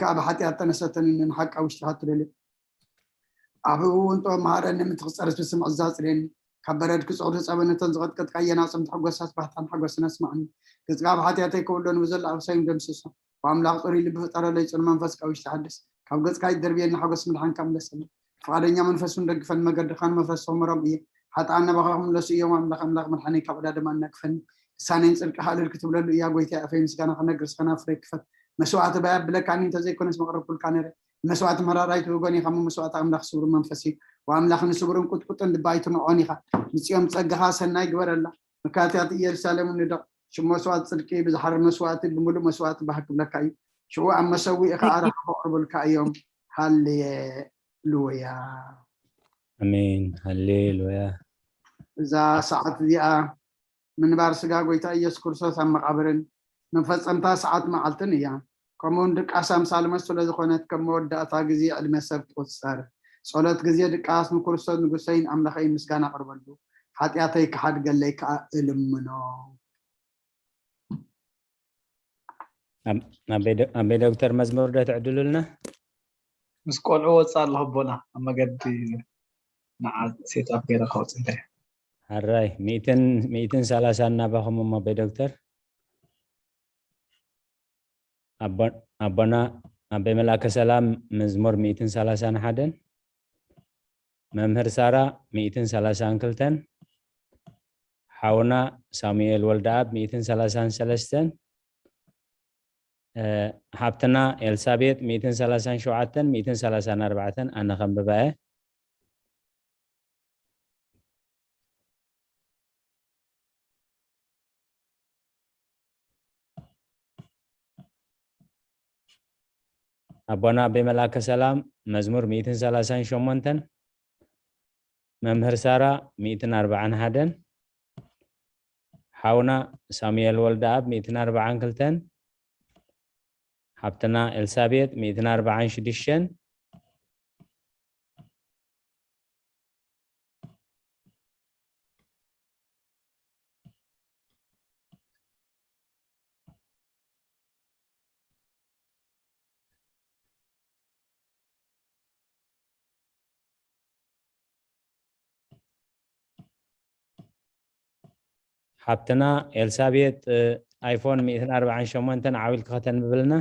ከኣ ብሓጢኣት ተነሰተኒ፣ ንሓቂ ኣብ ውሽጥኻ ትደልዮ። ኣብ ህቡብ እውን ጥበብ መሃረኒ፣ ምትኺ ጸርፊ ስምዒት ኣጽርየኒ። ካብ በረድ ክጽዕሩ ጸበ ነተን ዝቐጥቀጥካየን ኣዕጽምቲ ሕጎሳት ባህታን ሓጎስን ኣስምዓኒ። ገጽካ ኣብ ሓጢኣተይ ክውሎ ንብዘሎ ኣበሳይን ደምስሶ። ኣምላኽ ጽሩይ ልቢ ፍጠረለይ፣ ጽኑዕ መንፈስ ካብ ውሽጢ ሓድስ። ካብ ገጽካ ኣይትደርብየኒ፣ ሓጎስ ምድሓንካ ምለሰለይ። ፍቓደኛ መንፈስ እውን ደግፈኒ፣ መገድኻ ንመፍረስቲ ክምሮም እየ። ሓጥኣን ናባኻ ክምለሱ እዮም፣ ኣምላኽ ኣምላኽ መድሓነይ ካብ ዕዳ ድማ ኣናግፈኒ። ልሳነይ ንጽድቅኻ እልል ክትብለሉ እያ፣ ጎይታይ ኣፈይ ምስጋና ክነግር፣ ስኸና ፍረ ክፈት። መስዋእቲ ባይ ኣብለካኒ እንተዘይኮነስ መቕረብኩልካ ነይረ። ንመስዋእቲ መራራይ ትብጎን ኢኻ፣ እሞ መስዋእቲ ኣምላኽ ስቡር መንፈስ እዩ። ወኣምላኽ ንስቡርን ቁጥቁጥን ልቢ ኣይትንዖን ኢኻ። ንጽዮን ጸጋኻ ሰናይ ግበረላ፣ መካትያት ኢየሩሳሌም ንደቕ። ሽም መስዋእቲ ጽድቂ ብዝሓርር መስዋእቲ ብምሉእ መስዋእቲ ባህ ክብለካ እዩ። ሽዑ ኣብ መሰውኢ ኸኣ ራኻ ከቕርቡልካ እዮም። ሃሌሉያ። ኣሜን። ሃሌሉያ። እዛ ሰዓት እዚኣ ምንባር ስጋ ጎይታ ኢየሱስ ክርስቶስ ኣብ መቓብርን መፈጸምታ ሰዓት መዓልትን እያ። ከምኡውን ድቃስ ኣምሳል መስሎ ዝኾነት፣ ከም መወዳእታ ግዜ ዕድመ ሰብ ትቑጸር። ጸሎት ግዜ ድቃስ ንክርስቶስ ንጉሰይን ኣምላኸይን ምስጋና ኣቕርበሉ፣ ሓጢኣተይ ክሓድገለይ ከኣ እልምኖ። ኣበይ ዶ- ኣበይ ዶክተር መዝሙር ዶ ትዕድሉልና? ምስ ቆልዑ ወፃ ኣለኹ ኣቦና፣ ኣብ መገዲ ንዓ ሴት ኣፕ ገይረ ከውፅእ እንተ። ሓራይ ሚእትን ሚእትን ሰላሳን ናባኹም እሞ ኣበይ ዶክተር? ኣቦ- ኣቦና ኣበይ መላከ ሰላም መዝሙር ሚእትን ሰላሳን ሓደን፣ መምህር ሳራ ሚእትን ሰላሳን ክልተን፣ ሓውና ሳሙኤል ወልደኣብ ሚእትን ሰላሳን ሰለስተን፣ እ፣ ሓብትና ኤልሳቤጥ ሚእትን ሰላሳን ሸውዓተን፣ ሚእትን ሰላሳን ኣርባዕተን፣ ኣነ ከንብባ እየ። ኣቦና ኣበይ መልኣከ ሰላም መዝሙር ሚእትን ሰላሳን ሸሞንተን፣ መምህር ሳራ ሚእትን ኣርባዓን ሓደን፣ ሓውና ሳሙኤል ወልደኣብ ሚእትን ኣርባዓን ክልተን፣ ሓብትና ኤልሳቤጥ ሚእትን ኣርባዓን ሽዱሽተን፣ ሓብትና ኤልሳቤጥ፣ እ፣ ኣይፎን ሚእትን ኣርባዓን ሸሞንተን ዓው ኢልኪ ከተንብብልና።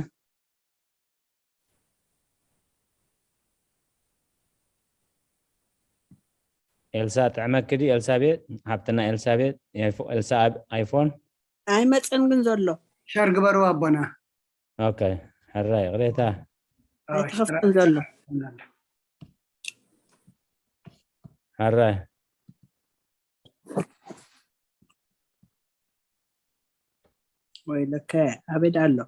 ኤልሳ ጥዕመኪ ድዩ? ኤልሳቤጥ፣ ሓብትና ኤልሳቤጥ፣ ኤልፎ-፣ ኤልሳ ኣብ-፣ ኣይፎን። ኣይመፅን ግን ዘሎ። ሸር ግበሩ ኣቦና። ኦኬ፣ ሕራይ፣ ይቕሬታ። ኣይተኸፍትን ዘሎ። ሕራይ። ወይ ለከ ኣበይ ደኣ ኣሎ?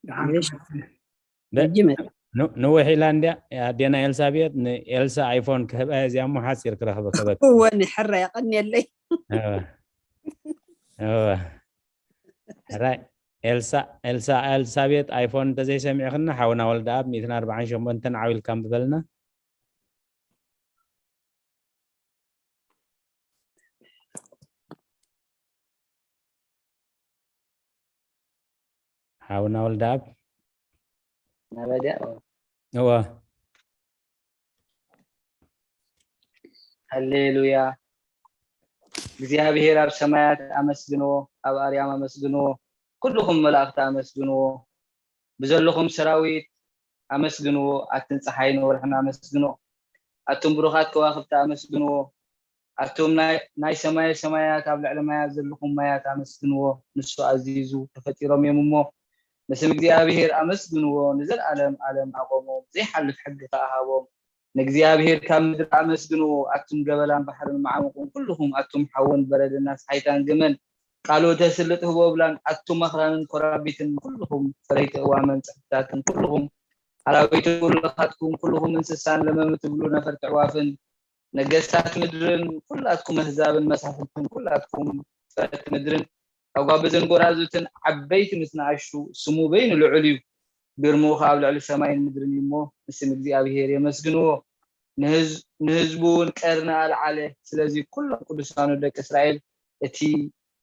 ደሓን እሺ። ክመጽእ። በ- ሕጂ መጽእ። ን-፣ ንውሕ ኢላ እንድያ ኣዴና ኤልሳቤጥ፣ ንኤልሳ ኣይፎን ክህባ እያ እዚኣ እሞ ሓፂር ክረኽበ ከበክ። እወ፣ ንሕራይ የቐንየለይ። እወ። እወ። ሕራይ። ኤልሳ፣ ኤልሳ፣ ኤልሳቤጥ ኣይፎን እንተዘይሰሚዕኽና፣ ሓውና ወልደኣብ ሚእትን ኣርባዓን ሸሞንተን ዓው ኢልካ ኣንብበልና። ሓውና ወልደኣብ። ናበዲያ እወ። ሃሌሉያ። እግዚኣብሔር ኣብ ሰማያት ኣመስግንዎ፣ ኣብ ኣርያም ኣመስግንዎ፣ ኩልኹም መላእኽቲ ኣመስግንዎ። ብዘለኹም ሰራዊት ኣመስግንዎ፣ ኣትን ፀሓይን ወርሕን ኣመስግንዎ። ኣቱም ብሩኻት ከዋኽብቲ ኣመስግንዎ። ኣቱም ናይ፣ ናይ ሰማየ ሰማያት ኣብ ልዕሊ ማያት ዘለኹም ማያት ኣመስግንዎ። ንሱ ኣዚዙ ተፈጢሮም እዮም እሞ ንስም እግዚኣብሔር ኣመስግንዎ። ንዘለኣለም ኣለም ኣቆሞም፣ ዘይሓልፍ ሕጊ ከኣ ሃቦም። ንእግዚኣብሔር ካብ ምድሪ ኣመስግንዎ፣ ኣቱም ገበላን ባሕርን መዓሙቕን ኩልኹም፣ ኣቱም ሓውን በረድን ኣስሓይታን ግመን፣ ቃሉ ተስልጥ ህቦብላን፣ ኣቱም ኣኽራንን ኮራቢትን ኩልኹም፣ ፈረይቲ እዋመን ጽሕፍታትን ኩልኹም፣ ኣራዊት ኩልኻትኩም፣ ኩልኹም እንስሳን ለመም ትብሉ ነፈርቲ ኣዕዋፍን፣ ነገስታት ምድርን ኩላትኩም ኣህዛብን መሳፍንትን ኩላትኩም ፈረድቲ ምድርን፣ ኣጓብዝን ጎራዙትን ዓበይቲ ምስ ንኣሽቱ፣ ስሙ በይኑ ልዑል እዩ። ግርምኡ ኸዓ ኣብ ልዕሊ ሰማይን ምድርን እዩ እሞ፣ ንስም እግዚኣብሄር የመስግንዎ። ንህዝ-፣ ንህዝቡ እውን ቀርኒ ኣልዓለ። ስለዚ ኩሎም ቅዱሳኑ ደቂ እስራኤል እቲ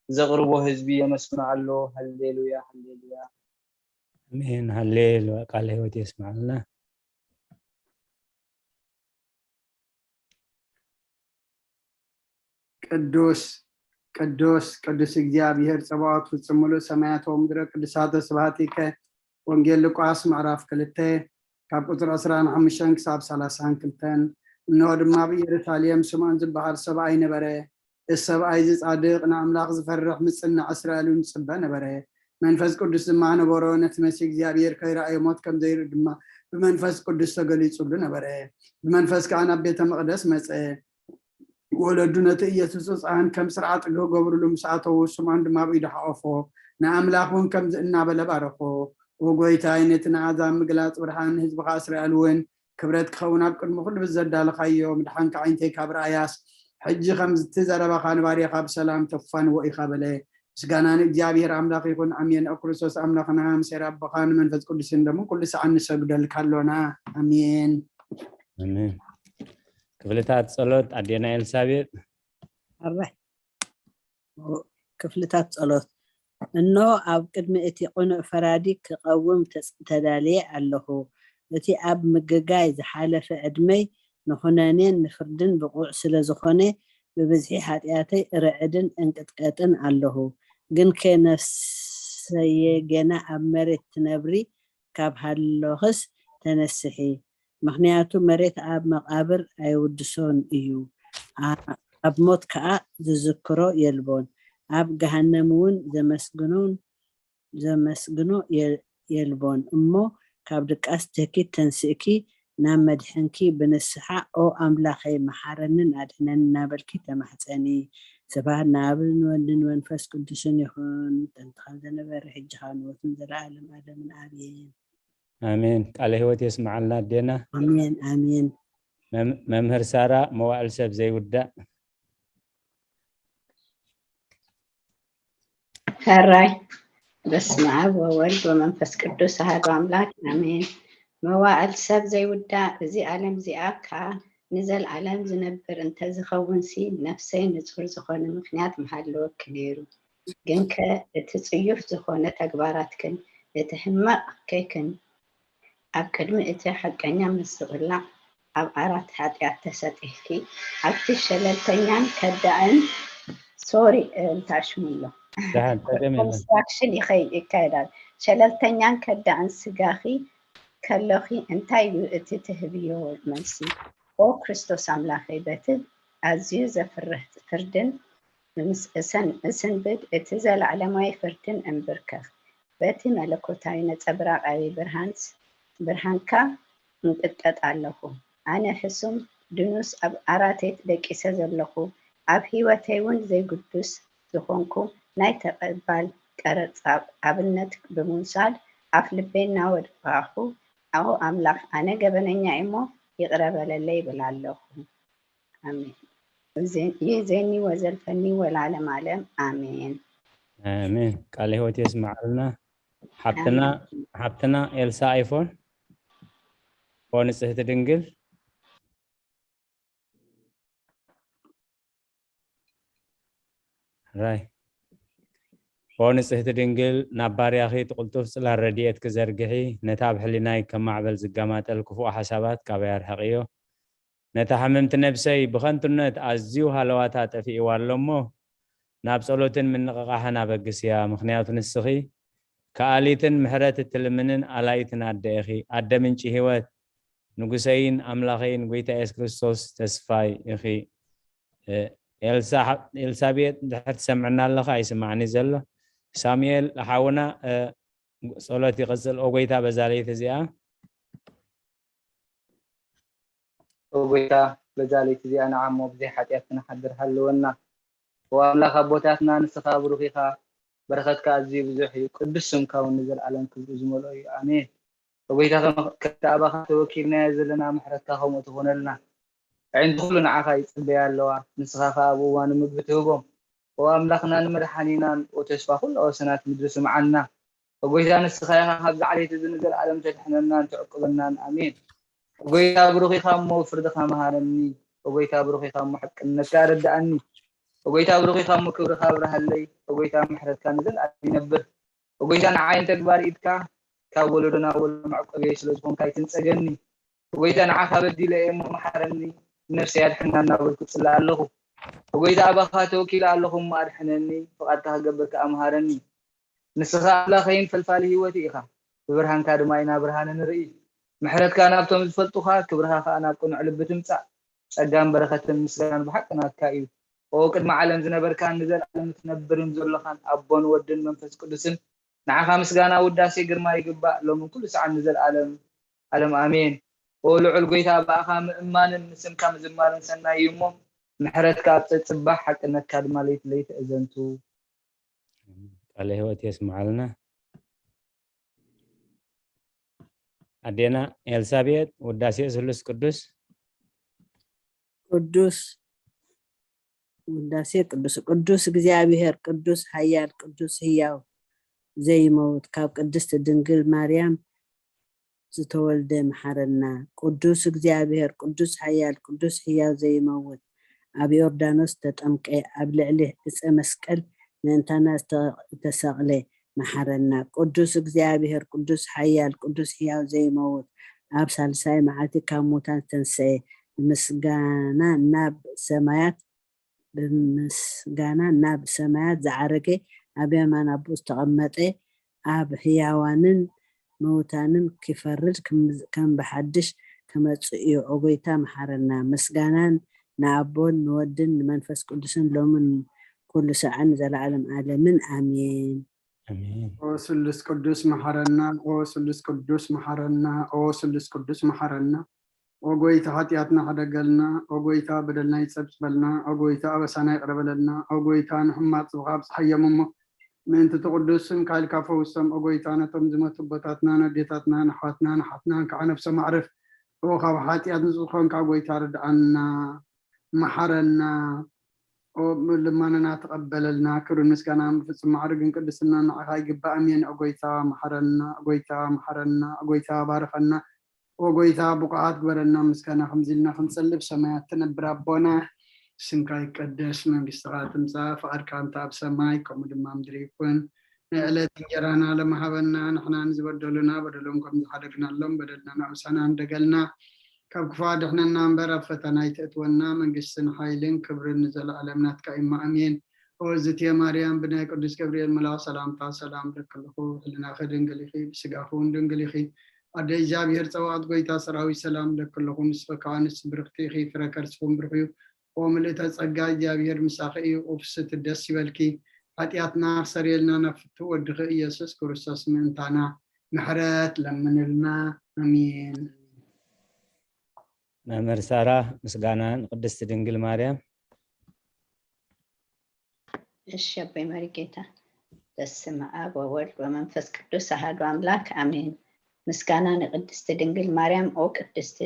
ዘቕርቦ ህዝቢ የመስግኖ ኣሎ። ሃሌሉያ፣ ሃሌሉያ። ኣሜን። ሃሌሉያ። ቃለ ህይወት የስማዕልና። ቅዱስ ቅዱስ ቅዱስ እግዚኣብሔር ጸባኦት ፍጹም ምሉእ ሰማያት ወምድረ ቅዱሳተ ስብሐቲከ። ወንጌል ሉቃስ ምዕራፍ ክልተ ካብ ቁጽሪ ዕስራን ሓሙሽተን ክሳብ ሰላሳን ክልተን። እንሆ ድማ ኣብ ኢየሩሳሌም ስምዖን ዝበሃል ሰብኣይ ነበረ። እዚ ሰብኣይ እዚ ጻድቕ ንኣምላኽ ዝፈርሕ ምጽናዕ እስራኤል እውን ዝጽበ ነበረ። መንፈስ ቅዱስ ድማ ነበሮ። ነቲ መሲህ እግዚኣብሔር ከይረኣየ ሞት ከም ዘይርኢ ድማ ብመንፈስ ቅዱስ ተገሊጹሉ ነበረ። ብመንፈስ ከኣ ናብ ቤተ መቕደስ መጸ። ወለዱ ነቲ ኢየሱስ ህፃን ከም ስርዓት ክገብርሉ ምስ ኣተዉ ስምዖን ድማ ኣብ ኢዱ ሓቆፎ ንኣምላኽ እውን ከምዚ እናበለ ባረኾ። ኦ ጎይታይ ነቲ ንኣሕዛብ ምግላፅ ብርሃን ንህዝብኻ እስራኤል እውን ክብረት ክኸውን ኣብ ቅድሚ ኩሉ ብዘዳለኻዮ ምድሓንካ ዓይንተይ ካብ ረኣያስ ሕጂ ከምዚ እቲ ዘረባኻ ንባርያኻ ብሰላም ተፋንዎ ኢኻ በለ። ምስጋና ንእግዚኣብሔር ኣምላኽ ይኹን ኣሜን። ኦ ክርስቶስ ኣምላኽና ምሴር ኣቦኻ ንመንፈስ ቅዱስን ደሙን ኩሉ ሰዓት ንሰግደልካ ኣሎና ኣሜን። ኣሜን። ክፍልታት ጸሎት ኣዴና ኤልሳቤጥ። ኣረ ክፍልታት ጸሎት። እነሆ ኣብ ቅድሚ እቲ ቅኑዕ ፈራዲ ክቐውም ተጽ- ተዳልየ ኣለኹ። እቲ ኣብ ምግጋይ ዝሓለፈ ዕድመይ ንኹነኔን ንፍርድን ብቑዕ ስለ ዝኾነ ብብዝሒ ሓጢኣተይ እርዕድን እንቅጥቀጥን ኣለኹ። ግንከ ነፍሰየ ገና ኣብ መሬት ትነብሪ ካብ ሃለኽስ ተነስሒ። ምኽንያቱ መሬት ኣብ መቓብር ኣይውድሶን እዩ፣ ኣ- ኣብ ሞት ከኣ ዝዝክሮ የልቦን። ኣብ ገሃነም እውን ዘመስግኖን ዘመስግኖ የ- የልቦን እሞ ካብ ድቃስ ትህኪት ተንስእኪ ናብ መድሕንኪ ብንስሓ ኦ ኣምላኸይ መሓረንን ኣድሕነን እናበልኪ ተማሕፀኒ። ስብሐት ንኣብን ወልድን መንፈስ ቅዱስን ይኹን ጥንቲ ከም ዝነበረ ሕጂ ካብ ንወትን ዘለዓለም ኣለምን ኣሜን። ኣሜን። ቃለ ህይወት የስምዓልና ኣዴና። ኣሜን ኣሜን። መም- መምህር ሳራ መዋእል ሰብ ዘይውዳእ። ሕራይ በስመ ኣብ ወወልድ ወመንፈስ ቅዱስ ኣሐዱ ኣምላክ ኣሜን። መዋእል ሰብ ዘይውዳእ እዚ ዓለም እዚኣ ከዓ ንዘለዓለም ዝነብር እንተዝኸውንሲ ነፍሰይ ንጹር ዝኾነ ምኽንያት ምሃለወኪ ነይሩ። ግንከ እቲ ጽዩፍ ዝኾነ ተግባራትክን እቲ ሕማቕ ኬክን ኣብ ቅድሚ እቲ ሓቀኛ ምስቕላዕ ኣብ ዓራት ሓጢኣት ተሰጢሕኪ ኣብቲ ሸለልተኛን ከዳእን ሶሪ እንታሽሙሎ ደሓን ጠቀም የለን። ኮንስትራክሽን ይኸይ ይካየዳል። ሸለልተኛን ከዳእን ስጋኺ ከሎኺ እንታይ እዩ እቲ ትህብዮ መልሲ? ኦ ክርስቶስ ኣምላኸይ በቲ ኣዝዩ ዘፍርህ ፍርድን ምስ እሰን እስንብድ እቲ ዘለዓለማዊ ፍርድን እንብርከኽ። በቲ መለኮታዊ ነጸብራቓዊ ብርሃንስ ብርሃንካ እንቅጥቀጥ ኣለኹ። ኣነ ሕሱም ድኑስ ኣብ ዓራተይ ደቂሰ ዘለኹ፣ ኣብ ህይወተይ እውን ዘይግዱስ ዝኾንኩ ናይ ተቐባል ቀረጻ ኣብነት ብምውሳድ ኣፍ ልበይ እናወደቓኹ፣ ኣዎ ኣምላኽ ኣነ ገበነኛ እየ እሞ ይቕረ በለለይ ይብል ኣለኹ። ኣሜን። ይእዜኒ ወዘልፈኒ ወለዓለመ ዓለም ኣሜን። ኣሜን። ቃለ ህይወት የስምዓልና። ሓብትና ሓብትና ኤልሳ ኣይፎን ኦ ንጽህቲ ድንግል ራይ ኦ ንጽህቲ ድንግል ናብ ባርያኺ ትቕልጡፍ ጽላል ረድኤት ክዘርግሒ ነታ ኣብ ሕሊናይ ከማዕበል ዝገማጠል ክፉእ ሓሳባት ካባይ ኣርሕቕዮ። ነታ ሕምምቲ ነብሰይ ብኸንቱነት ኣዝዩ ሃለዋታ ጠፊእዋ ኣሎ እሞ ናብ ጸሎትን ምንቕቓሕን ኣበግስያ። ምኽንያቱ ንስኺ ከኣሊትን ምሕረት እትልምንን ኣላይትን ኣደ ኢኺ። ኣደ ምንጪ ህይወት፣ ንጉሰይን ኣምላኸይን ጎይታ የሱስ ክርስቶስ ተስፋይ ኢኺ። ኤልሳ- ኤልሳቤጥ ድሕር ትሰምዕና ኣለኻ? ኣይስማዕኒ ዘሎ። ሳሙኤል ሓውና ጸሎት ይቐጽል። ኦ ጎይታ በዛ ለይቲ እዚኣ ኦ ጎይታ በዛ ለይቲ እዚኣ ንዓሞ ብዘይ ሓጢኣት ክንሓድር ሃልወና። ኦ ኣምላኽ ኣቦታትና ንስኻ ብሩኽ ኢኻ፣ በረኸትካ ኣዝዩ ብዙሕ እዩ፣ ቅዱስ ስምካ እውን ንዘለኣለም ክብሪ ዝመልኦ እዩ። ኣሜን። ኦ ጎይታ ከም- ከምቲ ኣባኻ ተወኪልናዮ ዘለና ምሕረትካ ከምኡ ትኾነልና። ኣዒንቲ ኩሉ ንዓኻ ይጽበያ ኣለዋ፣ ንስኻ ኸኣ ኣብ እዋኑ ምግቢ ትህቦም። ኦ ኣምላኽናን መድሓኒናን፣ ኦ ተስፋ ኩሉ ወሰናት ምድሪ ስምዓና። ኦ ጎይታ ንስኻ ኢኻ ካብዚ ዓሌት እዚ ንዘለኣለም ተድሕነናን ትዕቁበናን። ኣሜን። ኦ ጎይታ ብሩኽ ኢኻ እሞ ፍርድኻ መሃረኒ። ኦ ጎይታ ብሩኽ ኢኻ እሞ ሓቅነትካ ኣረድኣኒ። ኦ ጎይታ ብሩኽ ኢኻ እሞ ክብርኻ ኣብርሃለይ። ኦ ጎይታ ምሕረትካ ንዘለኣለም ይነብር። ኦ ጎይታ ንዓይን ተግባር ኢድካ ካብ ወለዶ ናብ ወለዶ መዕቆብየይ ስለ ዝኾንካ ኣይትንጸገኒ። ጎይታ ንዓኻ በዲለ እየ እሞ መሓረኒ፣ ንነፍሰይ ኣድሕና እናበልኩ ጽለ ኣለኹ። ጎይታ ኣባኻ ተወኪለ ኣለኹ እሞ ኣድሕነኒ፣ ፍቓድካ ክገብር ከኣ መሃረኒ። ንስኻ ኣምላኸይን ፈልፋሊ ህይወት ኢኻ፣ ብብርሃንካ ድማ ኢና ብርሃን ንርኢ። ምሕረትካ ናብቶም ዝፈልጡኻ፣ ክብርኻ ከኣ ናብ ቅኑዕ ልቢ ትምጻእ። ጸጋን በረኸትን ምስጋናን ብሓቂ ናትካ እዩ። ኦ ቅድሚ ዓለም ዝነበርካን ንዘለኣለም እትነብርን ዘሎኻን ኣቦን ወድን መንፈስ ቅዱስን ንዓኻ ምስጋና ውዳሴ ግርማ ይግባእ ሎምን ኩሉ ሰዓት ንዘለኣለም ዓለም ኣሜን። ኦ ልዑል ጎይታ ብኣኻ ምእማንን ንስምካ ምዝማርን ሰናይ እዩ እሞ ምሕረትካ ኣብ ጸጽባሕ ሓቅነትካ ድማ ለይቲ ለይቲ እዘንቱ። ቃለ ህይወት የስምዓልና። ኣዴና ኤልሳቤጥ ውዳሴ ስሉስ ቅዱስ ቅዱስ ውዳሴ ቅዱስ ቅዱስ እግዚኣብሔር ቅዱስ ሓያል ቅዱስ ህያው ዘይመውት ካብ ቅድስት ድንግል ማርያም ዝተወልደ መሓረና። ቅዱስ እግዚኣብሔር ቅዱስ ሓያል ቅዱስ ህያው ዘይመውት ኣብ ዮርዳኖስ ተጠምቀ ኣብ ልዕሊ ዕፀ መስቀል ምእንታና ዝተሰቕለ መሓረና። ቅዱስ እግዚኣብሔር ቅዱስ ሓያል ቅዱስ ህያው ዘይመውት ኣብ ሳልሳይ መዓልቲ ካብ ሙታን ዝተንሰኤ ብምስጋና ናብ ሰማያት ብምስጋና ናብ ሰማያት ዝዓረገ ኣብ የማን ኣቦኡ ዝተቐመጠ ኣብ ህያዋንን ምውታንን ክፈርድ ከም ብሓድሽ ክመጽእ እዩ። ኦ ጎይታ መሓረና። ምስጋናን ንኣቦን ንወድን ንመንፈስ ቅዱስን ሎምን ኩሉ ሰዓን ዘለዓለም ዓለምን ኣሜን። ኣሜን። ኦ ስሉስ ቅዱስ መሓረና፣ ኦ ስሉስ ቅዱስ መሓረና፣ ኦ ስሉስ ቅዱስ መሓረና። ኦ ጎይታ ሓጢኣትና ሕደገልና፣ ኦ ጎይታ በደልና ይጸብጽበልና፣ ኦ ጎይታ ኣበሳና ይቕረ በለልና፣ ኦ ጎይታ ንሕማቕ ጽብኻ ኣብጽሓዮም እሞ ምእንቲ እቲ ቅዱስ ስምካ ኢልካ ፈውሶም። ኦ ጎይታ ነቶም ዝመቱ ኣቦታትና፣ ነዴታትና፣ ንኣሕዋትና፣ ንሓትናን ከዓ ነብሶም ኣዕርፍ። ኦ ካብ ሓጢኣት ንጹህ ዝኾንካ ጎይታ ርድኣና፣ መሓረና። ኦ ልማናና ተቐበለልና። ክብርን ምስጋናን ብፍጹም ማዕርግን ቅድስና ንዓኻ ይግባእ። ኣሜን። ኦ ጎይታ መሓረና፣ ኦ ጎይታ መሓረና፣ ኦ ጎይታ ባርኸና፣ ኦ ጎይታ ብቑዓት ግበረና። ምስጋና ከምዚ ኢልና ክንጸልብ፣ ሰማያት ትነብር ኣቦና፣ ስምካ ይቀደስ፣ መንግስትኻ ትምጻእ፣ ፍቓድካ እንተ ኣብ ሰማይ ከምኡ ድማ ምድሪ ይኩን። ናይ ዕለት እንጀራና ለመሃበና፣ ንሕና ንዝበደሉና በደሎም ከም ዝሓደግናሎም በደልና ንኣውሳና እንደገልና ካብ ክፉ ኣድሕነና እምበር ኣብ ፈተና ኣይተእትወና፣ መንግስትን ሓይልን ክብርን ንዘለኣለም ናትካ እዩ፣ ኣሜን። ኦ እዝእትየ ማርያም፣ ብናይ ቅዱስ ገብርኤል መልኣኽ ሰላምታ ሰላም እለኪ ኣለኹ፣ ብሕልናኺ ድንግል ኢኺ፣ ብስጋኺ እውን ድንግል ኢኺ። ኣደ እግዚኣብሔር ጸባኦት፣ ጎይታ ሰራዊት፣ ሰላም እለኪ ኣለኹ፣ ንስኺ ከኣ ኣንስቲ ብርኽቲ ኢኺ፣ ፍረ ከርስኺ እውን ብሩኽ እዩ። ኦ ምልእተ ጸጋ፣ እግዚኣብሔር ምሳኺ እዩ፣ ኦ ፍስሕቲ ደስ ይበልኪ፣ ሓጢኣትና ኣስተሰርየልና፣ ናብ ፍቱው ወድኺ ኢየሱስ ክርስቶስ ምእንታና ምሕረት ለምንልና። ኣሜን። መምህር ሳራ፣ ምስጋና ንቅድስቲ ድንግል ማርያም። እሺ ኣቦይ መሪጌታ። በስመ ኣብ ወወልድ ወመንፈስ ቅዱስ ኣሐዱ ኣምላክ ኣሜን። ምስጋና ንቅድስቲ ድንግል ማርያም። ኦ ቅድስቲ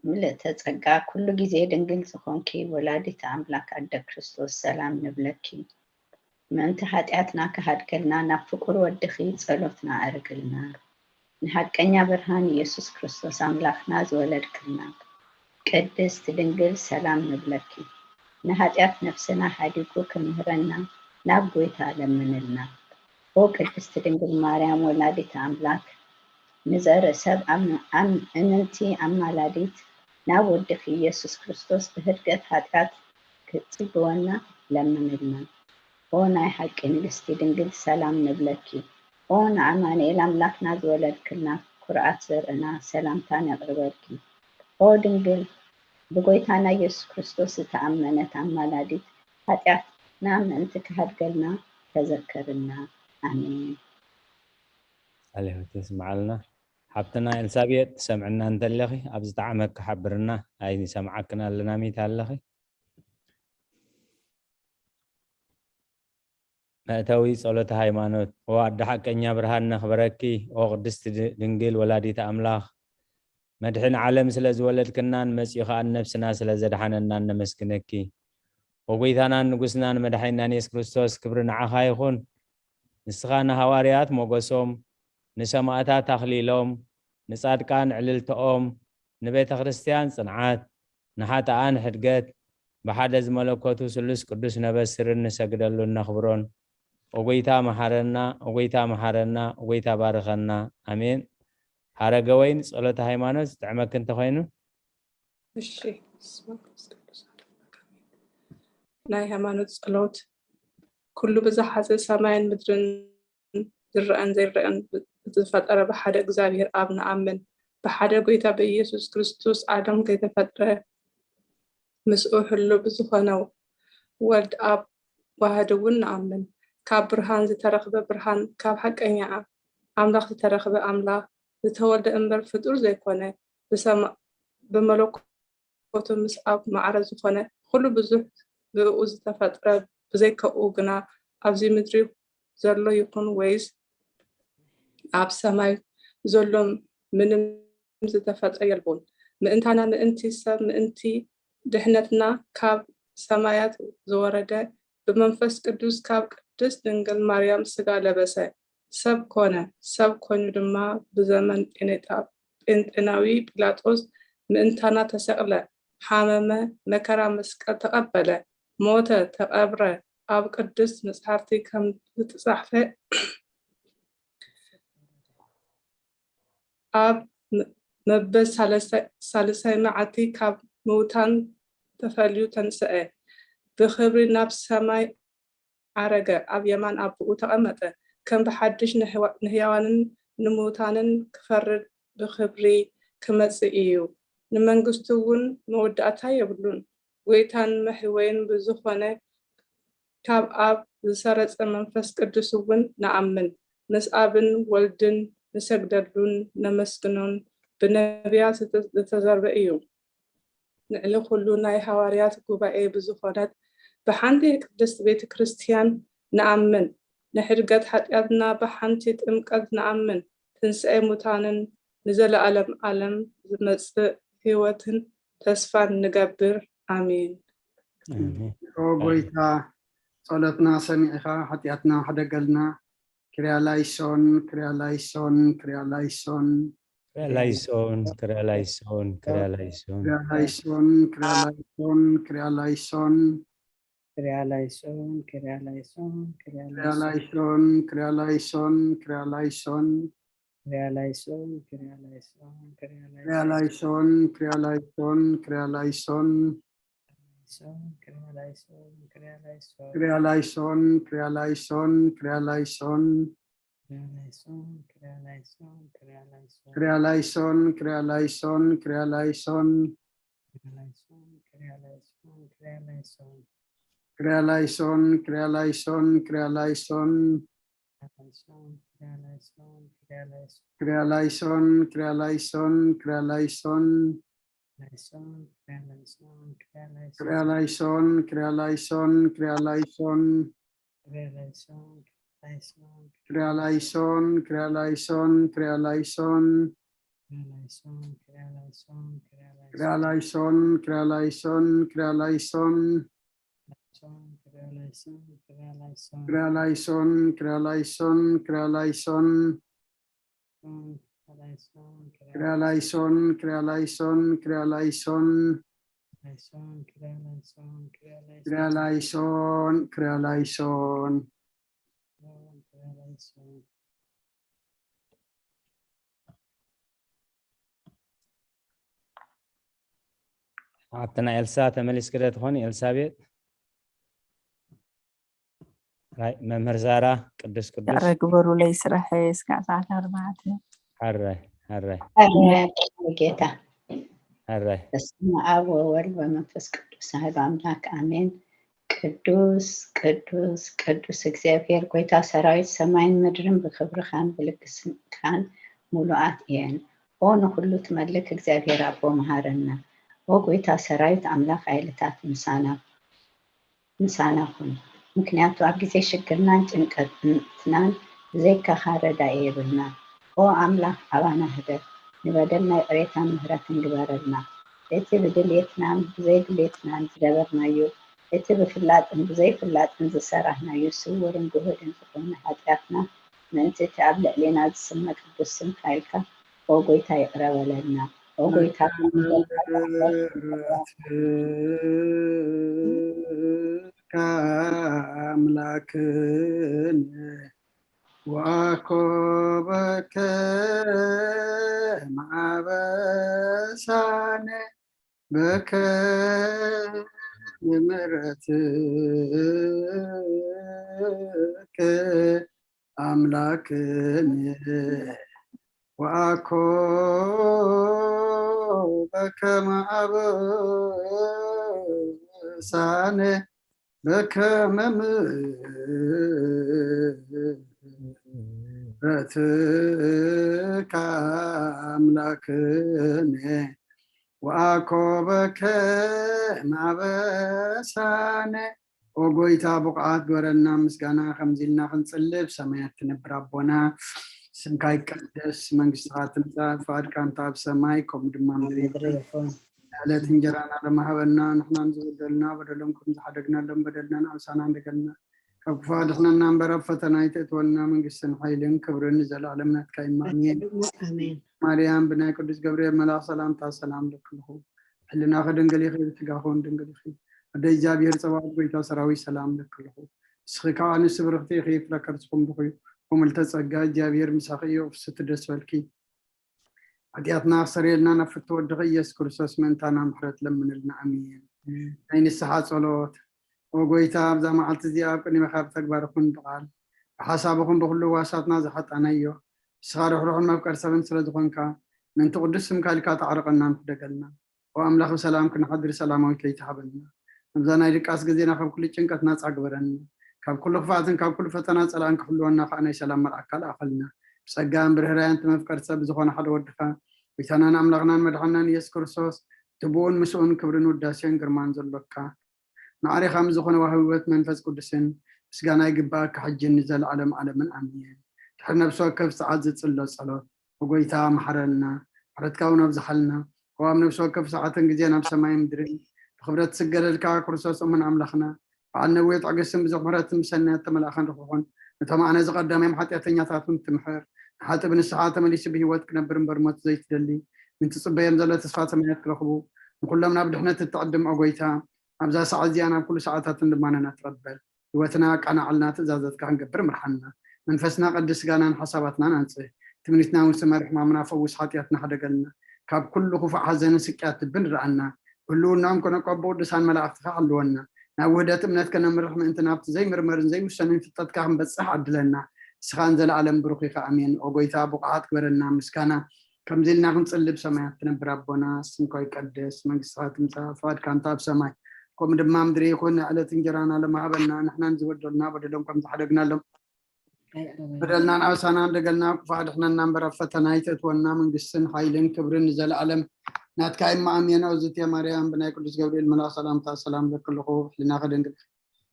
ምልእተ ጸጋ፣ ኩሉ ግዜ ድንግል ዝኾንኪ ወላዲተ ኣምላክ ኣደ ክርስቶስ፣ ሰላም ንብለኪ። ምእንቲ ሓጢኣትና ክሃድገልና ናብ ፍቁር ወድኺ ጸሎትና ኣርግልና። ንሓቀኛ ብርሃን ኢየሱስ ክርስቶስ ኣምላኽና ዝወለድክልና ቅድስት ድንግል ሰላም ንብለኪ። ንሓጢኣት ነፍስና ሓዲጉ ክምህረና ናብ ጎይታ ለምንልና። ኦ ቅድስት ድንግል ማርያም ወላዲተ ኣምላክ፣ ንዘርኢ ሰብ ኣም-፣ ኣም-፣ እምንቲ ኣማላዲት ናብ ወድኺ ኢየሱስ ክርስቶስ ብህድገት ሓጢኣት ክትጽግወና ለምንልና። ኦ ናይ ሓቂ ንግስቲ ድንግል ሰላም ንብለኪ። ኦ ንኣማኑኤል ኣምላክና ዝወለድክልና ኩርዓት ዘርእና ሰላምታ ነቅርበልኪ። ኦ ድንግል ብጎይታና ኢየሱስ ክርስቶስ ዝተኣመነት ኣማላዲት ሓጢኣትና ምእንቲ ክሃድገልና ተዘከርና። ኣሜን። ቃለ ሕይወት የስምዓልና። ሓብትና ኤልሳቤጥ ትሰምዕና እንተለኺ ኣብ ዝጠዓመኪ ሓብርና። ኣይንሰምዓክን ኣለና ሚት ኣለኺ። መእተዊ ጸሎተ ሃይማኖት። ኦ ኣደ ሓቀኛ ብርሃን ነኽብረኪ። ኦ ቅድስቲ ድ-፣ ድንግል ወላዲተ ኣምላኽ፣ መድሕን ዓለም ስለ ዝወለድክናን መጺኡ ኸኣ ነፍስና ስለ ዘድሓነናን ነመስግነኪ። ኦ ጎይታናን ንጉስናን መድሓኒናን የሱስ ክርስቶስ፣ ክብሪ ንዓኻ ይኹን። ንስኻ ንሃዋርያት ሞገሶም፣ ንሰማእታት ኣኽሊሎም፣ ንጻድቃን ዕልልተኦም፣ ንቤተ ክርስቲያን ጽንዓት፣ ንሓጥኣን ሕድገት፣ ብሓደ ዝመለኮቱ ስሉስ ቅዱስ ነበስርን ንሰግደሉን ነኽብሮን። ኦጎይታ መሓረና፣ ኦጎይታ መሓረና፣ ኦጎይታ ባርኸና። ኣሜን። ሓረገ ወይን ጸሎተ ሃይማኖት ዝጥዕመኪ እንተኾይኑ። እሺ። ናይ ሃይማኖት ጸሎት። ኩሉ ብዝሓዘ ሰማይን ምድርን ዝረአን ዘይረአን ዝፈጠረ ብሓደ እግዚኣብሔር ኣብ ንኣምን። ብሓደ ጎይታ ብኢየሱስ ክርስቶስ ዓለም ከይተፈጥረ ምስኡ ህሉ ብዝኾነ ወልድ ኣብ ዋህድ እውን ንኣምን። ካብ ብርሃን ዝተረኽበ ብርሃን፣ ካብ ሓቀኛ ኣምላኽ ዝተረኽበ ኣምላኽ፣ ዝተወልደ እምበር ፍጡር ዘይኮነ፣ ብመለኮቱ ምስ ኣብ ማዕረ ዝኾነ፣ ኩሉ ብዙሕ ብእኡ ዝተፈጥረ፣ ብዘይካኡ ግና ኣብዚ ምድሪ ዘሎ ይኹን ወይስ ኣብ ሰማይ ዘሎ ምንም ዝተፈጥረ የልቦን። ምእንታና ምእንቲ ሰብ ምእንቲ ድሕነትና ካብ ሰማያት ዝወረደ ብመንፈስ ቅዱስ ካብ ቅድስት ድንግል ማርያም ስጋ ለበሰ፣ ሰብ ኮነ። ሰብ ኮይኑ ድማ ብዘመን ጴንጤናዊ ጲላጦስ ምእንታና ተሰቕለ፣ ሓመመ፣ መከራ መስቀል ተቐበለ፣ ሞተ፣ ተቐብረ። ኣብ ቅድስት መጽሓፍቲ ከም ዝተጻሕፈ ኣብ መበል ሳልሳይ መዓልቲ ካብ ምውታን ተፈልዩ ተንስአ፣ ብኽብሪ ናብ ሰማይ ዓረገ፣ ኣብ የማን ኣቦኡ ተቐመጠ። ከም ብሓድሽ ንህያዋንን ንምውታንን ክፈርድ ብኽብሪ ክመጽእ እዩ። ንመንግስቱ እውን መወዳእታ የብሉን። ጎይታን መሕወይን ብዝኾነ ካብ ኣብ ዝሰረጸ መንፈስ ቅዱስ እውን ንኣምን። ምስ ኣብን ወልድን ንሰግደሉን ነመስግኖን ብነቢያት ዝተዘርበ እዩ። ንዕሊ ኩሉ ናይ ሃዋርያት ጉባኤ ብዝኾነት ብሓንቲ ቅድስት ቤተ ክርስቲያን ንኣምን። ንሕድገት ሓጢኣትና ብሓንቲ ጥምቀት ንኣምን። ትንሳኤ ሙታንን ንዘለኣለም ዓለም ዝመጽእ ህይወትን ተስፋን ንገብር። ኣሜን። ኣሜን። ኦ ጎይታ ጸሎትና ሰሚዕኻ ሓጢኣትና ሕደገልና። ክርያ ላይሶን ክርያ ላይሶን ክርያ ላይሶን ክርያ ላይሶን ክርያ ላይሶን ክርያ ላይሶን ክርያ ላይሶን ክርያ ላይሶን ክርያ ላይሶን ክርያ ላይሶን ክርያ ላይሶን ክርያ ክርያ ላይሶን ላይሶን ክርያ ላይሶን ክርያ ላይሶን ክርያ ላይሶን ክርያ ላይሶን ክርያ ክርያ ላይሶን ክርያ ላይሶን ክርያ ላይሶን ላይሶን ክርያ ላይሶን ክርያ ላይሶን ክርያ ላይሶን ክርያ ላይሶን ክርያ ላይሶን ክርያ ላይሶን ክርያ ላይሶን ክርያ ላይሶን ክርያ ላይሶን ክርያ ላይሶን ክርያ ላይሶን ክርያ ላይሶን ክርያ ላይሶን ክርያ ላይሶን ክርያ ላይሶን ክርያ ላይሶን ክርያ ላይሶን ላይሶን ክርያ ላይሶን ክርያ ላይሶን ክርያ ላይሶን ክርያ ላይሶን ክርያ ላይሶን ላይሶን ክርያ ላይሶን ክርያ ላይሶን ክርያ ላይሶን ክርያ ላይሶን ክርያ ላይሶን ክርያ ላይሶን ላይሶን ክርያ ላይሶን ክርያ ላይሶን ክርያ ላይሶን ክርያ ላይሶን ክርያ ላይሶን ክርያ ክርያ ላይሶን ክርያ ላይሶን ክርያ ላይሶን ላይሶን ክርያ ላይሶን ክርያ ላይሶን ክርያ ላይሶን ክርያ ላይሶን ክርያ ላይሶን ላይሶን ክርያ ላይሶን ክርያ ላይሶን ክርያ ላይሶን ላይሶን ክርያ ላይሶን ክርያ ክርያ ላይሶን ላይሶን ክርያ ላይሶን ክርያ ላይሶን ሓብትና ኤልሳ ተመሊስኪ ዶ ትኾኒ? ኤልሳቤጥ ራይ መምህር ዛራ ቅዱስ ቅዱስ ይቕረ ግበሩለይ ስራሕ እስካዕ ሰዓት ኣርባዕተ። ሓራይ ሓራይ ኣረ ጌታ ሓራይ በስመ ኣብ ወወልድ ወመንፈስ ቅዱስ ኣሐዱ ኣምላክ ኣሜን። ቅዱስ ቅዱስ ቅዱስ እግዚኣብሔር ጎይታ ሰራዊት ሰማይን ምድርን ብክብርኻን ብልግስካን ሙሉኣት እየን። ኦ ንኹሉ ትመልክ እግዚኣብሔር ኣቦ መሃረና። ኦ ጎይታ ሰራዊት ኣምላክ ኣይልታት ምሳና ምሳና ኩን። ምክንያቱ ኣብ ግዜ ሽግርናን ጭንቀትናን ብዘይካኻ ረዳኢ የብልናን። ኦ ኣምላኽ ኣባና ህደር፣ ንበደልና ይቕሬታን ምህረትን ግበረልና። እቲ ብድልየትናን ብዘይድልየትናን ዝገበርናዮ፣ እቲ ብፍላጥን ብዘይፍላጥን ዝሰራሕናዮ ስውርን ግሁድን ዝኾነ ሓጢኣትና ምእንቲ እቲ ኣብ ልዕሌና ዝስመ ቅዱስ ስምካ ኢልካ ኦ ጎይታ ይቕረ በለልና። ኦ ጎይታ ከኣምላክን ወአኮበከ ማበሳነ በከመ ምሕረትከ አምላክን ወአኮበከ ማበሳነ በከመ ምሕረትከ አምላክነ ወአኮበከ ማበሳነ። ኦ ጎይታ፣ ብቑዓት ግበረና ምስጋና፣ ከምዚ ኢልና ክንጽልብ። ሰማያት ትነብር ኣቦና፣ ስምካ ይቀደስ፣ መንግስትኻ ትምጻእ፣ ፍቓድካ እንተ ኣብ ሰማይ ከምኡ ድማ ኣብ ምድሪ ይኹን። ዕለት እንጀራና ለማሃበና፣ ንሕናን ዝበደልና በደሎም ከም ዝሓደግናሎም በደልና ንዓሳና እንደገልና፣ ካብ ክፉ ኣድሕነና እምበር፣ ኣብ ፈተና ኣይተእትወና፣ መንግስትን ሓይልን ክብርን ንዘለኣለም ናትካ እዩ። ኣሜን። ኣሜን። ማርያም፣ ብናይ ቅዱስ ገብርኤል መልኣኽ ሰላምታ ሰላም ለክልኹ። ሕልናኺ ድንግል ኢኺ፣ ብስጋኺ እውን ድንግል ኢኺ። ኣደ እግዚኣብሔር ጸባኦት፣ ጎይታ ሰራዊት፣ ሰላም ለክልኹ። ንስኺ ከኣ ኣንስቲ ብርኽቲ ኢኺ፣ ፍረ ከርስኹም ብሩኽ እዩ። ምልዕተ ጸጋ፣ እግዚኣብሔር ምሳኺ እዩ። ፍስሕቲ ደስ በልኪ፣ ሓጢኣትና ክሰርየልና ናብ ፍትወ ወድኺ ኢየሱስ ክርስቶስ ምእንታና ምሕረት ለምንልና። ኣሜን። ናይ ንስሓ ጸሎት። ኦ ጎይታ፣ ኣብዛ መዓልቲ እዚኣ ኣብ ቅድሜኻ ብተግባር ይኹን ብቓል ብሓሳብ ይኹን ብኹሉ ዋሳትና ዝሓጣናዮ፣ ንስኻ ርሕሩሕን መፍቀር ሰብን ስለ ዝኾንካ፣ ምእንቲ ቅዱስ ስምካ ኢልካ ተዓርቐና ንሕደገልና። ኦ ኣምላኽ፣ ብሰላም ክንሓድር ሰላማዊት ለይቲ ሃበና። ነብዛ ናይ ድቃስ ግዜና ካብ ኩሉ ጭንቀት ናጻ ግበረና። ካብ ኩሉ ክፍኣትን ካብ ኩሉ ፈተና ጸላእን ክሕልወና ከኣ ናይ ሰላም መልኣካ ልኣኸልና። ብጸጋን ብርህራያን እቲ መፍቀር ሰብ ዝኾነ ሓደ ወድኻ፣ ጎይታናን ኣምላኽናን መድሓንናን ኢየሱስ ክርስቶስ፣ እቲ ብኡን ምስኡን ክብርን ውዳሴን ግርማን ዘሎካ፣ ማዕሬኻ ምስ ዝኾነ ዋህቢ ህይወት መንፈስ ቅዱስን ምስጋና ይግባኣካ፣ ሕጂን ንዘለዓለም ዓለምን ኣሜን። ድሕሪ ነፍሲ ወከፍ ሰዓት ዝጽሎ ጸሎት፣ ኦ ጎይታ፣ መሓረልና፣ ምሕረትካ እውን ኣብዝሓልና። እዋም ነፍሲ ወከፍ ሰዓትን ግዜን ኣብ ሰማይ ምድርን ብኽብረት ትስገደልካ፣ ክርስቶስ እሙን ኣምላኽና፣ በዓል ነዊሕ ትዕግስትን ብዙሕ ምሕረትን ብሰናያት ተመላእኻን ርሑቑን፣ ነቶም ኣነ ዝቐደመዮም ሓጢኣተኛታት እውን ትምሕር፣ ንሓጥእ ብንስሓ ተመሊሱ ብህይወት ክነብር እምበር ሞት ዘይትደሊ፣ ምእንቲ ትጽበዮም ዘሎ ተስፋ ሰማያት ክረኽቡ፣ ንኹሎም ናብ ድሕነት እትዕድም፣ ኦ ጎይታ፣ ኣብዛ ሰዓት እዚኣ ናብ ኩሉ ሰዓታትን ልማናና ትቐበል። ህይወትና ኣቃናዕልና፣ ትእዛዛትካ ክንገብር ምርሓና። መንፈስና ቀድስ፣ ስጋናን ሓሳባትናን ኣንጽህ። ትምኒትና እውን ስመር፣ ሕማምና ፈውስ፣ ሓጢኣትና ሕደገልና። ካብ ኩሉ ክፉእ ሓዘንን ስቅያት ልብን ርኣና። ብህልውናኦም ኮነ እኳ ብቅዱሳን መላእኽትኻ ሓልወና። ናብ ውህደት እምነት ከነምርሕ ምእንቲ ናብቲ ዘይምርመርን ዘይውሰንን ፍልጠትካ ክንበጽሕ ዓድለና። ንስኻ ንዘለኣለም ብሩኽ ኢኻ። ኣሜን። ኦ ጎይታ፣ ብቑዓት ግበረና ምስጋና። ከምዚ ኢልና ክንጽልብ፣ ሰማያት ትነብር ኣቦና፣ ስምካ ይቀደስ፣ መንግስትኻ ትምጻእ፣ ፍቓድካ እንተ ኣብ ሰማይ ከምኡ ድማ ምድሪ ይኹን። ዕለት እንጀራና ለማሃበና፣ ንሕናን ዝበደሉና በደሎም ከም ዝሓደግናሎም በደልና ንኣሳና እንደገልና፣ ክፉእ ኣድሕነና እምበር፣ ኣብ ፈተና ኣይተእትወና፣ መንግስትን ሓይልን ክብርን ንዘለኣለም ናትካ እማ ኣሜን። እግዝእትየ ማርያም፣ ብናይ ቅዱስ ገብርኤል መልኣኽ ሰላምታ ሰላም ለክልኹ፣ ሕሊናኺ ድንግል፣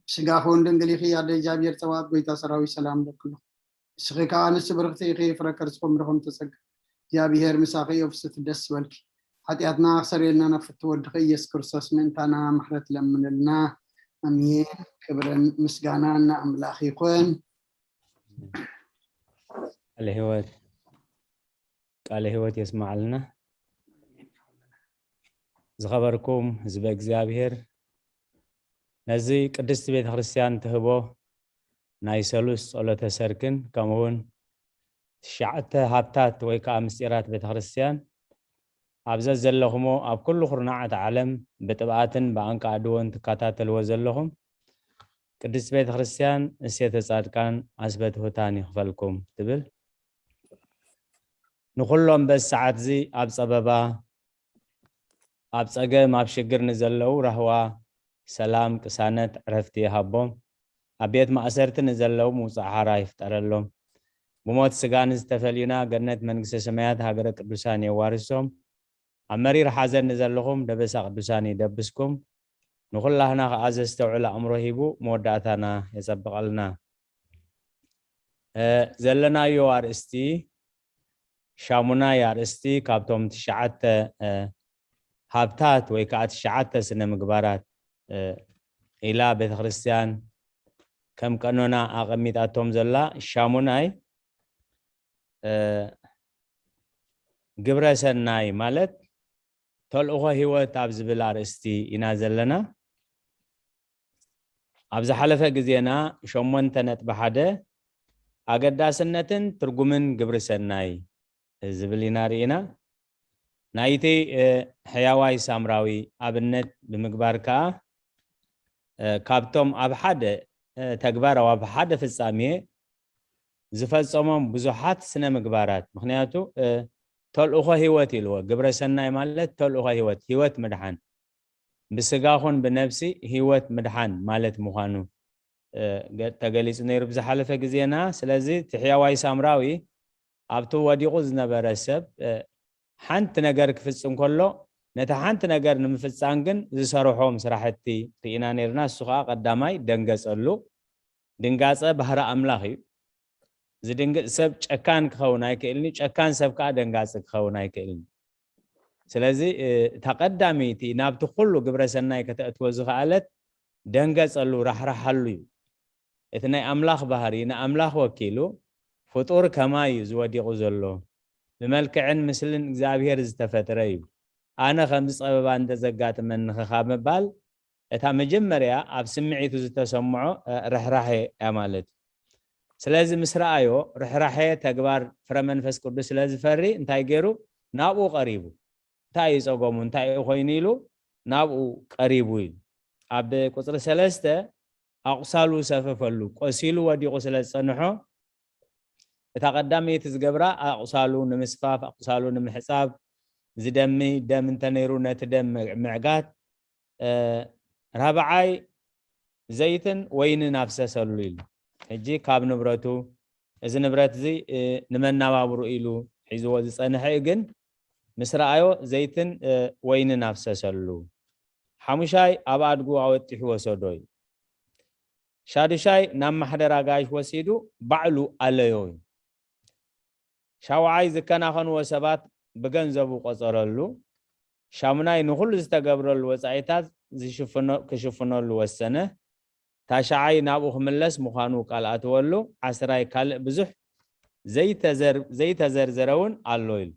ስጋኺ እውን ድንግል ኢኺ። ኣደ እግዚኣብሔር ጸባኦት፣ ጎይታ ሰራዊት፣ ሰላም ለክልኹ። ንስኺ ከኣ ኣንስቲ ብርኽቲ ኢኺ፣ ፍረ ከርስኹም ብሩኽ ተጸጋ፣ እግዚኣብሔር ምሳኺ እዩ። ፍስሕቲ ደስ በልኪ፣ ሓጢኣትና ክሰርየልና ናብ ፍትው ወድኺ ኢየሱስ ክርስቶስ ምእንታና ምሕረት ለምንልና። ኣሜን። ክብርን ምስጋናን ንኣምላኽ ይኹን። ቃለ ህይወት፣ ቃለ ህይወት የስማዓልና። ዝኸበርኩም ህዝበ እግዚኣብሔር፣ ነዚ ቅድስቲ ቤተ ክርስቲያን ትህቦ ናይ ሰሉስ ጸሎተ ሰርክን ከምኡውን ትሽዓተ ሃብታት ወይ ከዓ ምስጢራት ቤተ ክርስቲያን ኣብ ዘዘለኹሞ ኣብ ኩሉ ኩርናዓት ዓለም ብጥብኣትን ብኣንቃ ኣድዎን ትከታተልዎ ዘለኹም ቅድስቲ ቤተ ክርስቲያን እሴተ ጻድቃን ዓስበ ትሑታን ይኽፈልኩም ትብል። ንኹሎም በዚ ሰዓት እዚ ኣብ ጸበባ፣ ኣብ ጸገም፣ ኣብ ሽግር ንዘለዉ ራህዋ፣ ሰላም፣ ቅሳነት፣ ዕረፍቲ ይሃቦም። ኣብ ቤት ማእሰርቲ ንዘለዉ ምውጻእ ሓራ ይፍጠረሎም። ብሞት ስጋ ንዝተፈልዩና ገነት መንግስተ ሰማያት ሃገረ ቅዱሳን የዋርሶም። ኣብ መሪር ሓዘን ንዘለኹም ደበሳ ቅዱሳን ይደብስኩም። ንኹላህና ከኣ ዘስተውዕል ኣእምሮ ሂቡ መወዳእታና የጸብቐልና። እ፣ ዘለናዮ ኣርእስቲ ሻሙናይ ኣርእስቲ ካብቶም ትሽዓተ፣ እ፣ ሃብታት ወይ ከዓ ትሽዓተ ስነ ምግባራት፣ እ፣ ኢላ ቤተ ክርስቲያን ከም ቀኖና ኣቐሚጣቶም ዘላ ሻሙናይ፣ እ፣ ግብረ ሰናይ ማለት ተልእኾ ህይወት ኣብ ዝብል ኣርእስቲ ኢና ዘለና። ኣብ ዝሓለፈ ግዜና ሸሞንተ ነጥቢ ሓደ ኣገዳስነትን ትርጉምን ግብሪ ሰናይ ዝብል ኢና ርኢና። ናይቲ ሕያዋይ ሳምራዊ ኣብነት ብምግባር ከኣ ካብቶም ኣብ ሓደ ተግባር ኣብ ሓደ ፍጻሜ ዝፈጸሞም ብዙሓት ስነ ምግባራት፣ ምክንያቱ ተልእኾ ህይወት ኢልዎ። ግብረ ሰናይ ማለት ተልእኾ ህይወት፣ ህይወት ምድሓን፣ ብስጋ ኹን ብነብሲ ህይወት ምድሓን ማለት ምዃኑ ተገሊጹ ነይሩ ብዝሓለፈ ግዜና። ስለዚ እቲ ሕያዋይ ሳምራዊ ኣብቲ ወዲቑ ዝነበረ ሰብ ሓንቲ ነገር ክፍጽም ከሎ፣ ነታ ሓንቲ ነገር ንምፍጻም ግን ዝሰርሖም ስራሕቲ ርኢና ነይርና። እሱ ኸኣ ቀዳማይ ደንገጸሉ። ድንጋጸ ባህሪ ኣምላኽ እዩ። ዝድንግጽ ሰብ ጨካን ክኸውን ኣይክእልን እዩ፣ ጨካን ሰብ ከኣ ደንጋጺ ክኸውን ኣይክእልን እዩ። ስለዚ እታ ቀዳመይቲ ናብቲ ኩሉ ግብረ ሰናይ ከተእትዎ ዝኸኣለት ደንገጸሉ፣ ራሕራሓሉ እዩ። እቲ ናይ ኣምላኽ ባህሪ ንኣምላኽ ወኪሉ ፍጡር ከማይ እዩ ዝወዲቑ ዘሎ። ብመልክዕን ምስልን እግዚኣብሔር ዝተፈጥረ እዩ። ኣነ ከምዚ ጸበባ እንተዘጋጥመኒ ኸ ካብ ምባል እታ መጀመርያ ኣብ ስምዒቱ ዝተሰምዖ ርሕራሐ እያ ማለት እዩ። ስለዚ ምስ ረኣዮ ርሕራሐ ተግባር ፍረ መንፈስ ቅዱስ ስለ ዝፈሪ እንታይ ገይሩ? ናብኡ ቀሪቡ። እንታይ እዩ ጸገሙ? እንታይ እዩ ኮይኑ ኢሉ ናብኡ ቀሪቡ እዩ። ኣብ ቁጽሪ ሰለስተ ኣቑሳሉ ሰፈፈሉ፣ ቆሲሉ ወዲቑ ስለ ዝጸንሖ እታ ቀዳመይቲ ዝገብራ ኣቑሳሉ ንምስፋፍ፣ ኣቑሳሉ ንምሕጻብ፣ ዝደሚ ደም እንተነይሩ ነቲ ደም ምዕጋት፣ ራብዓይ ዘይትን ወይንን ኣፍሰሰሉ ኢሉ። ሕጂ ካብ ንብረቱ፣ እዚ ንብረት እዚ ንመናባብሩ ኢሉ ሒዝዎ ዝጸንሐ እዩ፣ ግን ምስ ረኣዮ ዘይትን ወይንን ኣፍሰሰሉ። ሓሙሻይ ኣብ ኣድጉ ኣወጢሑ ወሰዶ እዩ። ሻዱሻይ ናብ ማሕደር ኣጋይሽ ወሲዱ ባዕሉ ኣለዮ እዩ። ሻውዓይ ዝከናኸንዎ ሰባት ብገንዘቡ ቆጸረሉ። ሻሙናይ ንኹሉ ዝተገብረሉ ወጻኢታት ክሽፍነሉ ወሰነ። ታሽዓይ ናብኡ ክምለስ ምዃኑ ቃል ኣተወሉ። ዓስራይ ካልእ ብዙሕ ዘይተዘርዘረ እውን ኣሎ ኢሉ።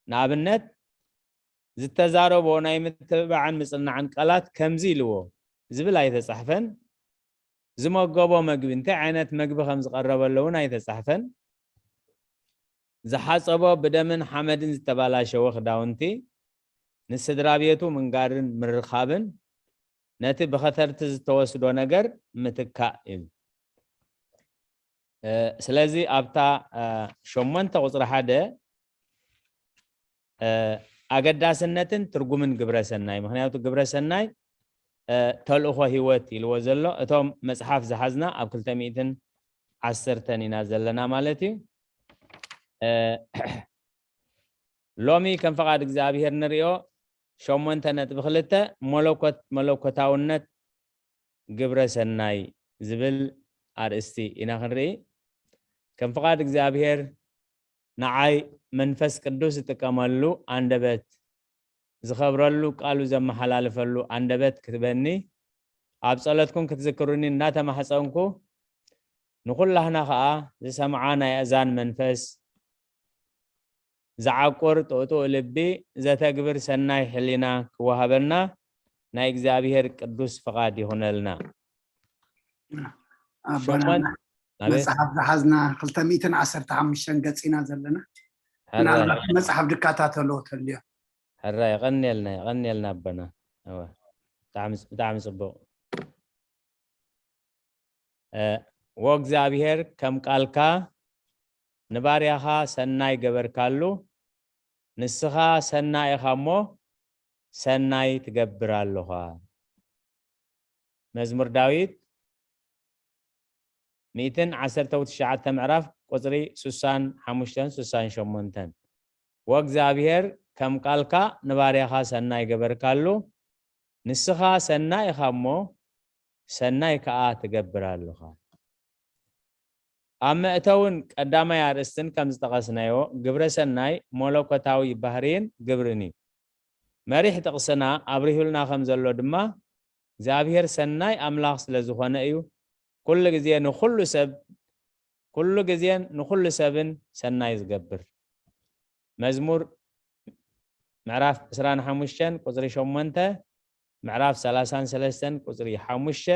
ንኣብነት ዝተዛረቦ ናይ ምትብባዕን ምጽንናዕን ቃላት ከምዚ ኢልዎ ዝብል ኣይተጻሕፈን። ዝመገቦ መግቢ፣ እንታይ ዓይነት መግቢ ከም ዝቐረበሉ እውን ኣይተጻሕፈን። ዝሓጸቦ ብደምን ሓመድን ዝተባላሸወ ክዳውንቲ ንስድራ ቤቱ ምንጋርን ምርኻብን ነቲ ብኸተርቲ ዝተወስዶ ነገር ምትካእ እዩ። ስለዚ ኣብታ ሸሞንተ ቁጽሪ ሓደ ኣገዳስነትን ትርጉምን ግብረ ሰናይ፣ ምክንያቱ ግብረ ሰናይ ተልእኾ ህይወት ኢልዎ ዘሎ። እቶም መጽሓፍ ዝሓዝና ኣብ ክልተ ሚእትን ዓሰርተን ኢና ዘለና ማለት እዩ። ሎሚ ከም ፈቓድ እግዚኣብሔር ንሪኦ ሸሞንተ ነጥቢ ክልተ መለኮት መለኮታውነት ግብረ ሰናይ ዝብል ኣርእስቲ ኢና ክንርኢ። ከም ፍቓድ እግዚኣብሔር ንዓይ መንፈስ ቅዱስ ዝጥቀመሉ ኣንደበት፣ ዝኸብረሉ ቃሉ ዘመሓላልፈሉ ኣንደበት ክትበኒ፣ ኣብ ጸሎትኩም ክትዝክሩኒ እናተማሕጸንኩ፣ ንኹላህና ኸኣ ዝሰምዓ ናይ ኣእዛን መንፈስ፣ ዝዓቁር ጥቕጡቕ ልቢ ዘተግብር ሰናይ ሕሊና ክወሃበና ናይ እግዚኣብሔር ቅዱስ ፍቓድ ይኹነልና። ኣቦና ሸሞን-፣ ኣቤት። መጽሓፍ ዝሓዝና ክልተ ሚእትን ዓሰርተ ሓሙሽተን ገጽ ኢና ዘለና። ሕራይ። ምናልባት መጽሓፍ ድከታተሎ ተልዮ። ሕራይ፣ የቐንየልና፣ የቐንየልና ኣቦና። እወ። ብጣዕሚ፣ ብጣዕሚ ጽቡቕ። እ፣ ወእግዚኣብሔር ከም ቃልካ ንባርያኻ ሰናይ ገበርካሉ፣ ንስኻ ሰናይ ኢኻ እሞ ሰናይ ትገብር ኣሎኻ። መዝሙር ዳዊት ሚእትን ዓሰርተ ትሽዓተ ምዕራፍ ቁጽሪ ሱሳን ሓሙሽተን ሱሳን ሸሞንተን። ወእግዚኣብሔር ከም ቃልካ ንባርያኻ ሰናይ ገበርካሉ፣ ንስኻ ሰናይ ኢኻ እሞ ሰናይ ከኣ ትገብር ኣሎኻ። ኣብ መእተውን ቀዳማይ ኣርእስትን ከም ዝጠቐስናዮ፣ ግብረ ሰናይ መለኮታዊ ባህርይን ግብርን እዩ። መሪሕ ጥቕስና ኣብሪሁልና ከም ዘሎ ድማ፣ እግዚኣብሔር ሰናይ ኣምላኽ ስለ ዝኾነ እዩ፣ ኩሉ ግዜ ንኹሉ ሰብ፣ ኩሉ ግዜን ንኹሉ ሰብን ሰናይ ዝገብር። መዝሙር ምዕራፍ ዕስራን ሓሙሽተን ቁጽሪ ሸሞንተ፣ ምዕራፍ ሰላሳን ሰለስተን ቁጽሪ ሓሙሽተ፣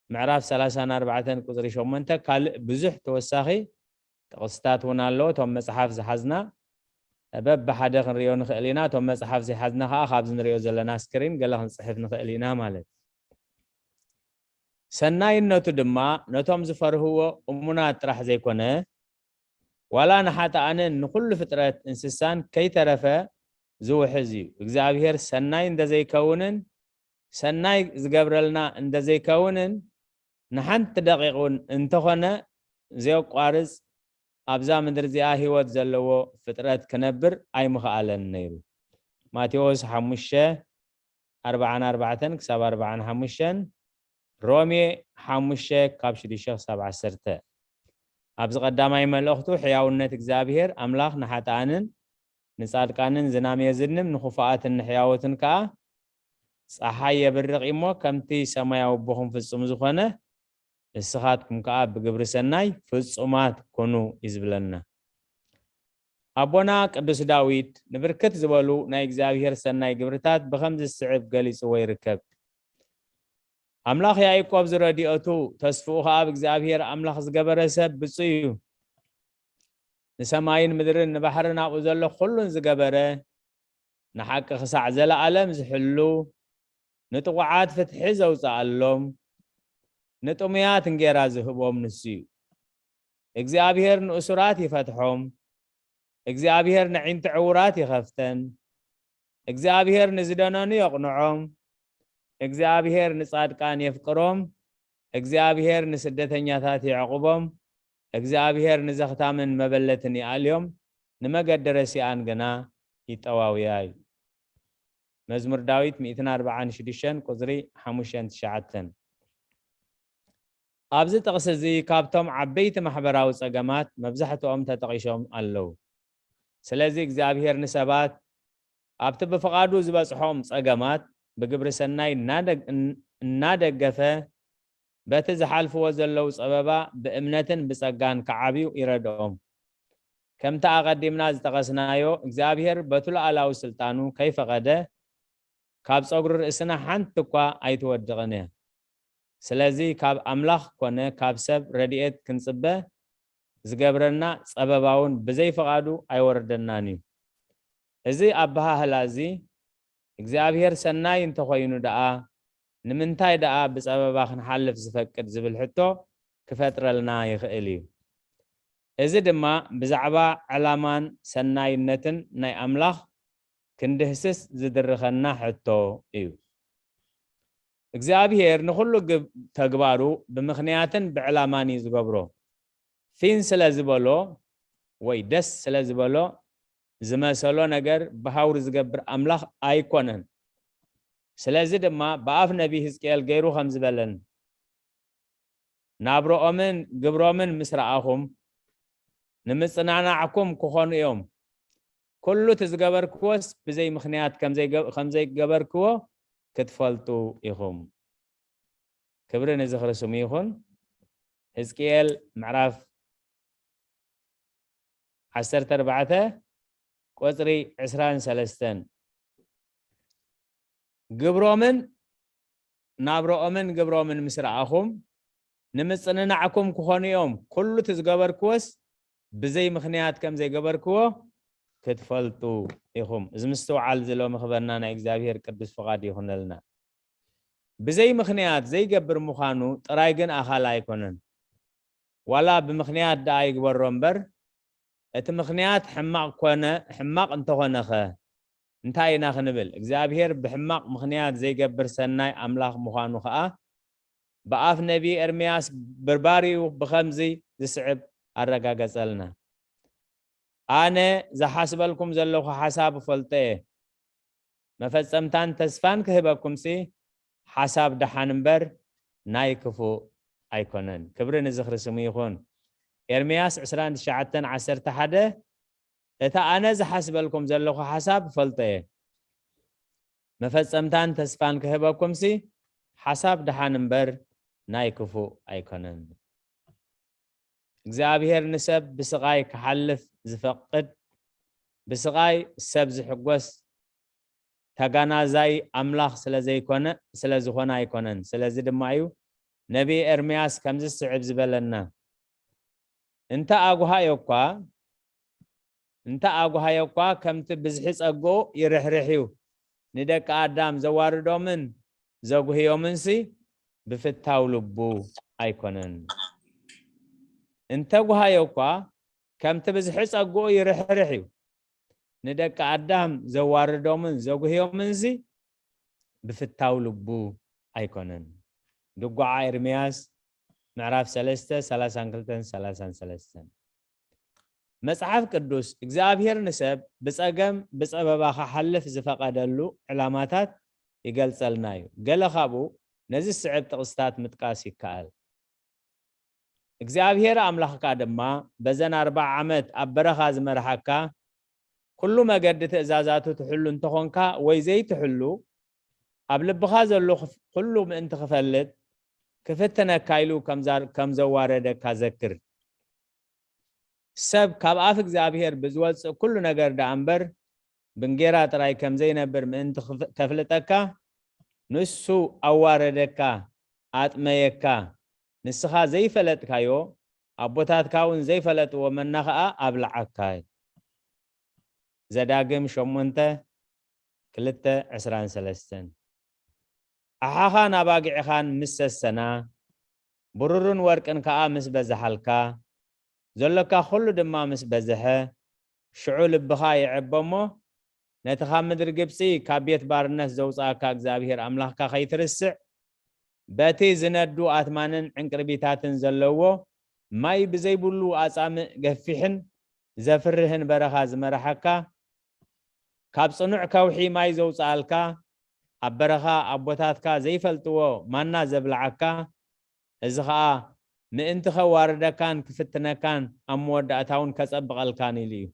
ምዕራፍ ሰላሳን ኣርባዕተን ቁፅሪ ሸሞንተ ካልእ ብዙሕ ተወሳኺ ጥቕስታት እውን ኣሎ። እቶም መፅሓፍ ዝሓዝና በብሓደ ክንሪኦ ንኽእል ኢና። እቶም መፅሓፍ ዘይሓዝና ከዓ ካብዚ ንሪኦ ዘለና ስክሪን ገለ ክንፅሕፍ ንኽእል ኢና ማለት። ሰናይነቱ ድማ ነቶም ዝፈርህዎ እሙናት ጥራሕ ዘይኮነ፣ ዋላ ንሓጥኣንን ንኹሉ ፍጥረት እንስሳን ከይተረፈ ዝውሕዝ እዩ። እግዚኣብሔር ሰናይ እንደዘይከውንን ሰናይ ዝገብረልና እንደዘይከውንን ንሓንቲ ደቂቕ እውን እንተኾነ ዘየቋርጽ ኣብዛ ምድሪ እዚኣ ህይወት ዘለዎ ፍጥረት ክነብር ኣይምኽኣለን ነይሩ። ማቴዎስ ሓሙሽተ ኣርባዓን ኣርባዕተን ክሳብ ኣርባዓን ሓሙሽተን፣ ሮሜ ሓሙሽተ ካብ ሽዱሽተ ክሳብ ዓሰርተ። ኣብዚ ቀዳማይ መልእኽቱ ሕያውነት እግዚኣብሔር ኣምላኽ ንሓጥኣንን ንጻድቃንን ዝናም የዝንም፣ ንኽፉኣትን ንሕያዎትን ከኣ ጸሓይ የብርቕ እሞ፣ ከምቲ ሰማያዊ ኣቦኹም ፍጹም ዝኾነ፣ ንስኻትኩም ከኣ ብግብሪ ሰናይ ፍጹማት ኩኑ እዩ ዝብለና። ኣቦና ቅዱስ ዳዊት ንብርክት ዝበሉ ናይ እግዚኣብሔር ሰናይ ግብርታት ብኸምዚ ዝስዕብ ገሊጽዎ ይርከብ። ኣምላኽ ያዕቆብ ዝረድኤቱ ተስፍኡ ኸኣ ብእግዚኣብሔር ኣምላኽ ዝገበረ ሰብ ብፁዕ እዩ። ንሰማይን ምድርን ንባሕርን ኣብኡ ዘሎ ኹሉን ዝገበረ፣ ንሓቂ ክሳዕ ዘለኣለም ዝሕሉ፣ ንጥቑዓት ፍትሒ ዘውፅኣሎም፣ ንጥሙያት እንጌራ ዝህቦም ንሱ እዩ። እግዚኣብሔር ንእሱራት ይፈትሖም፣ እግዚኣብሔር ነዒንቲ ዕውራት ይኸፍተን፣ እግዚኣብሔር ንዝደነኑ የቕንዖም፣ እግዚኣብሔር ንጻድቃን የፍቅሮም፣ እግዚኣብሔር ንስደተኛታት የዕቑቦም፣ እግዚኣብሔር ንዘኽታምን መበለትን ይኣልዮም፣ ንመገዲ ረሲኣን ግና ይጠዋውያ እዩ። መዝሙር ዳዊት ሚእትን ኣርባዓን ሽዱሽተን ቁጽሪ ሓሙሽተን ትሽዓተን። ኣብዚ ጥቕሲ እዚ ካብቶም ዓበይቲ ማሕበራዊ ጸገማት መብዛሕትኦም ተጠቒሶም ኣለዉ። ስለዚ እግዚኣብሔር ንሰባት ኣብቲ ብፍቓዱ ዝበጽሖም ጸገማት ብግብሪ ሰናይ እናደ-፣ እናደገፈ በቲ ዝሓልፍዎ ዘለዉ ጸበባ ብእምነትን ብጸጋን ክዓብዩ ይረድኦም። ከምቲ ኣቐዲምና ዝጠቐስናዮ እግዚኣብሔር በቲ ሉዓላዊ ስልጣኑ ከይፈቐደ ካብ ጸጉሪ ርእስና ሓንቲ እኳ ኣይትወድቕን እያ። ስለዚ ካብ ኣምላኽ ኮነ ካብ ሰብ ረድኤት ክንጽበ ዝገብረና ጸበባውን ብዘይ ፍቓዱ ኣይወርደናን እዩ። እዚ ኣበሃህላ እዚ እግዚኣብሔር ሰናይ እንተኾይኑ ደኣ ንምንታይ ደኣ ብጸበባ ክንሓልፍ ዝፈቅድ ዝብል ሕቶ ክፈጥረልና ይኽእል እዩ። እዚ ድማ ብዛዕባ ዕላማን ሰናይነትን ናይ ኣምላኽ ክንድህስስ ዝድርኸና ሕቶ እዩ። እግዚኣብሔር ንኹሉ ግብ-፣ ተግባሩ ብምኽንያትን ብዕላማን እዩ ዝገብሮ። ፊን ስለ ዝበሎ ወይ ደስ ስለ ዝበሎ ዝመሰሎ ነገር ብሃውሪ ዝገብር ኣምላኽ ኣይኮነን። ስለዚ ድማ ብኣፍ ነቢ ህዝቅኤል ገይሩ ከም ዝበለን፣ ናብረኦምን ግብሮምን ምስ ረኣኹም፣ ንምጽናናዕኩም ክኾኑ እዮም። ኩሉ እቲ ዝገበርክዎስ ብዘይ ምኽንያት ከም ዘይገ-፣ ከም ዘይገበርክዎ ክትፈልጡ ኢኹም። ክብሪ ንዝኽሪ ስሙ ይኹን። ህዝቅኤል ምዕራፍ ዓሰርተ ኣርባዕተ ቁጽሪ ዕስራን ሰለስተን። ግብሮምን ናብረኦምን ግብሮምን ምስ ረኣኹም፣ ንምጽንናዕኩም ክኾኑ እዮም። ኩሉ እቲ ዝገበርክዎስ ብዘይ ምኽንያት ከም ዘይገበርክዎ ክትፈልጡ ኢኹም። እዚ ምስትውዓል እዚ ሎሚ ክበና ናይ እግዚኣብሔር ቅዱስ ፍቓድ ይኹነልና። ብዘይ ምኽንያት ዘይገብር ምዃኑ ጥራይ ግን ኣኻሊ ኣይኮነን። ዋላ ብምኽንያት ደኣ ይግበሮ እምበር፣ እቲ ምኽንያት ሕማቕ ኮነ፣ ሕማቕ እንተኾነኸ እንታይ ኢና ክንብል? እግዚኣብሔር ብሕማቕ ምኽንያት ዘይገብር ሰናይ ኣምላኽ ምዃኑ ኸኣ ብኣፍ ነቢ ኤርምያስ ብርባሪኡ ብኸምዚ ዝስዕብ ኣረጋገጸልና። ኣነ ዝሓስበልኩም ዘለኹ ሓሳብ እፈልጦ እየ። መፈጸምታን ተስፋን ክህበኩምሲ ሓሳብ ደሓን እምበር ናይ ክፉእ ኣይኮነን። ክብሪ ንዝኽሪ ስሙ ይኹን። ኤርምያስ ዕስራን ትሽዓተን ዓሰርተ ሓደ፣ እታ ኣነ ዝሓስበልኩም ዘለኹ ሓሳብ እፈልጦ እየ። መፈጸምታን ተስፋን ክህበኩምሲ ሓሳብ ደሓን እምበር ናይ ክፉእ ኣይኮነን። እግዚኣብሔር ንሰብ ብስቓይ ክሓልፍ ዝፈቅድ፣ ብስቓይ ሰብ ዝሕጎስ ተጋናዛይ ኣምላኽ ስለ ዘይኮነ፣ ስለ ዝኾነ ኣይኮነን። ስለዚ ድማ እዩ ነቢይ ኤርምያስ ከምዚ ዝስዕብ ዝበለና፣ እንተ ኣጉሃዮ እኳ፣ እንተ ኣጉሃዮ እኳ፣ ከምቲ ብዝሒ ጸግኡ ይርሕርሕ እዩ። ንደቂ ኣዳም ዘዋርዶምን ዘጉህዮምንሲ ብፍታው ልቡ ኣይኮነን። እንተ ጉሃዮ እኳ፣ ከምቲ ብዝሒ ጸግኡ ይርሕርሕ እዩ። ንደቂ ኣዳም ዘዋርዶምን ዘጉህዮምንሲ ብፍታው ልቡ ኣይኮነን። ድጓዓ ኤርምያስ ምዕራፍ ሰለስተ፣ ሰላሳን ክልተን ሰላሳን ሰለስተን። መጽሓፍ ቅዱስ፣ እግዚኣብሔር ንሰብ ብጸገም ብጸበባ ክሓልፍ ዝፈቐደሉ ዕላማታት ይገልጸልና እዩ። ገለ ካብኡ ነዚ ዝስዕብ ጥቕስታት ምጥቃስ ይከኣል። እግዚኣብሔር ኣምላኽካ ድማ በዘን ኣርብዓ ዓመት ኣብ በረኻ ዝመርሓካ፣ ኩሉ መገዲ ትእዛዛቱ ትሕሉ እንተኾንካ ወይ ዘይትሕሉ፣ ኣብ ልብኻ ዘሎ ክፍ-፣ ኩሉ ምእንቲ ክፈልጥ፣ ክፍትነካ ኢሉ ከም ዛ-፣ ከም ዘዋረደካ ዘክር። ሰብ ካብ ኣፍ እግዚኣብሔር ብዝወጽእ ኩሉ ነገር ደኣ እምበር፣ ብእንጌራ ጥራይ ከም ዘይነብር ምእንቲ ክፍ-፣ ከፍልጠካ፣ ንሱ ኣዋረደካ፣ ኣጥመየካ። ንስኻ ዘይፈለጥካዮ፣ ኣቦታትካ እውን ዘይፈለጥዎ መና ኸኣ ኣብልዓካ። ዘዳግም ሸሞንተ፣ ክልተ፣ ዕስራን ሰለስተን። ኣሓኻን ኣባጊዕኻን ምስ ሰሰና፣ ብሩርን ወርቅን ከኣ ምስ በዝሓልካ፣ ዘሎካ ኹሉ ድማ ምስ በዝሐ፣ ሽዑ ልብኻ ይዕበ እሞ፣ ነቲ ካብ ምድሪ ግብጺ፣ ካብ ቤት ባርነት ዘውጽኣካ እግዚኣብሄር ኣምላኽካ ኸይትርስዕ፣ በቲ ዝነዱ ኣትማንን ዕንቅርቢታትን ዘለዎ ማይ ብዘይብሉ ኣጻምእ ገፊሕን ዘፍርህን በረኻ ዝመርሓካ፣ ካብ ጽኑዕ ከውሒ ማይ ዘውጽኣልካ፣ ኣብ በረኻ ኣቦታትካ ዘይፈልጥዎ ማና ዘብልዓካ፣ እዚ ኸኣ ምእንቲ ኸዋርደካን ክፍትነካን ኣብ መወዳእታ እውን ከጸብቐልካን ኢሉ እዩ።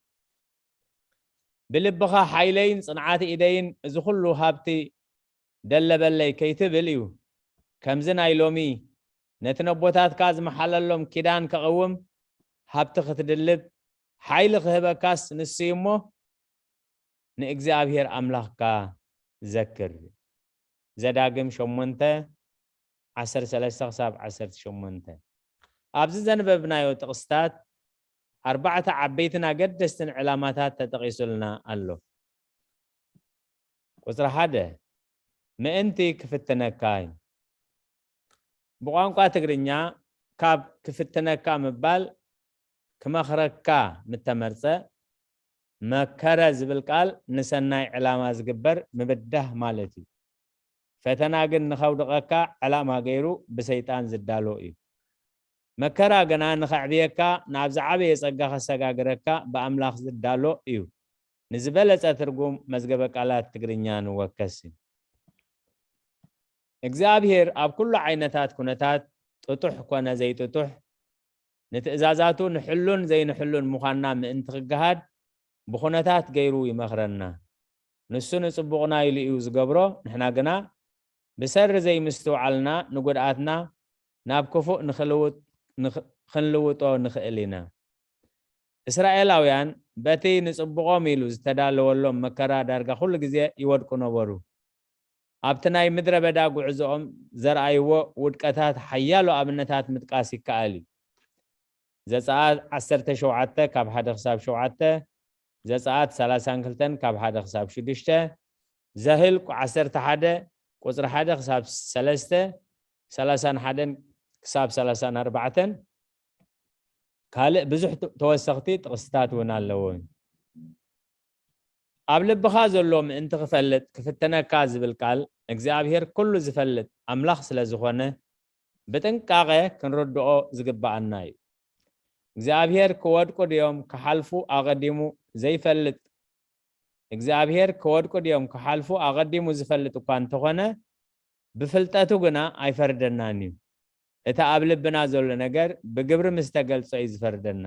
ብልብኻ ሓይለይን ጽንዓት ኢደይን እዚ ኹሉ ሃብቲ ደለበለይ ከይትብል እዩ። ከምዚ ናይ ሎሚ ነቲ ነቦታትካ ዝመሓለሎም ኪዳን ከቕውም ሃብቲ ክትድልብ ሓይሊ ክህበካስ ንሱ እዩ እሞ ንእግዚኣብሔር ኣምላኽካ ዘክር። ዘዳግም ሸሞንተ፣ ዓሰርተ ሰለስተ ክሳብ ዓሰርተ ሸሞንተ። ኣብዚ ዘንበብናዮ ጥቕስታት ኣርባዕተ ዓበይትን ኣገደስትን ዕላማታት ተጠቒሱልና ኣሎ። ቁጽሪ ሓደ፣ ምእንቲ ክፍትነካ እዩ። ብቋንቋ ትግርኛ ካብ ክፍትነካ ምባል ክመኽረካ ምተመርጸ፣ መከረ ዝብል ቃል ንሰናይ ዕላማ ዝግበር ምብዳህ ማለት እዩ። ፈተና ግን ንኸውድቐካ ዕላማ ገይሩ ብሰይጣን ዝዳሎ እዩ። መከራ ግና ንኸዕብየካ፣ ናብ ዝዓበየ ጸጋ ከሰጋግረካ ብኣምላኽ ዝዳሎ እዩ። ንዝበለጸ ትርጉም መዝገበ ቃላት ትግርኛ ንወከስ እዩ። እግዚኣብሔር ኣብ ኩሉ ዓይነታት ኩነታት ጥጡሕ ኮነ ዘይጥጡሕ፣ ንትእዛዛቱ ንሕሉን ዘይንሕሉን ምዃንና ምእንቲ ክገሃድ ብኹነታት ገይሩ ይመኽረና። ንሱ ንጽቡቕና ኢሉ እዩ ዝገብሮ፣ ንሕና ግና ብሰሪ ዘይምስትውዓልና ንጉድኣትና ናብ ክፉእ ንኽልውጥ-፣ ንኽ-፣ ክንልውጦ ንኽእል ኢና። እስራኤላውያን በቲ ንጽቡቖም ኢሉ ዝተዳለወሎም መከራ ዳርጋ ኩሉ ግዜ ይወድቁ ነበሩ። ኣብቲ ናይ ምድረ በዳ ጉዕዞኦም ዘርኣይዎ ውድቀታት ሓያሎ ኣብነታት ምጥቃስ ይከኣል እዩ። ዘጸኣት ዓሰርተ ሸውዓተ ካብ ሓደ ክሳብ ሸውዓተ፣ ዘጸኣት ሰላሳን ክልተን ካብ ሓደ ክሳብ ሽዱሽተ፣ ዘህልቁ ዓሰርተ ሓደ ቁጽሪ ሓደ ክሳብ ሰለስተ፣ ሰላሳን ሓደን ክሳብ ሰላሳን ኣርባዕተን፣ ካልእ ብዙሕ ተ-፣ ተወሰኽቲ ጥቕስታት እውን ኣለዉ። ኣብ ልብኻ ዘሎ ምእንቲ ክፈልጥ ክፍትነካ ዝብል ቃል፣ እግዚኣብሔር ኩሉ ዝፈልጥ ኣምላኽ ስለ ዝኾነ፣ ብጥንቃቐ ክንርድኦ ዝግብኣና እዩ። እግዚኣብሔር ክወድቁ ድዮም ክሓልፉ ኣቐዲሙ ዘይፈልጥ፣ እግዚኣብሔር ክወድቁ ድዮም ክሓልፉ ኣቐዲሙ ዝፈልጥ እኳ እንተኾነ፣ ብፍልጠቱ ግና ኣይፈርደናን እዩ። እቲ ኣብ ልብና ዘሎ ነገር ብግብሪ ምስ ተገልጸ እዩ ዝፈርደና።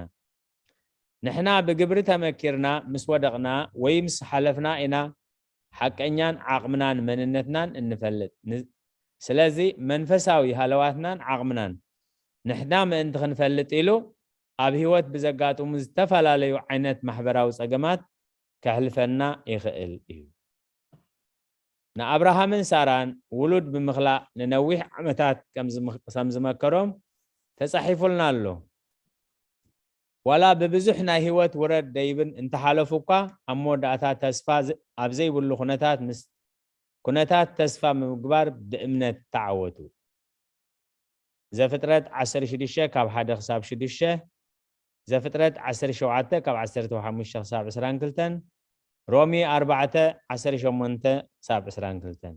ንሕና ብግብሪ ተመኪርና ምስ ወደቕና ወይ ምስ ሓለፍና ኢና ሓቀኛን ዓቕምናን መንነትናን እንፈልጥ። ን-፣ ስለዚ መንፈሳዊ ሃለዋትናን ዓቕምናን ንሕና ምእንቲ ክንፈልጥ ኢሉ ኣብ ህይወት ብዘጋጥሙ ዝተፈላለዩ ዓይነት ማሕበራዊ ጸገማት ከሕልፈና ይኽእል እዩ። ንኣብርሃምን ሳራን ውሉድ ብምኽላእ ንነዊሕ ዓመታት ከም ዝመ-፣ ከም ዝመከሮም ተጻሒፉልና ኣሎ። ዋላ ብብዙሕ ናይ ህይወት ውረድ ደይብን እንተሓለፉ እኳ፣ ኣብ መወዳእታ ተስፋ ዝ-፣ ኣብ ዘይብሉ ኩነታት ምስ-፣ ኩነታት ተስፋ ምግባር ብእምነት ተዓወቱ። ዘፍጥረት ዓሰርተ ሽዱሽተ ካብ ሓደ ክሳብ ሽዱሽተ፣ ዘፍጥረት ዓሰርተ ሸውዓተ ካብ ዓሰርተ ሓሙሽተ ክሳብ ዕስራን ክልተን፣ ሮሜ ኣርባዕተ ዓሰርተ ሸሞንተ ክሳብ ዕስራን ክልተን።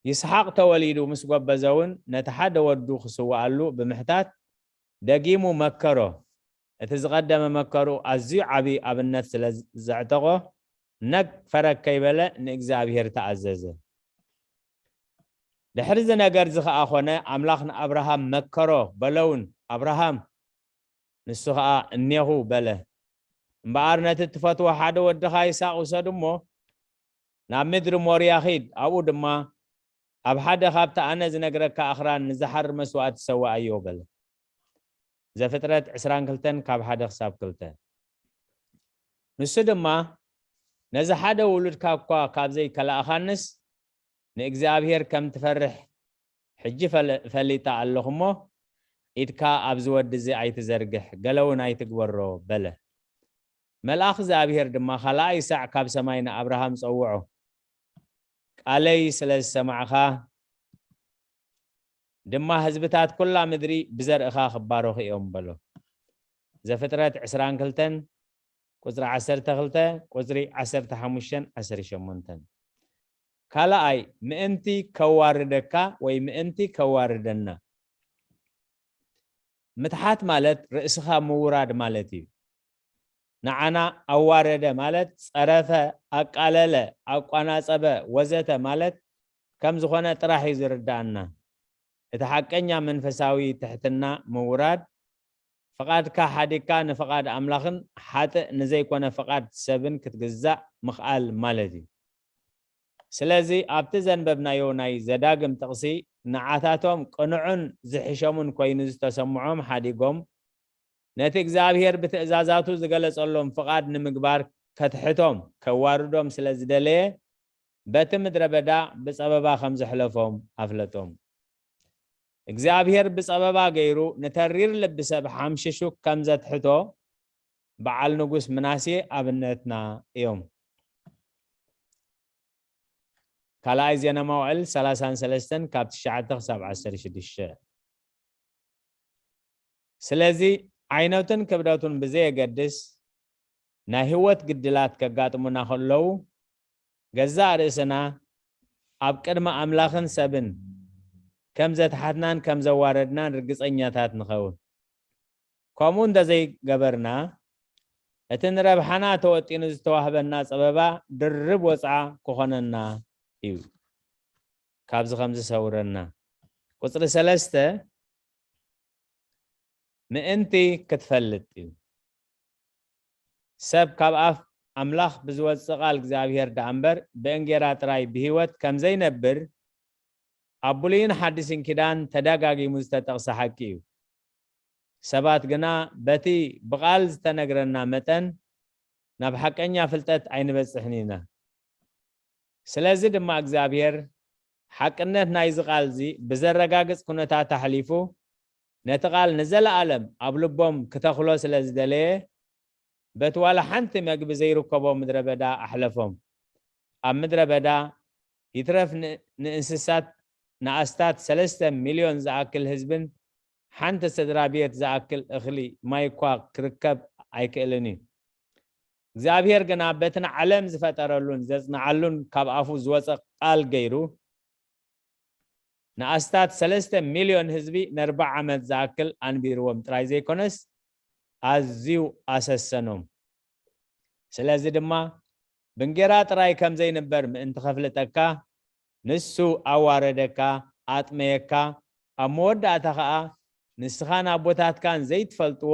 ይስሓቅ ተወሊዱ ምስ ጎበዘ እውን ነቲ ሓደ ወዱ ክስውኣሉ ብምሕታት ደጊሙ መከሮ። እቲ ዝቐደመ መከሩ ኣዝዩ ዓቢ ኣብነት ስለ ዘዕጠቖ፣ ነግ ፈረግ ከይበለ ንእግዚኣብሔር ተኣዘዘ። ድሕሪ እዚ ነገር እዚ ኸኣ ኾነ፣ ኣምላኽ ንኣብርሃም መከሮ በለውን፣ ኣብርሃም፣ ንሱ ኸኣ እኔኹ በለ። እምበኣር ነቲ እትፈትዎ ሓደ ወድኻ ይስሓቅ ውሰድ እሞ፣ ናብ ምድሪ ሞርያ ኺድ፣ ኣብኡ ድማ ኣብ ሓደ ኻብቲ ኣነ ዝነግረካ ኣኽራን ንዝሓሪ መስዋእቲ ሰውኣዮ በለ። ዘፍጥረት ዕስራን ክልተን ካብ ሓደ ክሳብ ክልተ። ንሱ ድማ፣ ነዚ ሓደ ውሉድካ እኳ ካብ ዘይከላእኻንስ፣ ንእግዚኣብሔር ከም ትፈርሕ ሕጂ ፈለ-፣ ፈሊጠ ኣለኹ እሞ፣ ኢድካ ኣብዚ ወዲ እዚ ኣይትዘርግሕ፣ ገለ እውን ኣይትግበሮ በለ። መልኣኽ እግዚኣብሔር ድማ ካልኣይ ሳዕ ካብ ሰማይ ንኣብርሃም ጸውዖ። ቃለይ ስለ ዝሰማዕኻ ድማ ህዝብታት ኩላ ምድሪ ብዘርእኻ ክባረኹ እዮም በሎ። ዘፍጥረት ዕስራን ክልተን ቁጽሪ ዓሰርተ ክልተ፣ ቁጽሪ ዓሰርተ ሓሙሽተን ዓሰርተ ሸሞንተን። ካልኣይ፣ ምእንቲ ከዋርደካ ወይ ምእንቲ ከዋርደና። ምትሓት ማለት ርእስኻ ምውራድ ማለት እዩ። ንዓና ኣዋረደ ማለት ጸረፈ፣ ኣቃለለ፣ ኣቋናጸበ ወዘተ ማለት ከም ዝኾነ ጥራሕ እዩ ዝርድኣና። እቲ ሓቀኛ መንፈሳዊ ትሕትና ምውራድ፣ ፍቓድካ ሓዲግካ ንፍቓድ ኣምላኽን ሓጥእ ንዘይኮነ ፍቓድ ሰብን ክትግዛእ ምኽኣል ማለት እዩ። ስለዚ ኣብቲ ዘንበብናዮ ናይ ዘዳግም ጥቕሲ ንዓታቶም ቅኑዕን ዝሕሸሙን ኮይኑ ዝተሰምዖም ሓዲጎም፣ ነቲ እግዚኣብሔር ብትእዛዛቱ ዝገለጸሎም ፍቓድ ንምግባር ከትሕቶም፣ ከዋርዶም ስለ ዝደለየ፣ በቲ ምድረ በዳ ብጸበባ ከም ዘሕለፎም ኣፍለጦም። እግዚኣብሔር ብጸበባ ገይሩ ንተሪር ልቢ ሰብ ሓምሽሹ ከም ዘትሕቶ በዓል ንጉስ ምናሴ ኣብነትና እዮም። ካልኣይ ዜና መዋዕል ሰላሳን ሰለስተን ካብ ትሽዓተ ክሳብ ዓሰርተ ሽዱሽተ። ስለዚ ዓይነቱን ክብደቱን ብዘየገድስ ናይ ህይወት ግድላት ከጋጥሙና ከለዉ፣ ገዛእ ርእስና ኣብ ቅድሚ ኣምላኽን ሰብን ከም ዘትሓትናን ከም ዘዋረድናን ርግጸኛታት ንኸውን። ከምኡ እንተዘይገበርና፣ እቲ ንረብሓና ተወጢኑ ዝተዋህበና ጸበባ ድርብ ወጽዓ ክኾነና እዩ። ካብዚ ከም ዝሰውረና። ቁጽሪ ሰለስተ፣ ምእንቲ ክትፈልጥ እዩ። ሰብ ካብ ኣፍ ኣምላኽ ብዝወጽእ ቃል እግዚኣብሔር ደኣ እምበር ብእንጌራ ጥራይ ብህይወት ከም ዘይነብር ኣብ ብሉይን ሓዲስን ኪዳን ተደጋጊሙ ዝተጠቕሰ ሓቂ እዩ። ሰባት ግና በቲ ብቓል ዝተነግረና መጠን ናብ ሓቀኛ ፍልጠት ኣይንበጽሕን ኢና። ስለዚ ድማ እግዚኣብሔር ሓቅነት ናይዚ ቃል እዚ ብዘረጋግጽ ኩነታት ኣሕሊፉ ነቲ ቃል ንዘለኣለም ኣብ ልቦም ክተኽሎ ስለ ዝደለየ በቲ ዋላ ሓንቲ መግቢ ዘይርከቦ ምድረ በዳ ኣሕለፎም። ኣብ ምድረ በዳ ይትረፍ ን-፣ ንእንስሳት ንኣስታት ሰለስተ ሚልዮን ዝኣክል ህዝብን ሓንቲ ስድራ ቤት ዝኣክል እኽሊ ማይ እኳ ክርከብ ኣይክእልን እዩ። እግዚኣብሔር ግና በቲ ንዓለም ዝፈጠረሉን ዘጽንዓሉን ካብ ኣፉ ዝወጸ ቃል ገይሩ ንኣስታት ሰለስተ ሚልዮን ህዝቢ ነርብዓ ዓመት ዝኣክል ኣንቢርዎም ጥራይ ዘይኮነስ ኣዝዩ ኣሰሰኖም። ስለዚ ድማ ብእንጌራ ጥራይ ከም ዘይንበር ምእንቲ ከፍልጠካ ንሱ ኣዋረደካ፣ ኣጥመየካ፣ ኣብ መወዳእታ ኸኣ ንስኻን ኣቦታትካን ዘይትፈልጥዎ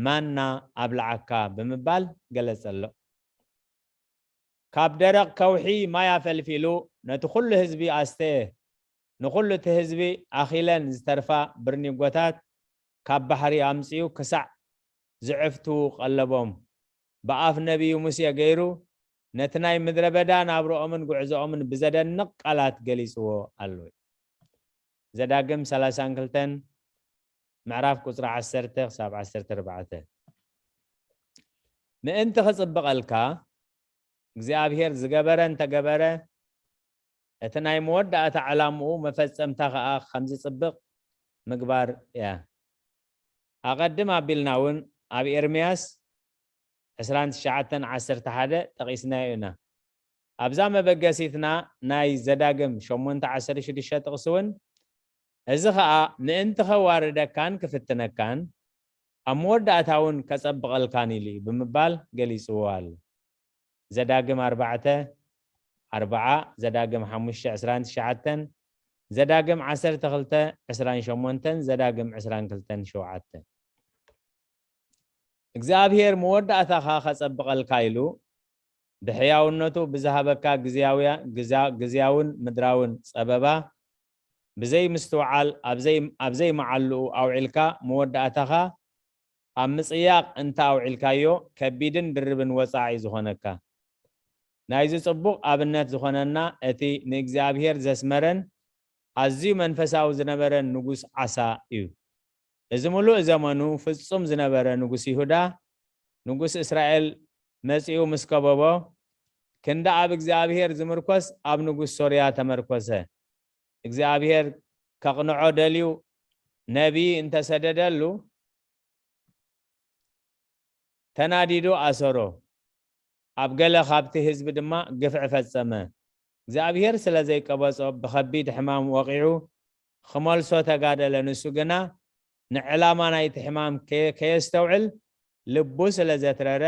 ማና ኣብልዓካ ብምባል ገለጸሎም። ካብ ደረቕ ከውሒ ማይ ኣፈልፊሉ ነቲ ኩሉ ህዝቢ ኣስተየ። ንኹሉ እቲ ህዝቢ ኣኺለን ዝተርፋ ብርኒጎታት ካብ ባሕሪ ኣምጺኡ ክሳዕ ዝዕፍቱ ቀለቦም። ብኣፍ ነቢዩ ሙሴ ገይሩ ነቲ ናይ ምድረ በዳ ናብርኦምን ጉዕዞኦምን ብዘደንቕ ቃላት ገሊጽዎ ኣሎ። ዘዳግም ሰላሳን ክልተን ምዕራፍ ቁጽሪ ዓሰርተ ክሳብ ዓሰርተ ኣርባዕተ። ምእንቲ ክጽብቐልካ እግዚኣብሔር ዝገበረ እንተገበረ፣ እቲ ናይ መወዳእታ ዕላምኡ መፈጸምታ ከኣ ከም ዝጽብቕ ምግባር እያ። ኣቐድም ኣቢልና እውን ኣብ ኤርምያስ ዕስራን ትሽዓተን ዓሰርተ ሓደ ጠቒስናዮ ኢና። ኣብዛ መበገሲትና ናይ ዘዳግም ሸሞንተ ዓሰርተ ሽዱሽተ ጥቕሲ እውን፣ እዚ ኸኣ ምእንቲ ኸዋርደካን ክፍትነካን፣ ኣብ መወዳእታ እውን ከጸብቐልካን ኢሉ እዩ ብምባል ገሊጽዎ ኣሎ። ዘዳግም ኣርባዕተ ኣርባዓ፣ ዘዳግም ሓሙሽተ ዕስራን ትሽዓተን፣ ዘዳግም ዓሰርተ ክልተ ዕስራን ሸሞንተን፣ ዘዳግም ዕስራን ክልተን ሸውዓተ። እግዚኣብሔር መወዳእታኻ ከጸብቐልካ ኢሉ ብሕያውነቱ ብዝሃበካ ግዝያውያ-፣ ግዛ-፣ ግዝያውን ምድራውን ጸበባ ብዘይ ምስትውዓል ኣብ ዘይ-፣ ኣብ ዘይመዓልኡ ኣውዒልካ መወዳእታኻ ኣብ ምጽያቕ እንተ ኣውዒልካዮ ከቢድን ድርብን ወጻዒ ዝኾነካ። ናይዚ ጽቡቕ ኣብነት ዝኾነና እቲ ንእግዚኣብሔር ዘስመረን ኣዝዩ መንፈሳዊ ዝነበረን ንጉስ ዓሳ እዩ። እዚ ምሉእ ዘመኑ ፍጹም ዝነበረ ንጉስ ይሁዳ፣ ንጉስ እስራኤል መጺኡ ምስ ከበቦ፣ ክንዲ ኣብ እግዚኣብሔር ዝምርኮስ ኣብ ንጉስ ሶርያ ተመርኮሰ። እግዚኣብሔር ከቕንዖ ደልዩ ነቢይ እንተሰደደሉ፣ ተናዲዱ ኣሰሮ። ኣብ ገለ ካብቲ ህዝቢ ድማ ግፍዒ ፈጸመ። እግዚኣብሔር ስለ ዘይቀበጾ ብኸቢድ ሕማም ወቒዑ ክመልሶ ተጋደለ። ንሱ ግና ንዕላማ ናይቲ ሕማም ከየ-፣ ከየስተውዕል ልቡ ስለ ዘትረረ፣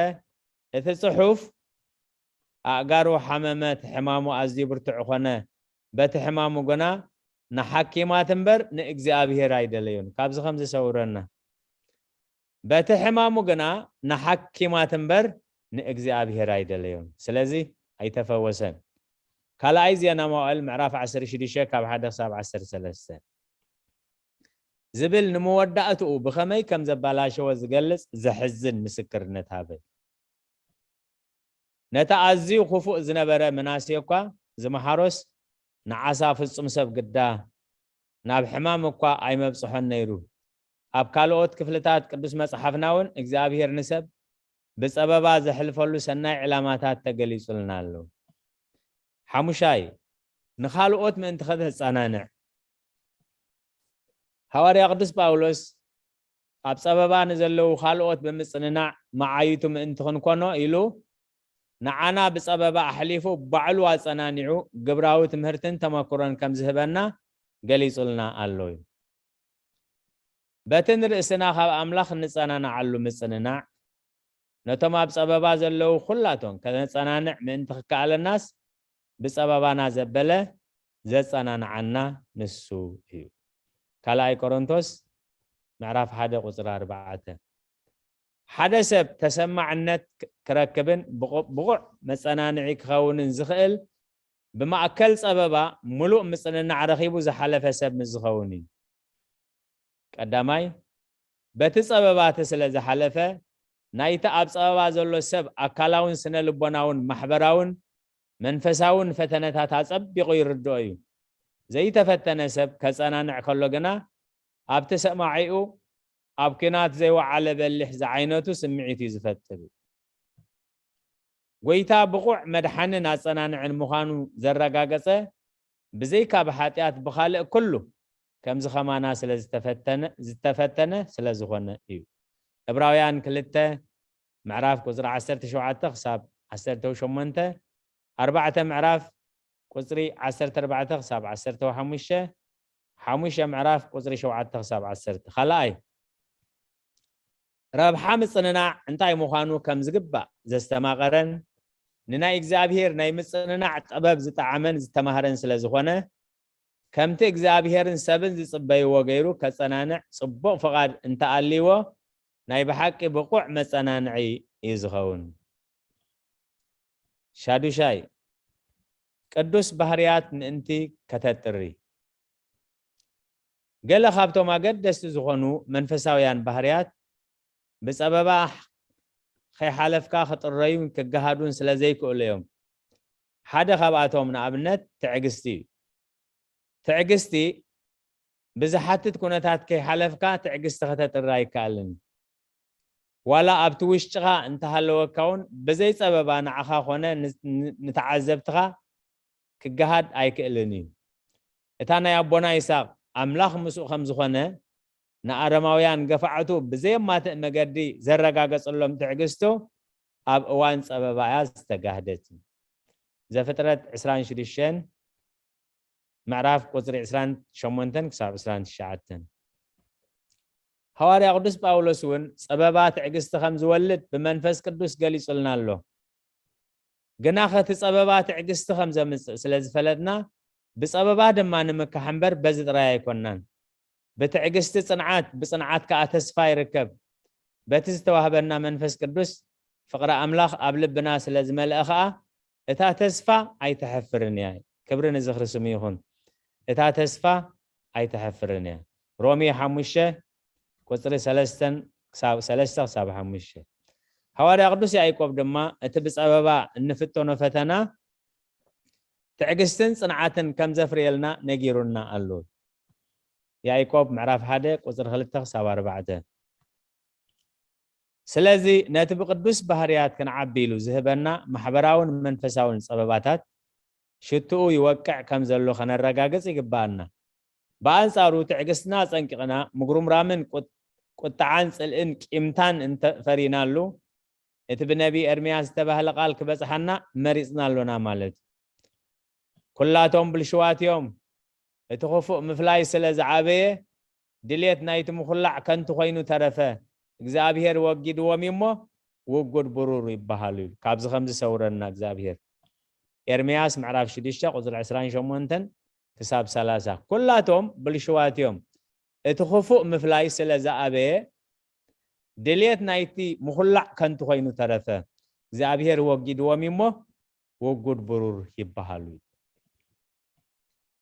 እቲ ጽሑፍ ኣእጋሩ ሓመመ፣ እቲ ሕማሙ ኣዝዩ ብርቱዕ ኾነ። በቲ ሕማሙ ግና ንሓኪማት እምበር ንእግዚኣብሔር ኣይደለዮን። ካብዚ ከም ዝሰውረና። በቲ ሕማሙ ግና ንሓኪማት እምበር ንእግዚኣብሔር ኣይደለዮን። ስለዚ ኣይተፈወሰን። ካልኣይ ዜና መዋዕል ምዕራፍ ዓሰርተ ሽዱሽተ ካብ ሓደ ክሳብ ዓሰርተ ሰለስተ ዝብል ንመወዳእትኡ ብኸመይ ከም ዘባላሸወ ዝገልጽ ዘሕዝን ምስክርነት ሃበ። ነቲ ኣዝዩ ክፉእ ዝነበረ ምናሴ እኳ ዝመሓሮስ፣ ንዓሳ ፍጹም ሰብ ግዳ ናብ ሕማም እኳ ኣይመብጽሖን ነይሩ። ኣብ ካልኦት ክፍልታት ቅዱስ መጽሓፍና እውን እግዚኣብሔር ንሰብ ብጸበባ ዘሕልፈሉ ሰናይ ዕላማታት ተገሊጹልና ኣሎ። ሓሙሻይ፣ ንኻልኦት ምእንቲ ከተጸናንዕ። ሃዋርያ ቅዱስ ጳውሎስ ኣብ ጸበባ ንዘለዉ ካልኦት ብምጽንናዕ መዓይቱ ምእንቲ ክንኮኖ ኢሉ፣ ንዓና ብጸበባ ኣሕሊፉ ባዕሉ ኣጸናኒዑ ግብራዊ ትምህርትን ተመክሮን ከም ዝህበና ገሊጹልና ኣሎ እዩ። በቲ ንርእስና ካብ ኣምላኽ እንጸናንዓሉ ምጽንናዕ፣ ነቶም ኣብ ጸበባ ዘለዉ ኩላቶም ከነጸናንዕ ምእንቲ ክከኣለናስ፣ ብጸበባና ዘበለ ዘጸናንዓና ንሱ እዩ። ካልኣይ ቆሮንቶስ ምዕራፍ ሓደ ቁጽሪ ኣርባዕተ። ሓደ ሰብ ተሰማዕነት ክ-፣ ክረክብን ብቑ-፣ ብቑዕ መጸናንዒ ክኸውንን ዝኽእል ብማእከል ጸበባ ምሉእ ምጽንናዕ ረኺቡ ዝሓለፈ ሰብ ምስ ዝኸውን እዩ። ቀዳማይ፣ በቲ ጸበባቲ ስለ ዝሓለፈ፣ ናይቲ ኣብ ጸበባ ዘሎ ሰብ ኣካላውን ስነ ልቦናውን ማሕበራውን መንፈሳውን ፈተነታት ኣጸቢቑ ይርድኦ እዩ። ዘይተፈተነ ሰብ ከጸናንዕ ከሎ ግና፣ ኣብቲ ሰማዒኡ ኣብ ኲናት ዘይወዓለ በሊሕ ዝዓይነቱ ስምዒት እዩ ዝፈጥር። ጐይታ ብቑዕ መድሓንን ኣጸናንዕን ምዃኑ ዘረጋገጸ፣ ብዘይካ ብሓጢኣት ብኻልእ ኩሉ ከምዚ ኸማና ስለ ዝተፈተነ፣ ዝተፈተነ ስለ ዝኾነ እዩ። ዕብራውያን ክልተ ምዕራፍ ቁጽሪ ዓሰርተ ሸውዓተ ክሳብ ዓሰርተ ሸሞንተ፣ ኣርባዕተ ምዕራፍ ቁጽሪ ዓሰርተ ኣርባዕተ ክሳብ ዓሰርተ ሓሙሽተ፣ ሓሙሽተ ምዕራፍ ቁጽሪ ሸውዓተ ክሳብ ዓሰርተ። ካልኣይ፣ ረብሓ ምጽንናዕ እንታይ ምዃኑ ከም ዝግባእ ዘስተማቐረን ንናይ እግዚኣብሔር ናይ ምጽንናዕ ጥበብ ዝጠዓመን ዝተማህረን ስለ ዝኾነ፣ ከምቲ እግዚኣብሔርን ሰብን ዝጽበይዎ ገይሩ ከጸናንዕ ጽቡቕ ፍቓድ እንተኣልይዎ፣ ናይ ብሓቂ ብቑዕ መጸናንዒ እዩ ዝኸውን። ሻዱሻይ፣ ቅዱስ ባህርያት ምእንቲ ከተጥሪ። ገለ ካብቶም ኣገደስቲ ዝኾኑ መንፈሳውያን ባህርያት ብጸበባ ከይሓለፍካ ክጥረዩን ክገሃዱን ስለ ዘይክእሉ እዮም። ሓደ ካብኣቶም ንኣብነት ትዕግስቲ እዩ። ትዕግስቲ ብዝሓትት ኩነታት ከይሓለፍካ ትዕግስቲ ከተጥሪ ኣይከኣልን። ዋላ ኣብቲ ውሽጥኻ እንተሃለወካ እውን ብዘይ ጸበባ ንዓኻ ኮነ ን-፣ ን-፣ ንተዓዘብትኻ ክገሃድ ኣይክእልን እዩ። እታ ናይ ኣቦና ይስሐቅ ኣምላኽ ምስኡ ከም ዝኾነ ንኣረማውያን ገፋዕቱ ብዘየማትእ መገዲ ዘረጋገጸሎም ትዕግስቱ ኣብ እዋን ጸበባ እያ ዝተጋህደት። ዘፍጥረት ዕስራን ሽዱሽተን ምዕራፍ ቁጽሪ ዕስራን ሸሞንተን ክሳብ ዕስራን ትሽዓተን። ሃዋርያ ቅዱስ ጳውሎስ እውን ጸበባ ትዕግስቲ ከም ዝወልድ ብመንፈስ ቅዱስ ገሊጹልና ኣሎ። ግና ኸቲ ጸበባ ትዕግስቲ ከም ዘምጽእ ስለ ዝፈለጥና ብጸበባ ድማ ንምካሕ እምበር በዚ ጥራይ ኣይኮናን። ብትዕግስቲ ጽንዓት፣ ብጽንዓት ከኣ ተስፋ ይርከብ። በቲ ዝተዋህበና መንፈስ ቅዱስ ፍቕሪ ኣምላኽ ኣብ ልብና ስለ ዝመልአ ኸኣ እታ ተስፋ ኣይተሐፍርን እያ። ክብሪ ንዝኽሪ ስሙ ይኹን። እታ ተስፋ ኣይተሐፍርን እያ። ሮሜ ሓሙሽተ ቁጽሪ ሰለስተን ክሳብ፣ ሰለስተ ክሳብ ሓሙሽተ። ሃዋርያ ቅዱስ ያዕቆብ ድማ እቲ ብጸበባ እንፍተኖ ፈተና ትዕግስትን ጽንዓትን ከም ዘፍርየልና ነጊሩና ኣሎ። ያዕቆብ ምዕራፍ ሓደ ቁጽሪ ክልተ ክሳብ ኣርባዕተ። ስለዚ ነቲ ብቅዱስ ባህርያት ክንዓቢ ኢሉ ዝህበና ማሕበራውን መንፈሳውን ጸበባታት ሽትኡ ይወቅዕ ከም ዘሎ ከነረጋግጽ ይግብኣና። ብኣንጻሩ ትዕግስትና ጸንቂቕና ምጉርምራምን ቁጥ-፣ ቁጥዓን ጽልእን ቂምታን እንተፈሪናሉ እቲ ብነቢ ኤርምያስ ዝተባህለ ቃል ክበጽሓና መሪጽና ኣሎና ማለት እዩ። ኩላቶም ብልሽዋት እዮም፣ እቲ ክፉእ ምፍላይ ስለ ዝዓበየ ድሌት ናይቲ ምኹላዕ ከንቱ ኮይኑ ተረፈ፣ እግዚኣብሔር ወጊድዎም እዩ እሞ ውጉድ ብሩር ይበሃሉ እዩ። ካብዚ ከም ዝሰውረና እግዚኣብሔር። ኤርምያስ ምዕራፍ ሽዱሽተ ቁጽሪ ዕስራን ሸሞንተን ክሳብ ሰላሳ። ኩላቶም ብልሽዋት እዮም፣ እቲ ክፉእ ምፍላይ ስለ ዝኣበየ ድሌት ናይቲ ምኹላዕ ከንቱ ኮይኑ ተረፈ፣ እግዚኣብሔር ወጊድዎም እዩ እሞ ውጉድ ብሩር ይበሃሉ።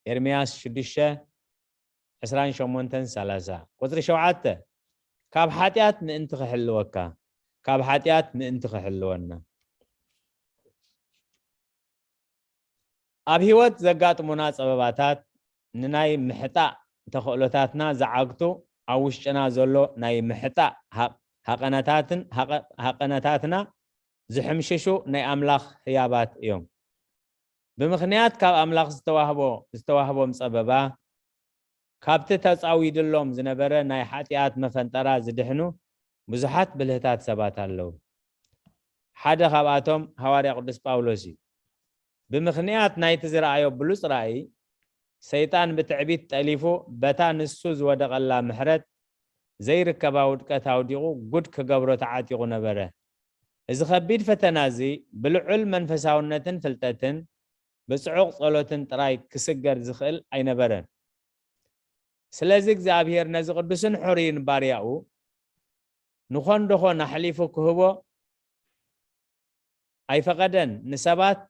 ኤርምያስ ሽዱሽተ ዕስራን ሸሞንተን ሰላሳ። ቁጽሪ ሸውዓተ፣ ካብ ሓጢኣት ምእንቲ ክሕልወካ፣ ካብ ሓጢኣት ምእንቲ ክሕልወና። ኣብ ህይወት ዘጋጥሙና ጸበባታት ንናይ ምሕጣእ ተኽእሎታትና ዝዓግቱ፣ ኣብ ውሽጥና ዘሎ ናይ ምሕጣእ ሃ-፣ ሃቐነታትን፣ ሃቐ-፣ ሃቐነታትና ዝሕምሽሹ ናይ ኣምላኽ ህያባት እዮም። ብምኽንያት ካብ ኣምላኽ ዝተዋህቦ፣ ዝተዋህቦም ጸበባ፣ ካብቲ ተጻዊድሎም ዝነበረ ናይ ሓጢኣት መፈንጠራ ዝድሕኑ ብዙሓት ብልህታት ሰባት ኣለዉ። ሓደ ካብኣቶም ሃዋርያ ቅዱስ ጳውሎስ እዩ። ብምኽንያት ናይቲ ዝረኣዮ ብሉጽ ራእይ፣ ሰይጣን ብትዕቢት ጠሊፉ፣ በታ ንሱ ዝወደቐላ ምሕረት ዘይርከባ ውድቀት ኣውዲቑ ጉድ ክገብሮ ተዓጢቑ ነበረ። እዚ ከቢድ ፈተና እዚ ብልዑል መንፈሳውነትን ፍልጠትን ብጽዑቕ ጸሎትን ጥራይ ክስገር ዝኽእል ኣይነበረን። ስለዚ እግዚኣብሔር ነዚ ቅዱስን ሕሩይን ባርያኡ ንኾን ደኾን ኣሕሊፉ ክህቦ ኣይፈቐደን። ንሰባት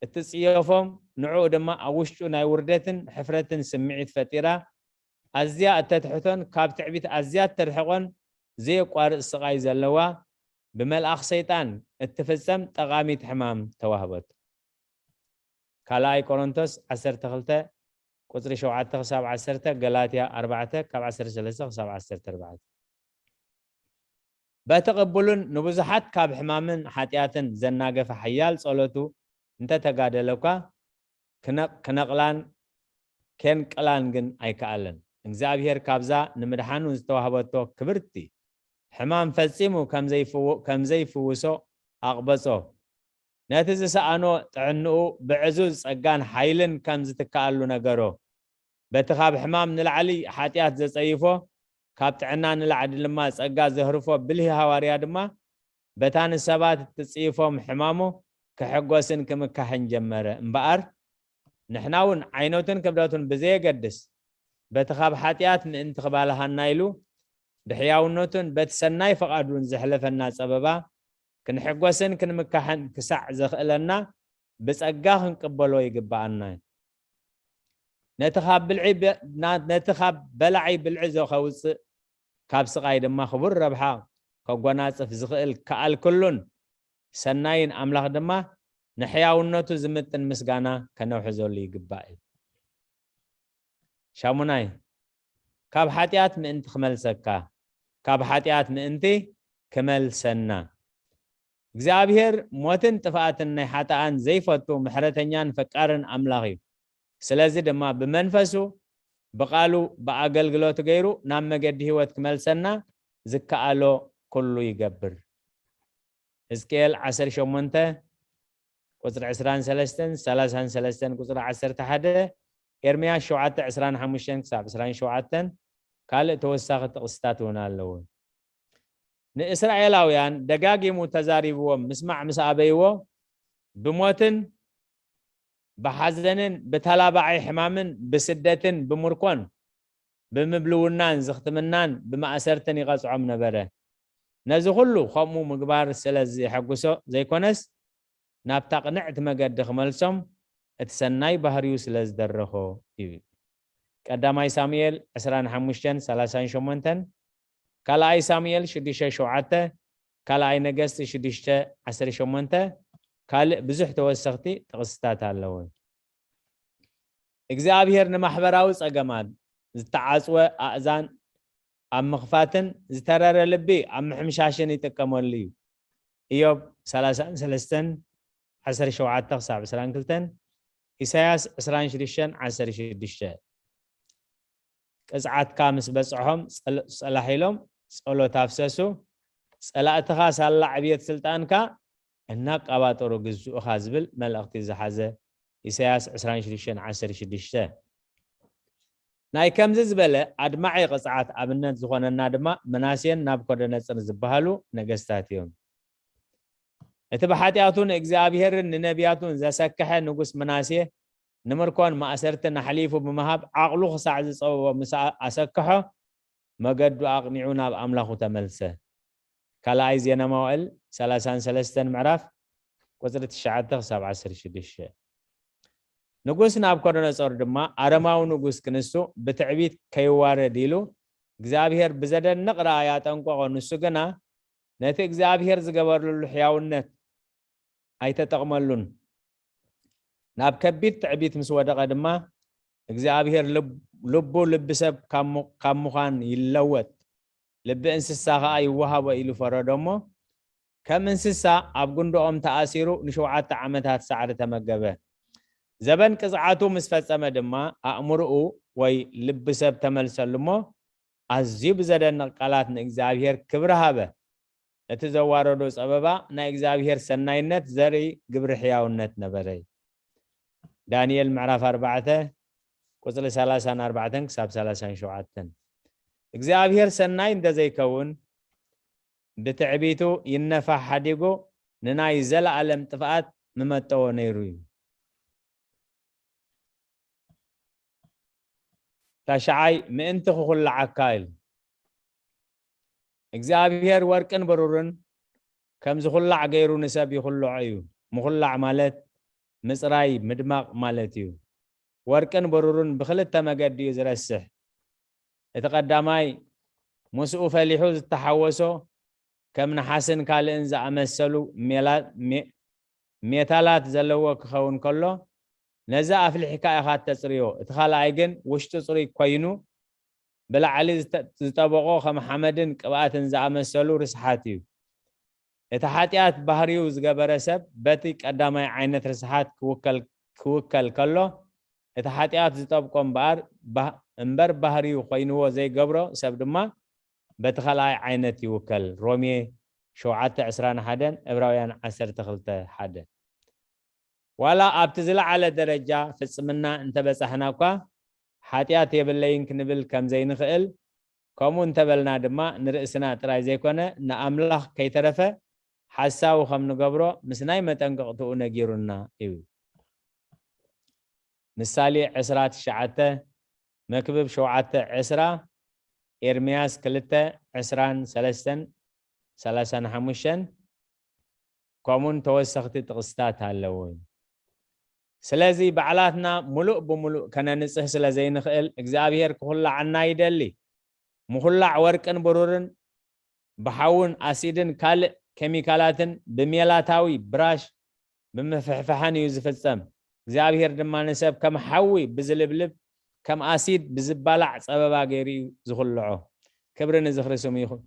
እትጽየፎም፣ ንዕኡ ድማ ኣብ ውሽጡ ናይ ውርደትን ሕፍረትን ስምዒት ፈጢራ፣ ኣዝያ እተትሕቶን ካብ ትዕቢት ኣዝያ እተርሕቖን ዘየቋርጽ ስቓይ ዘለዋ ብመልኣኽ ሰይጣን እትፍጸም ጠቓሚት ሕማም ተዋህበቶ። ካልኣይ ቆሮንቶስ ዓሰርተ ክልተ ቁጽሪ ሸውዓተ ክሳብ ዓሰርተ፣ ገላትያ ኣርባዕተ ካብ ዓሰርተ ሰለስተ ክሳብ ዓሰርተ ኣርባዕተ። በቲ ቅቡልን ንብዙሓት ካብ ሕማምን ሓጢኣትን ዘናገፈ ሓያል ጸሎቱ እንተተጋደለ እኳ ክነ-፣ ክነቕላን ኬንቅላን ግን ኣይከኣለን። እግዚኣብሔር ካብዛ ንምድሓኑ ዝተዋህበቶ ክብርቲ ሕማም ፈጺሙ ከም ዘይፍው-፣ ከም ዘይፍውሶ ኣቕበጾ። ነቲ ዝሰኣኖ ጥዕንኡ ብዕዙዝ ጸጋን ሓይልን ከም ዝትክኣሉ ነገሮ። በቲ ካብ ሕማም ንላዕሊ ሓጢኣት ዘጸይፎ፣ ካብ ጥዕና ንላዕሊ ድማ ጸጋ ዘህርፎ ብልሂ ሃዋርያ ድማ፣ በታ ንሰባት እትጽይፎም ሕማሙ ክሕጎስን ክምካሕን ጀመረ። እምበኣር፣ ንሕና እውን ዓይነቱን ክብደቱን ብዘየገድስ፣ በቲ ካብ ሓጢኣት ምእንቲ ክባልሃና ኢሉ፣ ብሕያውነቱን በቲ ሰናይ ፍቓዱን ዘሕለፈና ጸበባ፣ ክንሕጎስን ክንምካሕን ክሳዕ ዘኽእለና ብጸጋ ክንቅበሎ ይግብኣና እዩ። ነቲ ካብ ብልዒ በ-፣ ና-፣ ነቲ ካብ በላዒ ብልዒ ዘኸውጽእ፣ ካብ ስቓይ ድማ ክቡር ረብሓ ከጎናጽፍ ዝኽእል ከኣል ኩሉን ሰናይን ኣምላኽ ድማ ንሕያውነቱ ዝምጥን ምስጋና ከነውሕዘሉ ይግባእ እዩ። ሻሙናይ፣ ካብ ሓጢኣት ምእንቲ ክመልሰካ፣ ካብ ሓጢኣት ምእንቲ ክመልሰና። እግዚኣብሔር ሞትን ጥፍኣትን ናይ ሓጥኣን ዘይፈቱ ምሕረተኛን ፈቃርን ኣምላኽ እዩ። ስለዚ ድማ ብመንፈሱ፣ ብቓሉ፣ ብኣገልግሎቱ ገይሩ ናብ መገዲ ህይወት ክመልሰና ዝከኣሎ ኩሉ ይገብር። ሕዝቅኤል ዓሰርተ ሸሞንተ ቁጽሪ ዕስራን ሰለስተን፣ ሰላሳን ሰለስተን ቁጽሪ ዓሰርተ ሓደ፣ ኤርምያስ ሸውዓተ ዕስራን ሓሙሽተን ክሳብ ዕስራን ሸውዓተን፣ ካልእ ተወሳኺ ጥቕስታት እውን ኣለዉ። ንእስራኤላውያን ደጋጊሙ ተዛሪብዎም ምስማዕ ምስ ኣበይዎ፣ ብሞትን ብሓዘንን ብተላባዓይ ሕማምን ብስደትን ብምርኮን ብምብልውናን ዝኽትምናን ብማእሰርትን ይቐጽዖም ነበረ። ነዚ ኩሉ ከምኡ ምግባር ስለ ዘየሐጉሶ ዘይኮነስ፣ ናብታ ቅንዕቲ መገዲ ክመልሶም እቲ ሰናይ ባህሪኡ ስለ ዝደረኾ እዩ። ቀዳማይ ሳሙኤል ዕስራን ሓሙሽተን ሰላሳን ሸሞንተን፣ ካልኣይ ሳሙኤል ሽዱሽተ ሸውዓተ፣ ካልኣይ ነገስቲ ሽዱሽተ ዓሰርተ ሸሞንተ፣ ካልእ ብዙሕ ተወሰኽቲ ጥቕስታት ኣለዉ። እግዚኣብሔር ንማሕበራዊ ጸገማት ዝተዓጽወ ኣእዛን ኣብ ምኽፋትን ዝተረረ ልቢ ኣብ ምሕምሻሽን ይጥቀመሉ እዩ። ኢዮብ ሰላሳን ሰለስተን ዓሰርተ ሸውዓተ ክሳብ ዕስራን ክልተን፣ ኢሳያስ ዕስራን ሽዱሽተን ዓሰርተ ሽዱሽተ። ቅጽዓትካ ምስ በጽሖም ጸል-፣ ጸላሕ ኢሎም ጸሎት ኣፍሰሱ። ጸላእትኻ ሳላ ዕብየት ስልጣንካ እናቃባጠሩ ግዝኡኻ ዝብል መልእኽቲ ዝሓዘ ኢሳያስ ዕስራን ሽዱሽተን ዓሰርተ ሽዱሽተ። ናይ ከምዚ ዝበለ ኣድማዒ ቅጽዓት ኣብነት ዝኾነና ድማ ምናሴን ናቡከደነጽር ዝበሃሉ ነገስታት እዮም። እቲ ብሓጢኣቱ ንእግዚኣብሔርን ንነቢያቱን ዘሰክሐ ንጉስ ምናሴ፣ ንምርኮን ማእሰርትን ኣሕሊፉ ብምሃብ ዓቕሉ ክሳዕ ዝጸበቦ ምስ ኣሰክሖ፣ መገዱ ኣቕኒዑ ናብ ኣምላኹ ተመልሰ። ካልኣይ ዜና መዋእል ሰላሳን ሰለስተን ምዕራፍ ቁጽሪ ትሽዓተ ክሳብ ዓሰርተ ሽዱሽተ። ንጉስ ናቡከደነጾር ድማ ኣረማዊ ንጉስ ክንሱ ብትዕቢት ከይዋረድ ኢሉ እግዚኣብሔር ብዘደንቕ ረኣይ ኣጠንቀቖ። ንሱ ግና ነቲ እግዚኣብሔር ዝገበረሉ ሕያውነት ኣይተጠቕመሉን። ናብ ከቢድ ትዕቢት ምስ ወደቐ ድማ እግዚኣብሔር ልብ-፣ ልቡ ልቢ ሰብ ካብ ሙ-፣ ካብ ምዃን ይለወጥ፣ ልቢ እንስሳ ኸኣ ይወሃቦ ኢሉ ፈረዶ እሞ፣ ከም እንስሳ ኣብ ጉንድኦም ተኣሲሩ ንሸውዓተ ዓመታት ሳዕሪ ተመገበ። ዘበን ቅጽዓቱ ምስ ፈጸመ ድማ ኣእምሮኡ ወይ ልቢ ሰብ ተመልሰሉ እሞ ኣዝዩ ብዘደንቕ ቃላት ንእግዚኣብሔር ክብሪ ሃበ። እቲ ዘዋረዶ ጸበባ ናይ እግዚኣብሔር ሰናይነት ዘርኢ ግብሪ ሕያውነት ነበረ። ዳንኤል ምዕራፍ ኣርባዕተ ቁጽሪ ሰላሳን ኣርባዕተን ክሳብ ሰላሳን ሸውዓተን። እግዚኣብሔር ሰናይ እንተዘይከውን ብትዕቢቱ ይነፋሕ ሓዲጉ ንናይ ዘለኣለም ጥፍኣት ምመጠዎ ነይሩ እዩ። ታሽዓይ ምእንቲ ክኹላዓካ ኢሉ። እግዚኣብሔር ወርቅን ብሩርን ከም ዝኹላዕ ገይሩ ንሰብ ይኹልዖ እዩ። ምኹላዕ ማለት ምጽራይ፣ ምድማቕ ማለት እዩ። ወርቅን ብሩርን ብኽልተ መገዲ እዩ ዝረስሕ። እቲ ቀዳማይ ምስኡ ፈሊሑ ዝተሓወሶ ከም ነሓስን ካልእን ዝኣመሰሉ ሜላ-፣ ሜ-፣ ሜታላት ዘለዎ ክኸውን ከሎ፣ ነዚ ኣፍሊሕካ ኢኻ እተጽርዮ። እቲ ካልኣይ ግን ውሽጡ ጽሩይ ኮይኑ፣ ብላዕሊ ዝተ-፣ ዝጠበቖ ከም ሓመድን ቅብኣትን ዝኣመሰሉ ርስሓት እዩ። እቲ ሓጢኣት ባህሪኡ ዝገበረ ሰብ በቲ ቀዳማይ ዓይነት ርስሓት ክውከል፣ ክውከል ከሎ፣ እቲ ሓጢኣት ዝጠብቆ እምበኣር፣ ባህ-፣ እምበር ባህሪኡ ኮይንዎ ዘይገብሮ ሰብ ድማ በቲ ካልኣይ ዓይነት ይውከል። ሮሜ ሸውዓተ ዕስራን ሓደን፣ ዕብራውያን ዓሰርተ ክልተ ሓደ። ዋላ ኣብቲ ዝለዓለ ደረጃ ፍጽምና እንተበጻሕና እኳ፣ ሓጢኣት የብለይን ክንብል ከም ዘይንኽእል፣ ከምኡ እንተበልና ድማ ንርእስና ጥራይ ዘይኮነ ንኣምላኽ ከይተረፈ ሓሳዊ ከም ንገብሮ ምስ ናይ መጠንቀቕትኡ ነጊሩና እዩ። ምሳሌ ዕስራ ትሽዓተ፣ መክብብ ሸውዓተ ዕስራ፣ ኤርምያስ ክልተ ዕስራን ሰለስተን ሰላሳን ሓሙሽተን፣ ከምኡን ተወሰኽቲ ጥቕስታት ኣለዉ። ስለዚ ባዕላትና ምሉእ ብምሉእ ከነንጽህ ስለ ዘይንኽእል እግዚኣብሔር ክኹላዓና ይደሊ። ምኹላዕ ወርቅን ብሩርን ብሓውን ኣሲድን ካልእ ኬሚካላትን ብሜላታዊ ብራሽ ብምፍሕፋሕን እዩ ዝፍጸም። እግዚኣብሔር ድማ ንሰብ ከም ሓዊ ብዝልብልብ፣ ከም ኣሲድ ብዝባላዕ ጸበባ ገይሩ እዩ ዝኹልዖ። ክብሪ ንዝኽሪ ስሙ ይኹን።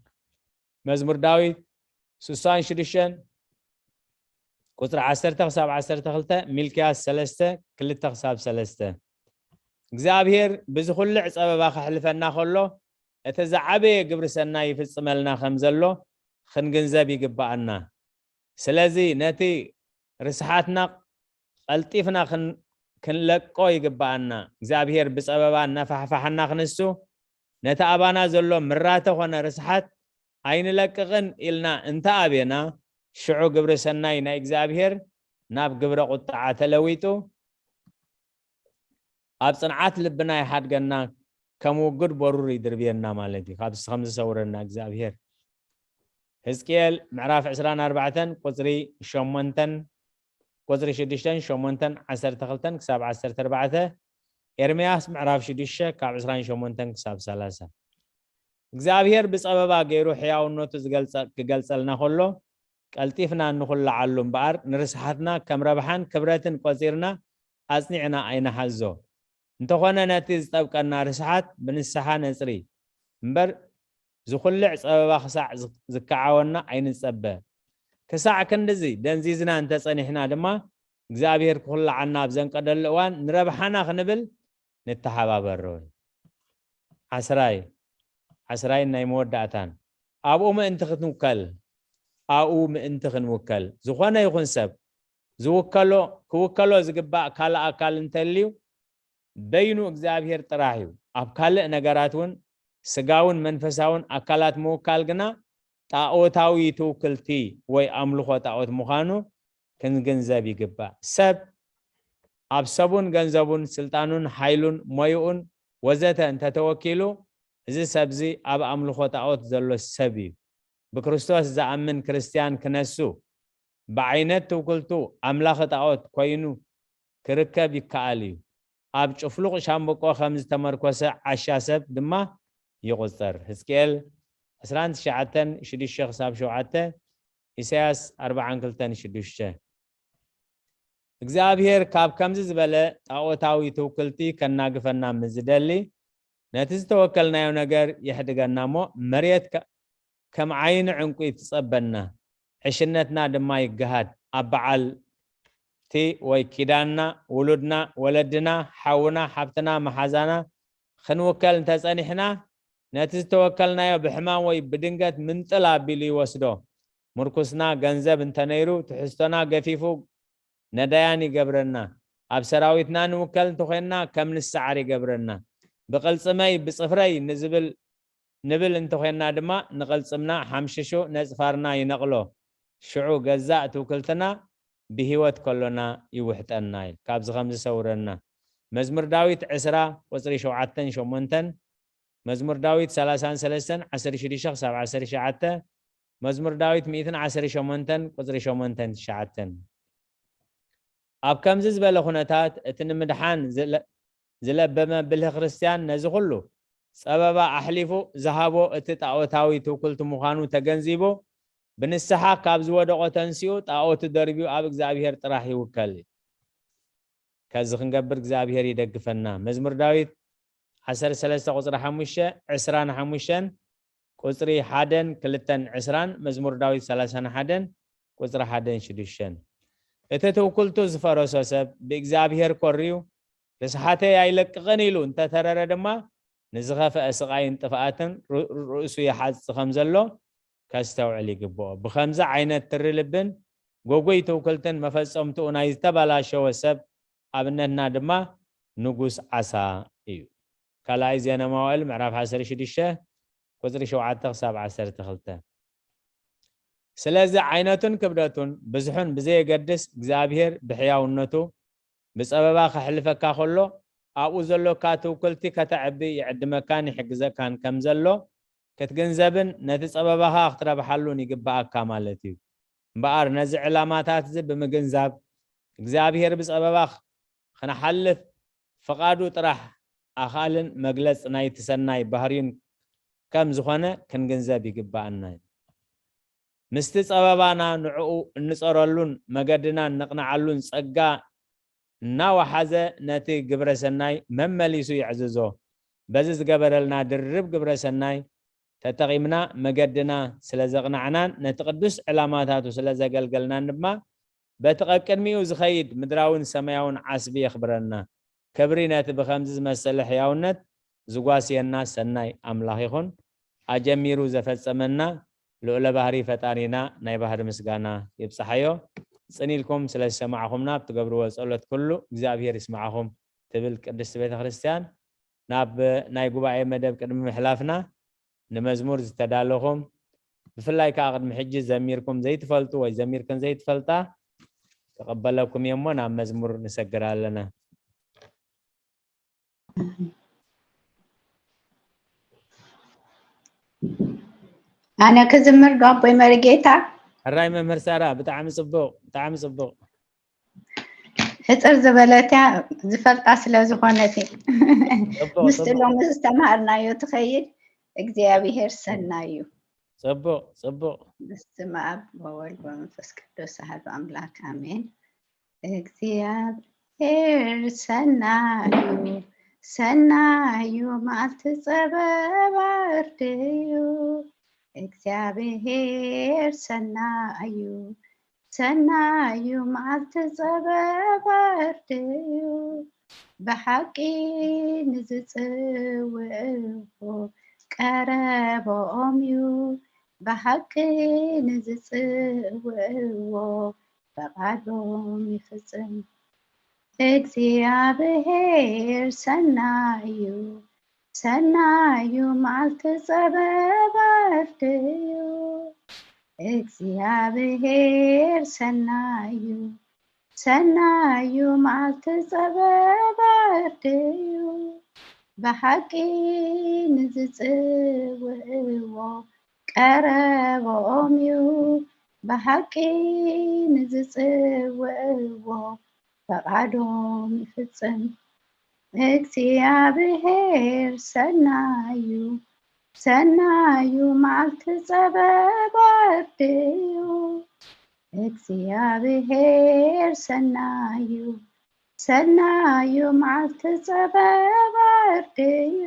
መዝሙር ዳዊት ስሳን ሽዱሽተን ቁጽሪ ዓሰርተ ክሳብ ዓሰርተ ክልተ፣ ሚልክያስ ሰለስተ፣ ክልተ ክሳብ ሰለስተ። እግዚኣብሔር ብዝኹልዕ ጸበባ ከሕልፈና ከሎ፣ እቲ ዝዓበየ ግብሪ ሰናይ ይፍጽመልና ከም ዘሎ ክንግንዘብ ይግብኣና። ስለዚ ነቲ ርስሓትና ቀልጢፍና ክን-፣ ክንለቆ ይግብኣና። እግዚኣብሔር ብጸበባ እናፋሕፋሓና ክንሱ፣ ነቲ ኣባና ዘሎ ምራተ ኾነ ርስሓት ኣይንለቅቕን ኢልና እንተ ኣቤና፣ ሽዑ ግብሪ ሰናይ ናይ እግዚኣብሔር ናብ ግብረ ቁጥዓ ተለዊጡ፣ ኣብ ጽንዓት ልብና ይሓድገና፣ ከም ውጉድ በሩር ይድርብየና ማለት እዩ። ካብዚ ከም ዝሰውረና እግዚኣብሔር። ሕዝቅኤል ምዕራፍ ዕስራን ኣርባዕተን ቁጽሪ ሸሞንተን፣ ቁጽሪ ሽዱሽተን ሸሞንተን፣ ዓሰርተ ክልተን ክሳብ ዓሰርተ ኣርባዕተ፣ ኤርምያስ ምዕራፍ ሽዱሽተ ካብ ዕስራን ሸሞንተን ክሳብ ሰላሳ። እግዚኣብሔር ብጸበባ ገይሩ ሕያውነቱ ዝገልጸ-፣ ክገልጸልና ከሎ፣ ቀልጢፍና እንኹልዓሉ እምበኣር፣ ንርስሓትና ከም ረብሓን ክብረትን ቆጺርና ኣጽኒዕና ኣይንሓዞ። እንተኾነ፣ ነቲ ዝጠብቀና ርስሓት ብንስሓ ነጽሪ እምበር፣ ዝኹልዕ ጸበባ ክሳዕ ዝ-፣ ዝከዓወና ኣይንጸበ። ክሳዕ ክንድዚ ደንዚዝና እንተጸኒሕና ድማ፣ እግዚኣብሔር ክኹልዓና ኣብ ዘንቀደሉ እዋን፣ ንረብሓና ክንብል ንተሓባበር። ዓስራይ፣ ዓስራይን ናይ መወዳእታን፣ ኣብኡ ምእንቲ ክንውከል፣ ኣብኡ ምእንቲ ክንውከል፣ ዝኾነ ይኹን ሰብ ዝውከሎ፣ ክውከሎ ዝግባእ ካልእ ኣካል እንተልዩ፣ በይኑ እግዚኣብሔር ጥራሕ እዩ። ኣብ ካልእ ነገራት እውን፣ ስጋውን መንፈሳውን ኣካላት ምውካል ግና ጣኦታዊ ትውክልቲ ወይ ኣምልኾ ጣኦት ምዃኑ ክንግንዘብ ይግባእ። ሰብ ኣብ ሰቡን ገንዘቡን ስልጣኑን ሓይሉን ሞይኡን ወዘተ እንተተወኪሉ፣ እዚ ሰብዚ ኣብ ኣምልኾ ጣኦት ዘሎ ሰብ እዩ። ብክርስቶስ ዝኣምን ክርስትያን ክነሱ፣ ብዓይነት ትውክልቱ ኣምላኺ ጣኦት ኮይኑ ክርከብ ይከኣል እዩ። ኣብ ጭፍሉቕ ሻምብቆ ከም ዝተመርኮሰ ዓሻ ሰብ ድማ ይቑጸር። ሕዝቅኤል ዕስራን ትሽዓተን ሽዱሽተ ክሳብ ሸውዓተ፣ ኢሳያስ ኣርባዓን ክልተን ሽዱሽተ። እግዚኣብሔር ካብ ከምዚ ዝበለ ጣኦታዊ ትውክልቲ ከናግፈና ምስ ዝደሊ፣ ነቲ ዝተወከልናዮ ነገር የሕድገና እሞ፣ መሬት ከ-፣ ከም ዓይኒ ዕንቁ ትጸበና፣ ዕሽነትና ድማ ይገሃድ። ኣብ በዓልቲ ወይ ኪዳንና፣ ውሉድና፣ ወለድና፣ ሓውና፣ ሓብትና፣ መሓዛና ክንውከል እንተጸኒሕና፣ ነቲ ዝተወከልናዮ ብሕማም ወይ ብድንገት ምንጥል ኣቢሉ ይወስዶ። ምርኩስና ገንዘብ እንተነይሩ፣ ትሕዝቶና ገፊፉ ነዳያን ይገብረና። ኣብ ሰራዊትና ንውከል እንተኾይንና፣ ከም ንሰዓር ይገብረና። ብቕልጽመይ፣ ብጽፍረይ ንዝብል፣ ንብል እንተኾይንና ድማ፣ ንቕልጽምና ሓምሽሹ ነጽፋርና ይነቕሎ። ሽዑ ገዛእ ትውክልትና ብህይወት ከሎና ይውሕጠና እዩ። ካብዚ ከም ዝሰውረና። መዝሙር ዳዊት ዕስራ ቁጽሪ ሸውዓተን ሸሞንተን፣ መዝሙር ዳዊት ሰላሳን ሰለስተን ዓሰርተ ሽዱሽተ ክሳብ ዓሰርተ ትሽዓተ፣ መዝሙር ዳዊት ሚእትን ዓሰርተ ሸሞንተን ቁጽሪ ሸሞንተን ትሽዓተን። ኣብ ከምዚ ዝበለ ኩነታት፣ እቲ ንምድሓን ዝለ-፣ ዝለበመ ብልህ ክርስትያን ነዚ ኩሉ ጸበባ ኣሕሊፉ ዝሃቦ እቲ ጣኦታዊ ትውክልቲ ምዃኑ ተገንዚቡ፣ ብንስሓ ካብ ዝወደቖ ተንሲኡ ጣኦቱ ደርቢዩ ኣብ እግዚኣብሔር ጥራሕ ይውከል እዩ። ከዚ ክንገብር እግዚኣብሔር ይደግፈና። መዝሙር ዳዊት ዓሰርተ ሰለስተ ቁጽሪ ሓሙሽተ፣ ዕስራን ሓሙሽተን ቁጽሪ ሓደን ክልተን፣ ዕስራን፣ መዝሙር ዳዊት ሰላሳን ሓደን ቁጽሪ ሓደን ሽዱሽተን። እቲ ትውክልቱ ዝፈረሶ ሰብ ብእግዚኣብሔር ኮርዩ፣ ርስሓተይ ኣይለቅቕን ኢሉ እንተተረረ ድማ፣ ንዝኸፍአ ስቓይን ጥፍኣትን ር-፣ ርእሱ ይሓጽ ከም ዘሎ ከስተውዕል ይግብኦ። ብኸምዚ ዓይነት ትሪ ልብን ጎጎይ ትውክልትን መፈጸምትኡ ናይ ዝተበላሸወ ሰብ ኣብነትና ድማ ንጉስ ዓሳ እዩ። ካልኣይ ዜና መዋእል ምዕራፍ ዓሰርተ ሽዱሽተ ቁጽሪ ሸውዓተ ክሳብ ዓሰርተ ክልተ። ስለዚ ዓይነቱን ክብደቱን ብዝሑን ብዘየገድስ፣ እግዚኣብሔር ብሕያውነቱ ብጸበባ ከሕልፈካ ከሎ፣ ኣብኡ ዘሎካ ትውክልቲ ከተዕቢ ይዕድመካን ይሕግዘካን ከም ዘሎ ክትግንዘብን ነቲ ጸበባኻ ክትረብሓሉን ይግብኣካ ማለት እዩ። እምበኣር ነዚ ዕላማታት እዚ ብምግንዛብ፣ እግዚኣብሔር ብጸበባ ክንሓልፍ ፍቓዱ ጥራሕ ኣኻልን መግለጽ ናይቲ ሰናይ ባህርዩን ከም ዝኾነ ክንግንዘብ ይግብኣና እዩ። ምስቲ ጸበባና ንዕኡ እንጸረሉን መገድና እነቕንዓሉን ጸጋ እናወሓዘ ነቲ ግብረ ሰናይ መመሊሱ የዕዝዞ። በዚ ዝገበረልና ድርብ ግብረ ሰናይ ተጠቒምና መገድና ስለ ዘቕናዕናን ነቲ ቅዱስ ዕላማታቱ ስለ ዘገልገልናን ድማ በቲ ቀቅድሚኡ ዝኸይድ ምድራውን ሰማያውን ዓስቢ የኽብረና። ክብሪ ነቲ ብኸምዚ ዝመሰለ ሕያውነት ዝጓስየና ሰናይ ኣምላኽ ይኹን። ኣጀሚሩ ዘፈጸመና ልዑለ ባህሪ ፈጣሪና ናይ ባህሪ ምስጋና ይብጽሓዮ። ጽን ኢልኩም ስለ ዝሰማዕኹምና ኣብ ትገብርዎ ጸሎት ኩሉ እግዚኣብሔር ይስማዕኹም ትብል ቅድስቲ ቤተ ክርስቲያን። ናብ ናይ ጉባኤ መደብ ቅድሚ ምሕላፍና ንመዝሙር ዝተዳለኹም ብፍላይ ከዓ ቅድሚ ሕጂ ዘሚርኩም ዘይትፈልጡ ወይ ዘሚርክን ዘይትፈልጣ ክቐበለኩም እየ እሞ ናብ መዝሙር ንሰግር ኣለና። ኣነ ክዝምር ዶ ኣቦይ መሪጌታ? ሕራይ መምህር ሳራ፣ ብጣዕሚ ጽቡቕ፣ ብጣዕሚ ጽቡቕ። ሕጽር ዝበለት እያ፣ ዝፈልጣ ስለ ዝኾነት። ጽቡቕ፣ ምስቲ ጽቡቕ። ሎሚ ዝተማሃርናዮ ትኸይድ። እግዚኣብሔር ሰናይ እዩ። ጽቡቕ፣ ጽቡቅ። በስመ ኣብ ወወልድ ወመንፈስ ቅዱስ ኣሐዱ ኣምላክ ኣሜን። እግዚኣብሔር ሰናዩ፣ ሰናዩ፣ መዓልቲ ጸበባ እርድዩ። እግዚኣብሔር ሰናዩ፣ ሰናዩ፣ መዓልቲ ጸበባ እርድዩ። ብሓቂ ንዝጽውዕዎ ቀረቦኦም እዩ። ብሓቂ ንዝጽውዕዎ ፈቓዶም ይፍጽም። እግዚኣብሔር ሰናዩ፣ ሰናዩ፣ መዓልቲ ጸበባ እርድዩ። እግዚኣብሔር ሰናዩ፣ ሰናዩ፣ መዓልቲ ጸበባ እርድዩ። ብሓቂ ንዝጽውዕዎ ቀረቦኦም እዩ። ብሓቂ ንዝጽውዕዎ ፈቓዶም ይፍጽም። እግዚኣብሔር ሰናዩ፣ ሰናዩ፣ መዓልቲ ጸበባ እርድዩ። እግዚኣብሔር ሰናዩ፣ ሰናዩ፣ መዓልቲ ጸበባ እርድዩ።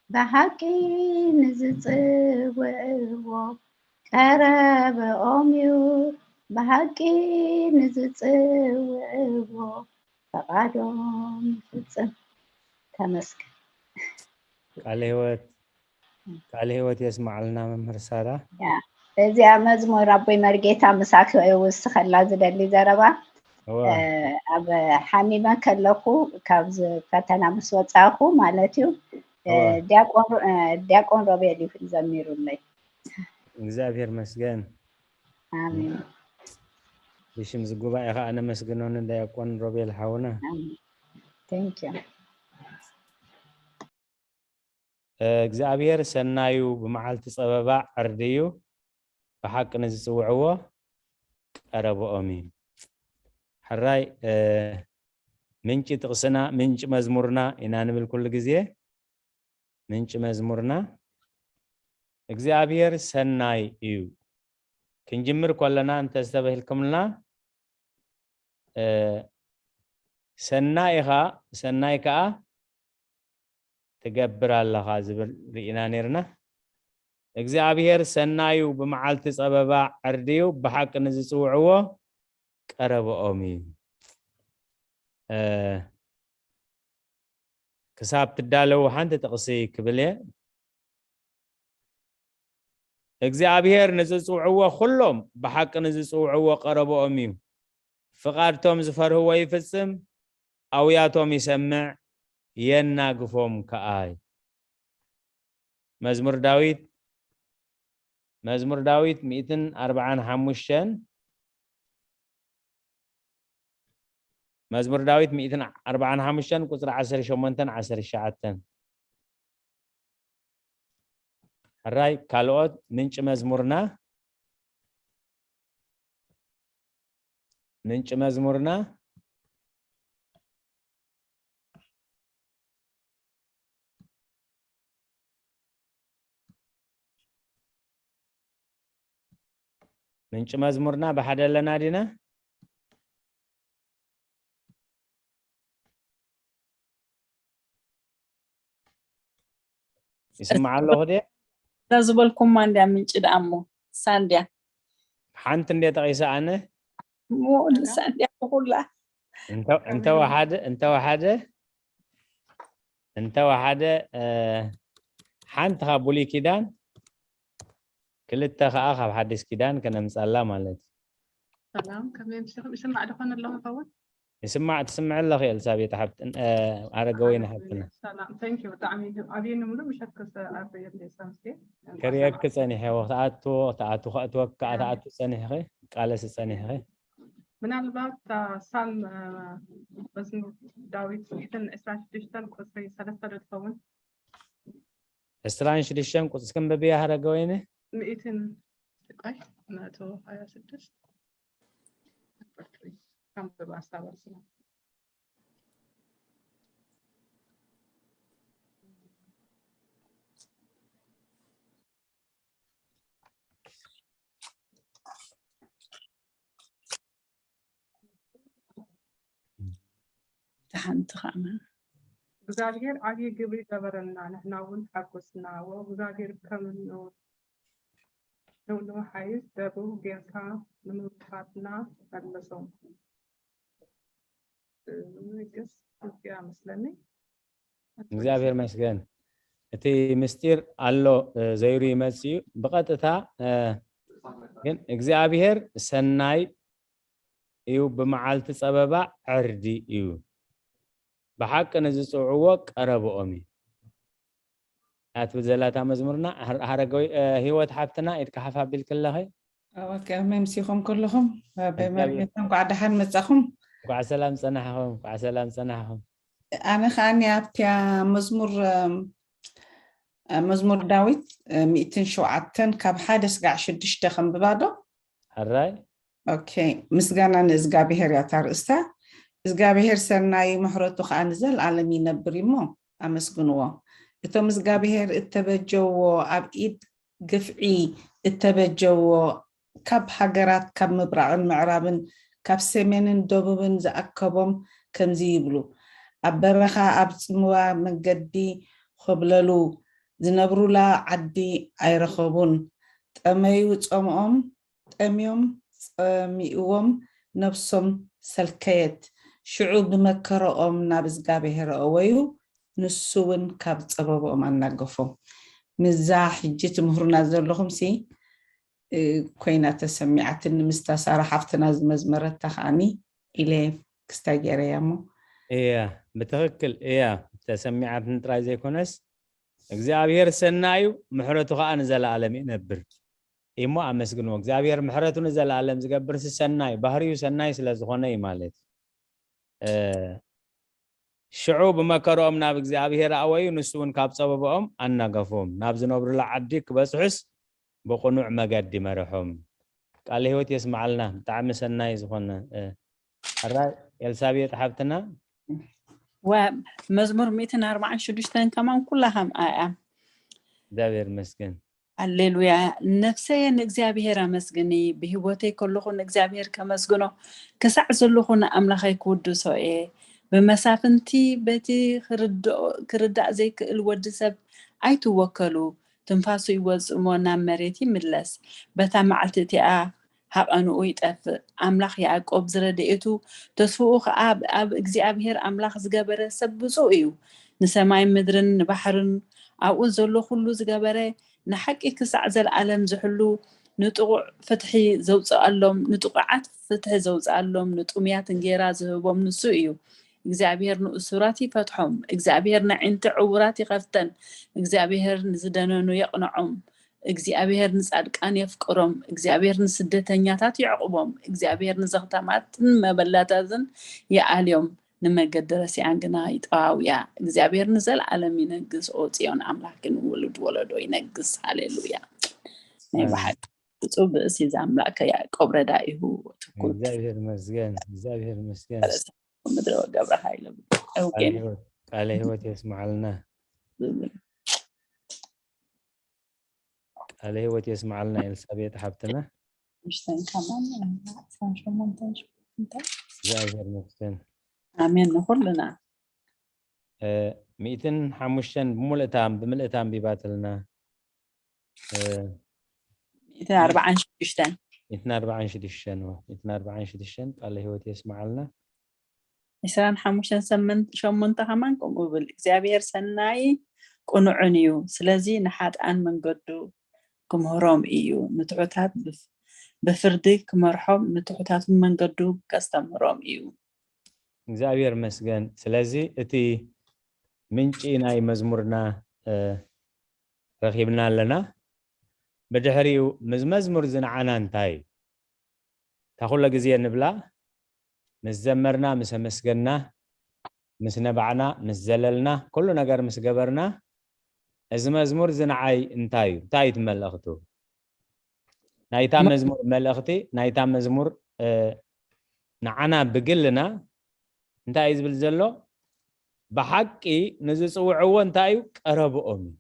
ብሓቂ ንዝጽውዕዎ ቀረበኦም እዩ። ብሓቂ ንዝጽውዕዎ ፈቓዶም ይፍጽም። ተመስገን። ቃለ ህይወት ቃለ ህይወት የስማዓልና መምህር ሳራ። እዚኣ መዝሙር ኣቦይ መርጌታ ምሳክ ውስኸላ ዝደሊ ዘረባ። እወ። እ፣ ኣብ ሓሚመ ከለኩ ካብ ዝ-፣ ፈተና ምስ ወጻእኩ ማለት እዩ። እ፣ እወ። ዲያቆን ሮ-፣ እ፣ ዲያቆን ሮቤል እዩ ዘሚሩለይ። እግዚኣብሔር መስገን። ኣሜን። ብሽም እዚ ጉባኤ ከዓ ነመስግኖ ንዲያቆን ሮቤል ሓውና። ኣሜን። Thank you። እግዚኣብሔር ሰናዩ ብመዓልቲ ጸበባ ዕርድዩ፣ ብሓቂ ንዝጽውዕዎ ቀረብኦም እዩ። ሕራይ፣ እ፣ ምንጪ ጥቕስና፣ ምንጪ መዝሙርና ኢና ንብል ኩሉ ግዜ። ምንጪ መዝሙርና እግዚኣብሔር ሰናይ እዩ። ክንጅምር ከለና እንተዝተበሂልኩምልና፣ እ፣ ሰናይ ኢኻ፣ ሰናይ ከኣ ትገብር ኣለኻ ዝብል ርኢና ነይርና። እግዚኣብሔር ሰናዩ ብመዓልቲ ጸበባ ዕርድዩ ብሓቂ ንዝጽውዕዎ ቀረብኦም እዩ። እ፣ ክሳብ ትዳለዉ ሓንቲ ጥቕሲ ክብል እየ። እግዚኣብሔር ንዝጽውዕዎ ኩሎም ብሓቂ ንዝጽውዕዎ ቀረብኦም እዩ። ፍቓድቶም ዝፈርህዎ ይፍጽም፣ ኣውያቶም ይሰምዕ፣ የናግፎም ከኣ እዩ። መዝሙር ዳዊት፣ መዝሙር ዳዊት ሚእትን ኣርብዓን ሓሙሽተን፣ መዝሙር ዳዊት ሚእትን ኣርብዓን ሓሙሽተን ቁጽሪ ዓሰርተ ሸሞንተን ዓሰርተ ትሽዓተን። ሕራይ ካልኦት ምንጪ መዝሙርና፣ ምንጪ መዝሙርና ምንጪ መዝሙርና ብሓደ ኣለና ዲና? ይስማዕ ኣለኹ ድየ? እዛ ዝበልኩማ እንድያ ምንጪ ደኣ እሞ፣ ሳንድያ። ሓንቲ እንድየ ጠቒሰ ኣነ? እሞ ንሳ እንድያ ብኹላ። እንተ-፣ እንተወሓደ፣ እንተወሓደ፣ እንተወሓደ፣ እ፣ ሓንቲ ካብ ብሉይ ኪዳን፣ ክልተ ኸኣ ካብ ሓዲስ ኪዳን ከነምጻላ ማለት እዩ። ሰላም፣ ከመይ ኣምሲኹም? ይስማዕ ዶ ኾን ኣለኹ ይኸውን? ይስማዕ፣ ትስምዒ ኣለኺ ኤልሳቤጥ ሓብት-፣ እ፣ ኣረጋወይኒ ሓብትና። ሰላም፣ thank you፣ ብጣዕሚ እዩ። ኣብየኒ ምሉእ ምሸት ክስ-፣ ኣብ የድሊ ሳምስቴ። ከርእየኪ ጸኒሐ፣ ወ-፣ ክትኣቱ፣ ክትኣቱ፣ ከእትወኪ ከኣ እያ። ትኣቱ ጸኒሕኺ፣ ቃለሲ ጸኒሕኺ። ምናልባት፣ አ፣ ሳም፣ አ፣ መዝሙር ዳዊት ሚእትን ዕስራን ሽዱሽተን ቁጽሪ ሰለስተ ዶ ትኸውን? ዕስራን ሽዱሽተን ቁጽሪ ክንብብያ ሃረገወይኒ? ሚእትን፣ ቆይ፣ መእቶ ሃያ ስድስት። ከም ብባስታ በርስና። እታ ሓንቲ ኸኣ እግዚኣብሔር ዓብዪ ግብሪ ገበረልና፣ ንሕና እውን ተሓጎስና። ወእግዚኣብሔር ከም ንዑ፣ ንዑ ሓይስ ደቡብ ጌርካ ንምውፋትና መለሶም። እዚኣ መስለኒ። እግዚኣብሔር መስገን። እቲ ምስጢር ኣሎ፣ እ፣ ዘይሩ ይመጽእ እዩ። ብቐጥታ፣ እ፣ ግን እግዚኣብሔር ሰናይ እዩ፣ ብመዓልቲ ጸበባ ዕርዲ እዩ። ብሓቂ ንዝጽውዕዎ ቀረብኦም እዩ። እያ ትብል ዘላ እታ መዝሙርና። ሃር-፣ ሃረገወይ፣ እ፣ ህይወት ሓፍትና፣ ኢድካ ሓፍ ኣቢልኪ ኣለኺ። ኦኬ፣ ከመይ ኣምሲኹም ኩልኹም? እ፣ እግዚኣብሔር። ብመልክት እንኳዕ ደሓን መጻኹም። እንኳዕ ሰላም ጸናሕኹም፣ እንኳዕ ሰላም ጸናሕኹም። ኣነ ኸኣኒ ኣብቲያ መዝሙር፣ እም፣ እ፣ መዝሙር ዳዊት፣ እ፣ ሚእትን ሸውዓተን ካብ ሓደ ስጋዕ ሽዱሽተ ከንብባ ዶ? ሕራይ። ኦኬ፣ ምስጋና ንእዝጋብሄር እያ እታ ርእስታ። እዝጋብሄር ሰናይ፣ ምሕረቱ ኸኣ ንዘለኣለም ይነብር እሞ ኣመስግንዎ። እቶም እዝጋብሄር እተበጀዎ፣ ኣብ ኢድ ግፍዒ እተበጀዎ፣ ካብ ሃገራት፣ ካብ ምብራቕን ምዕራብን፣ ካብ ሰሜንን ደቡብን ዝኣከቦም ከምዚ ይብሉ፣ ኣብ በረኻ፣ ኣብ ጽምዋ መገዲ ኾብለሉ፣ ዝነብሩላ ዓዲ ኣይረኸቡን። ጠመዩ ጸምኦም፣ ጠምዮም ጸሚእዎም፣ ነብሶም ሰልከየት። ሽዑ ብመከረኦም ናብ እዝጋብሄር ኣእወዩ፣ ንሱ እውን ካብ ጸበብኦም ኣናገፎም። ምዛ ሕጂ ትምህሩና ዘለኹምሲ፣ እ፣ ኮይና ተሰሚዓትኒ፣ ምስታ ሳራ ሓፍትና ዝመዝመረታ ከኣኒ ኢለ ክስታይ ገይረያ እሞ። እያ፣ ብትኽክል እያ። ተሰሚዓትኒ ጥራይ ዘይኮነስ፣ እግዚኣብሔር ሰናይ እዩ፣ ምሕረቱ ኸኣ ንዘለኣለም ይነብር። እሞ ኣመስግንዎ። እግዚኣብሔር ምሕረቱ ንዘለኣለም ዝገብርሲ ሰናይ፣ ባህሪኡ ሰናይ ስለ ዝኾነ እዩ ማለት። እ፣ ሽዑ ብመከርኦም ናብ እግዚኣብሔር ኣእወዩ፣ ንሱ እውን ካብ ጸበብኦም ኣናገፎም። ናብ ዝነብሩላ ዓዲ ክበጽሑስ ብቕኑዕ መገዲ መርሖም። ቃለ ህይወት የስምዓልና። ብጣዕሚ ሰናይ ዝኾነ፣ እ፣ ሕራይ ኤልሳቤጥ ሓብትና። ወ-፣ መዝሙር ሚእትን ኣርባዓን ሽዱሽተን ከማን ኩላ ከምኣ እያ። እግዚኣብሔር ይመስገን። ሃሌሉያ። ነፍሰየ ንእግዚኣብሔር ኣመስግኒ፣ ብህይወተይ ከለኹ ንእግዚኣብሔር ከመስግኖ፣ ክሳዕ ዘለኹ ንኣምላኸይ ክውድሶ እየ። ብመሳፍንቲ በቲ ክርድኦ-፣ ክርዳእ ዘይክእል ወዲ ሰብ ኣይትወከሉ። ትንፋሱ ይወጽእ እሞ ናብ መሬት ይምለስ። በታ መዓልቲ እቲኣ ሃቐንኡ ይጠፍእ። ኣምላኽ ያዕቆብ ዝረድኤቱ ተስፍኡ ኸኣ ኣብ፣ ኣብ እግዚኣብሔር ኣምላኽ ዝገበረ ሰብ ብፁዕ እዩ። ንሰማይ ምድርን ንባሕርን ኣብኡ ዘሎ ኩሉ ዝገበረ፣ ንሓቂ ክሳዕ ዘለኣለም ዝሕሉ፣ ንጥቑዕ ፍትሒ ዘውፅኣሎም፣ ንጥቑዓት ፍትሒ ዘውፅኣሎም፣ ንጥሙያት እንጌራ ዝህቦም ንሱ እዩ። እግዚኣብሔር ንእሱራት ይፈትሖም። እግዚኣብሔር ነዒንቲ ዕውራት ይኸፍተን። እግዚኣብሔር ንዝደነኑ የቕንዖም። እግዚኣብሔር ንጻድቃን የፍቅሮም። እግዚኣብሔር ንስደተኛታት የዕቑቦም። እግዚኣብሔር ንዘኽታማትን መበላታትን ይኣልዮም። ንመገዲ ረሲኣን ግና ይጠዋውያ። እግዚኣብሔር ንዘለኣለም ይነግስ። ኦ ጽዮን፣ ኣምላኽኪ ንውሉድ ወለዶ ይነግስ። ሃሌሉያ። ናይ ኣሜን። ብሓቂ ብፁዕ ብእሲ ዘኣምላክ ያዕቆብ ረዳኢሁ ትኩት እግዚኣብሔር ይመስገን፣ እግዚኣብሔር ይመስገን። ምድረ ወገብረ ኃይለ ቃለ እውቄን ህይወት፣ ቃለ ህይወት የስምዓልና። ቃለ ህይወት የስምዓልና ኤልሳቤጥ ሓብትና። ሽዱሽተን ከማን፣ ዕስራን ሸሞንተን፣ ሸሞንተን። እግዚኣብሔር ይመስገን። ኣሜን ንኹልና። እ፣ ሚእትን ሓሙሽተን ብምልእታ ብምልእታ ኣንቢባትልና። እ፣ ሚእትን ኣርባዓን ሽዱሽተን። ሚእትን ኣርባዓን ሽዱሽተን፣ እዎ፣ ሚእትን ኣርባዓን ሽዱሽተን ቃለ ህይወት የስምዓልና። ዕስራን ሓሙሽተን ሰመን-፣ ሸሞንተ ከማን ከምኡ ብል፣ እግዚኣብሔር ሰናይ ቅኑዕን እዩ፣ ስለዚ ንሓጥኣን መንገዱ ክምህሮም እዩ፣ ንትሑታት ብፍ-፣ ብፍርዲ ክመርሖም፣ ንትሑታት መንገዱ ከስተምህሮም እዩ። እግዚኣብሔር ይመስገን። ስለዚ እቲ ምንጪ ናይ መዝሙርና፣ እ፣ ረኺብና ኣለና። ብድሕሪኡ ምስ መዝሙር ዝነዓና እንታይ እዩ? እታ ኩሎ ግዜ ንብላ፣ ምስ ዘመርና፣ ምስ ኣመስገንና፣ ምስ ነባዕና፣ ምስ ዘለልና፣ ኩሉ ነገር ምስ ገበርና፣ እዚ መዝሙር ዝነዓይ እንታይ እዩ? እንታይ እዩ እቲ መልእኽቱ? ናይታ መ- መዝሙር መልእኽቲ፣ ናይታ መዝሙር፣ እ፣ ንዓና ብግልና እንታይ እዩ ዝብል ዘሎ? ብሓቂ ንዝጽውዕዎ እንታይ እዩ? ቀረብኦም እዩ።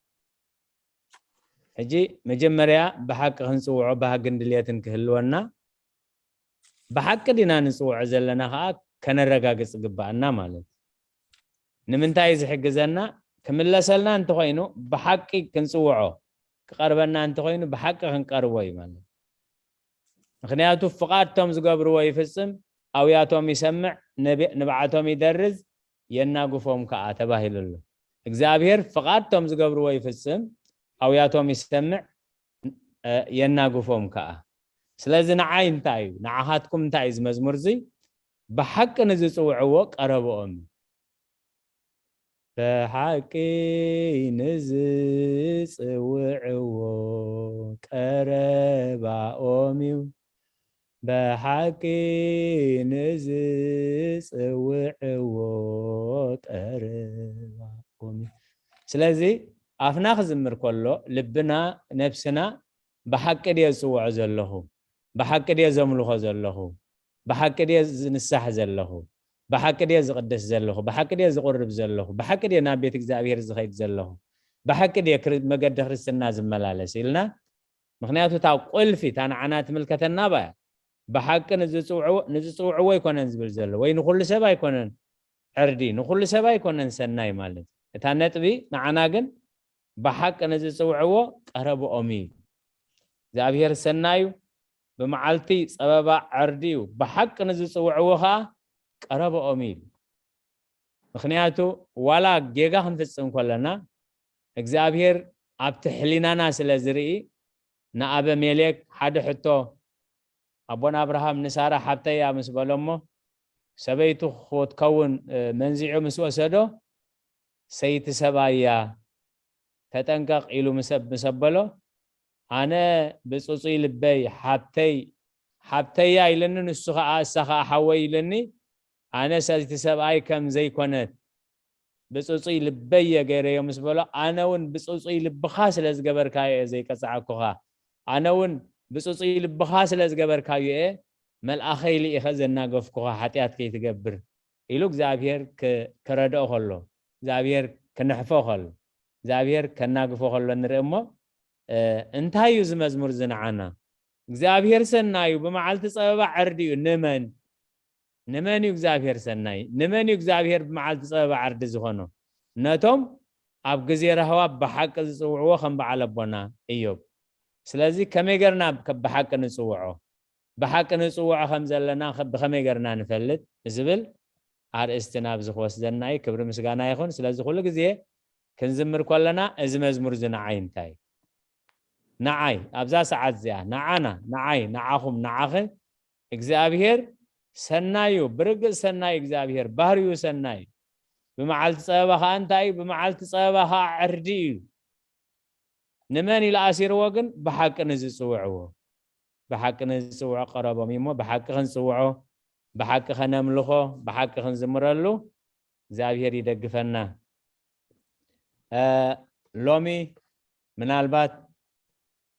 ሕጂ መጀመርያ ብሓቂ ክንጽውዖ ባህግን ድልየትን ክህልወና፣ ብሓቂ ዲና ንጽውዖ ዘለና ከኣ ከነረጋግጽ ግባኣና ማለት እዩ። ንምንታይ ዝሕግዘና? ክምለሰልና እንተኾይኑ ብሓቂ ክንጽውዖ፣ ክቐርበና እንተኾይኑ ብሓቂ ክንቀርቦ እዩ ማለት እዩ። ምኽንያቱ ፍቓድ ቶም ዝገብርዎ ይፍጽም፣ ኣውያቶም ይሰምዕ፣ ንብ-፣ ንብዓቶም ይደርዝ፣ የናግፎም ከኣ ተባሂሉ ኣሎ። እግዚኣብሔር ፍቓድ ቶም ዝገብርዎ ይፍጽም፣ ኣውያቶም ይሰምዕ፣ እ፣ የናግፎም ከኣ። ስለዚ ንዓይ እንታይ እዩ? ንዓኻትኩም እንታይ እዩ እዚ መዝሙር እዚ? ብሓቂ ንዝጽውዕዎ ቀረብኦም እዩ። ብሓቂ ንዝጽውዕዎ ቀረባኦም እዩ። ብሓቂ ንዝጽውዕዎ ቀረባኦም እዩ። ስለዚ ኣፍና ክዝምር ከሎ ልብና፣ ነብስና ብሓቂ ድየ ዝጽውዖ ዘለኹ? ብሓቂ ድየ ዘምልኾ ዘለኹ? ብሓቂ ድየ ዝንሳሕ ዘለኹ? ብሓቂ ድየ ዝቕድስ ዘለኹ? ብሓቂ ድየ ዝቕርብ ዘለኹ? ብሓቂ ድየ ናብ ቤት እግዚኣብሔር ዝኸይድ ዘለኹ? ብሓቂ ድየ ክር-፣ መገዲ ክርስትና ዝመላለስ? ኢልና። ምኽንያቱ እታ ቁልፊ፣ እታ ንዓና ትምልከተና እያ። ብሓቂ ንዝጽውዕዎ፣ ንዝጽውዕዎ ኣይኮነን ዝብል ዘሎ፣ ወይ ንኹሉ ሰብ ኣይኮነን ዕርዲ፣ ንኹሉ ሰብ ኣይኮነን ሰናይ ማለት። እታ ነጥቢ ንዓና ግን ብሓቂ ንዝጽውዕዎ ቀረብኦም እዩ። እግዚኣብሔር ሰናይ እዩ፣ ብመዓልቲ ጸበባ ዕርዲ እዩ፣ ብሓቂ ንዝጽውዕዎ ኸኣ ቀረብኦም እዩ። ምኽንያቱ ዋላ ጌጋ ክንፍጽም ከለና እግዚኣብሔር ኣብቲ ሕሊናና ስለ ዝርኢ፣ ንኣበሜሌክ ሓደ ሕቶ፣ ኣቦና ኣብርሃም ንሳራ ሓብተይ እያ ምስ በሎ እሞ፣ ሰበይቱ ክትከውን፣ እ፣ መንዚዑ ምስ ወሰዶ፣ ሰይቲ ሰብኣይ እያ፣ ተጠንቀቕ ኢሉ ምስ፣ ምስ ኣበሎ፣ ኣነ ብጽጹይ ልበይ ሓብተይ፣ ሓብተይ እያ ኢልኒ፣ ንሱ ኸኣ፣ እሳ ኸኣ ሓወይ ኢልኒ፣ ኣነ ሰይቲ ሰብኣይ ከም ዘይኮነት ብጽጹይ ልበይ እየ ገይረዮ ምስ በሎ፣ ኣነ እውን ብጽጹይ ልብኻ ስለ ዝገበርካዮ እየ ዘይቀጻዕኩኻ፣ ኣነ እውን ብጽጹይ ልብኻ ስለ ዝገበርካዮ እየ መልኣኸይ ልኢኸ ዘናገፍኩኻ ሓጢኣት ከይትገብር ኢሉ እግዚኣብሔር ክ-፣ ክረድኦ ከሎ፣ እግዚኣብሔር ክንሕፎ ከሎ፣ እግዚኣብሔር ከናግፎ ከሎ ንርኢ እሞ፣ እ፣ እንታይ እዩ እዚ መዝሙር እዚ ንዓና? እግዚኣብሔር ሰናይ እዩ፣ ብመዓልቲ ጸበባ ዕርዲ እዩ። ንመን? ንመን እዩ እግዚኣብሔር ሰናይ? ንመን እዩ እግዚኣብሔር ብመዓልቲ ጸበባ ዕርዲ ዝኾኖ? ነቶም ኣብ ግዜ ራህዋ ብሓቂ ዝጽውዕዎ ከም በዓል ኣቦና እዮብ። ስለዚ ከመይ ገርና ከ-፣ ብሓቂ ንጽውዖ? ብሓቂ ንጽውዖ ከም ዘለና ከ-፣ ብኸመይ ገርና ንፈልጥ? ዝብል ኣርእስቲ ናብዚ ክወስደና እዩ። ክብሪ ምስጋና ይኹን። ስለዚ ኩሉ ግዜ ክንዝምር ከለና እዚ መዝሙር እዚ ንዓይ እንታይ እዩ? ንዓይ ኣብዛ ሰዓት እዚኣ፣ ንዓና፣ ንዓይ፣ ንዓኹም፣ ንዓኸ እግዚኣብሔር ሰናዩ፣ ብርግጽ ሰናዩ እግዚኣብሔር፣ ባህሪኡ ሰናዩ። ብመዓልቲ ጸበባ ኸኣ እንታይ እዩ? ብመዓልቲ ጸበባ ኸኣ ዕርዲ እዩ። ንመን ኢሉ ኣሲርዎ ግን? ብሓቂ ንዝጽውዕዎ። ብሓቂ ንዝጽውዖ ቀረቦም እዩ እሞ፣ ብሓቂ ክንጽውዖ፣ ብሓቂ ከነምልኾ፣ ብሓቂ ክንዝምረሉ እግዚኣብሔር ይደግፈና። እ፣ ሎሚ ምናልባት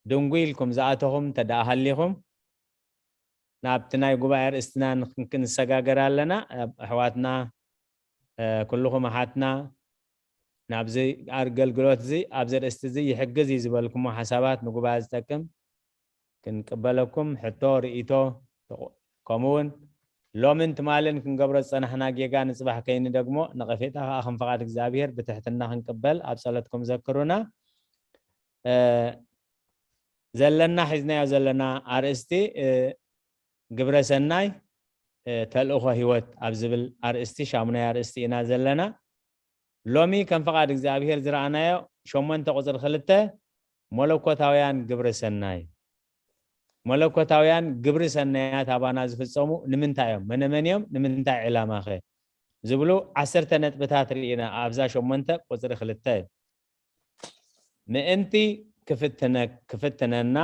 ድንጉይ ኢልኩም ዝኣተኹም እንተ ደኣ ሃሊኹም፣ ናብቲ ናይ ጉባኤ ኣርእስትና ንክን-፣ ክንሰጋገር ኣለና። ኣሕዋትና፣ እ፣ ኩልኹም ኣሓትና ናብዚ ኣገልግሎት እዚ፣ ኣብዚ ኣርእስቲ እዚ ይሕግዝ እዩ ዝበልኩሞ ሓሳባት ንጉባኤ ዝጠቅም ክንቅበለኩም ሕቶ፣ ርእይቶ፣ ከምኡ እውን ሎምን ትማልን ክንገብሮ ዝጸናሕና ጌጋ ንጽባሕ ከይንደግሞ፣ ነቐፌታ ከኣ ከም ፍቓድ እግዚኣብሔር ብትሕትና ክንቅበል ኣብ ጸሎትኩም ዘክሩና። እ፣ ዘለና፣ ሒዝናዮ ዘለና ኣርእስቲ፣ እ፣ ግብረ ሰናይ፣ እ፣ ተልእኾ ህይወት ኣብ ዝብል ኣርእስቲ፣ ሻሙናይ ኣርእስቲ ኢና ዘለና። ሎሚ ከም ፍቓድ እግዚኣብሔር ዝረኣናዮ ሸሞንተ ቁጽሪ ክልተ፣ መለኮታውያን ግብረ ሰናይ። መለኮታውያን ግብሪ ሰናያት ኣባና ዝፍጸሙ ንምንታይ እዮም? መነመን እዮም? ንምንታይ ዕላማኸ? ዝብሉ ዓሰርተ ነጥብታት ርኢና ኣብዛ ሸሞንተ ቁጽሪ ክልተ። ምእንቲ ክፍትነ-፣ ክፍትነና፣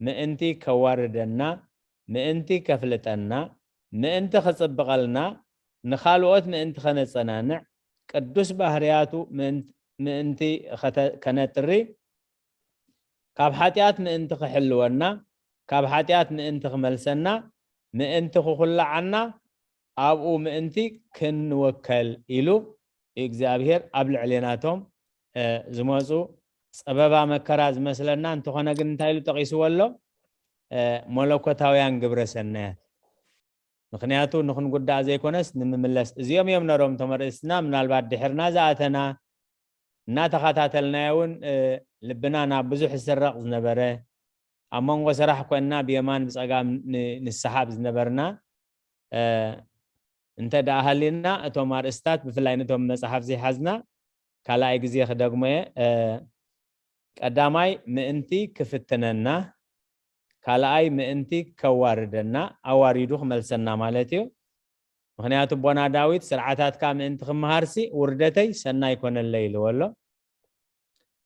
ምእንቲ ከዋርደና፣ ምእንቲ ከፍልጠና፣ ምእንቲ ክጽብቐልና፣ ንኻልኦት ምእንቲ ከነጸናንዕ፣ ቅዱስ ባህርያቱ ምእን-፣ ምእንቲ ኸተ-፣ ከነጥሪ፣ ካብ ሓጢኣት ምእንቲ ክሕልወና፣ ካብ ሓጢኣት ምእንቲ ክመልሰና፣ ምእንቲ ክኹላዓና፣ ኣብኡ ምእንቲ ክንወከል ኢሉ እግዚኣብሔር ኣብ ልዕሌናቶም፣ እ፣ ዝመፁ ጸበባ መከራ ዝመስለና እንተኾነ ግን እንታይ ኢሉ ጠቒስዎ ኣሎ? እ፣ መለኮታውያን ግብረ ሰናያት። ምኽንያቱ ንኽንጉዳእ ዘይኮነስ ንምምለስ። እዚኦም እዮም ነሮም እቶም ኣርእስትና። ምናልባት ድሕርና ዝኣተና እናተኸታተልናዮ እውን፣ እ፣ ልብና ናብ ብዙሕ ዝስረቕ ዝነበረ፣ ኣብ መንጎ ስራሕ ኮንና ብየማን ብጸጋም ን-፣ ንሰሓብ ዝነበርና፣ እ፣ እንተ ደኣ ሃሊና፣ እቶም ኣርእስታት ብፍላይ ነቶም መጽሓፍ ዘይሓዝና ካልኣይ ግዜ ክደግሞ እየ። እ፣ ቀዳማይ ምእንቲ ክፍትነና፣ ካልኣይ ምእንቲ ከዋርደና፣ ኣዋሪዱ ክመልሰና ማለት እዩ። ምኽንያቱ ኣቦና ዳዊት ስርዓታትካ ምእንቲ ክመሃርሲ ውርደተይ ሰናይ ኮነለይ ኢልዎ ኣሎ።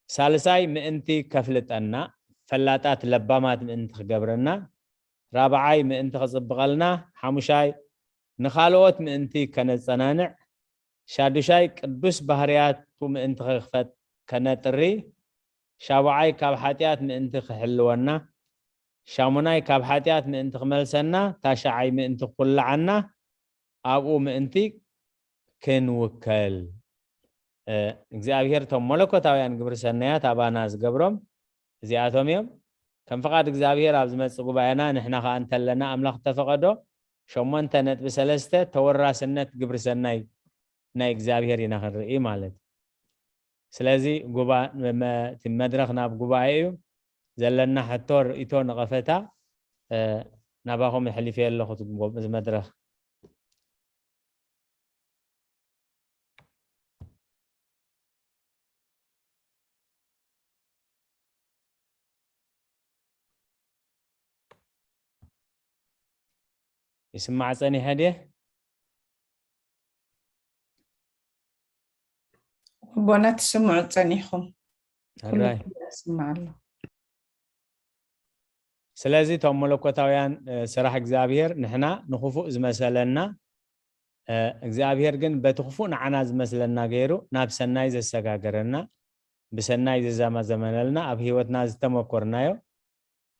ሳልሳይ ምእንቲ ከፍልጠና፣ ፈላጣት ለባማት ምእንቲ ክገብረና፣ ራብዓይ ምእንቲ ክጽብቐልና፣ ሓሙሻይ ንኻልኦት ምእንቲ ከነጸናንዕ፣ ሻዱሻይ ቅዱስ ባህርያቱ ምእንቲ ክኽፈት ከነጥሪ፣ ሻቡዓይ ካብ ሓጢኣት ምእንቲ ክሕልወና፣ ሻሙናይ ካብ ሓጢኣት ምእንቲ ክመልሰና፣ ታሽዓይ ምእንቲ ክኩልዓና፣ ኣብኡ ምእንቲ ክንውከል። እ፣ እግዚኣብሔር እቶም መለኮታውያን ግብሪ ሰናያት ኣባና ዝገብሮም እዚኣቶም እዮም። ከም ፍቓድ እግዚኣብሔር ኣብ ዝመጽእ ጉባኤና ንሕና ከኣ እንተለና ኣምላኽ እተፈቐዶ ሸሞንተ ነጥቢ ሰለስተ ተወራስነት ግብሪ ሰናይ ናይ እግዚኣብሔር ኢና ክንርኢ ማለት እዩ። ስለዚ ጉባ-፣ መ-፣ እቲ መድረኽ ናብ ጉባኤ እዩ። ዘለና ሕቶ፣ ርእይቶ፣ ነቐፈታ፣ እ፣ ናባኹም የሕሊፈ ኣለኹ እቲ ጉ-፣ እዚ መድረኽ። ይስማዕ ጸኒሐ ድየ? ኣቦና ትስምዑ ጸኒሕኩም። ኩሉ ሕራይ። ይስማዕ ኣሎ። ስለዚ እቶም መለኮታውያን፣ እ፣ ስራሕ እግዚኣብሔር ንሕና ንኽፉእ ዝመሰለና፣ እ፣ እግዚኣብሔር ግን በቲ ክፉእ ንዓና ዝመስለና ገይሩ ናብ ሰናይ ዘሰጋገረና፣ ብሰናይ ዘዛማዘመነልና፣ ኣብ ህይወትና ዝተመኮርናዮ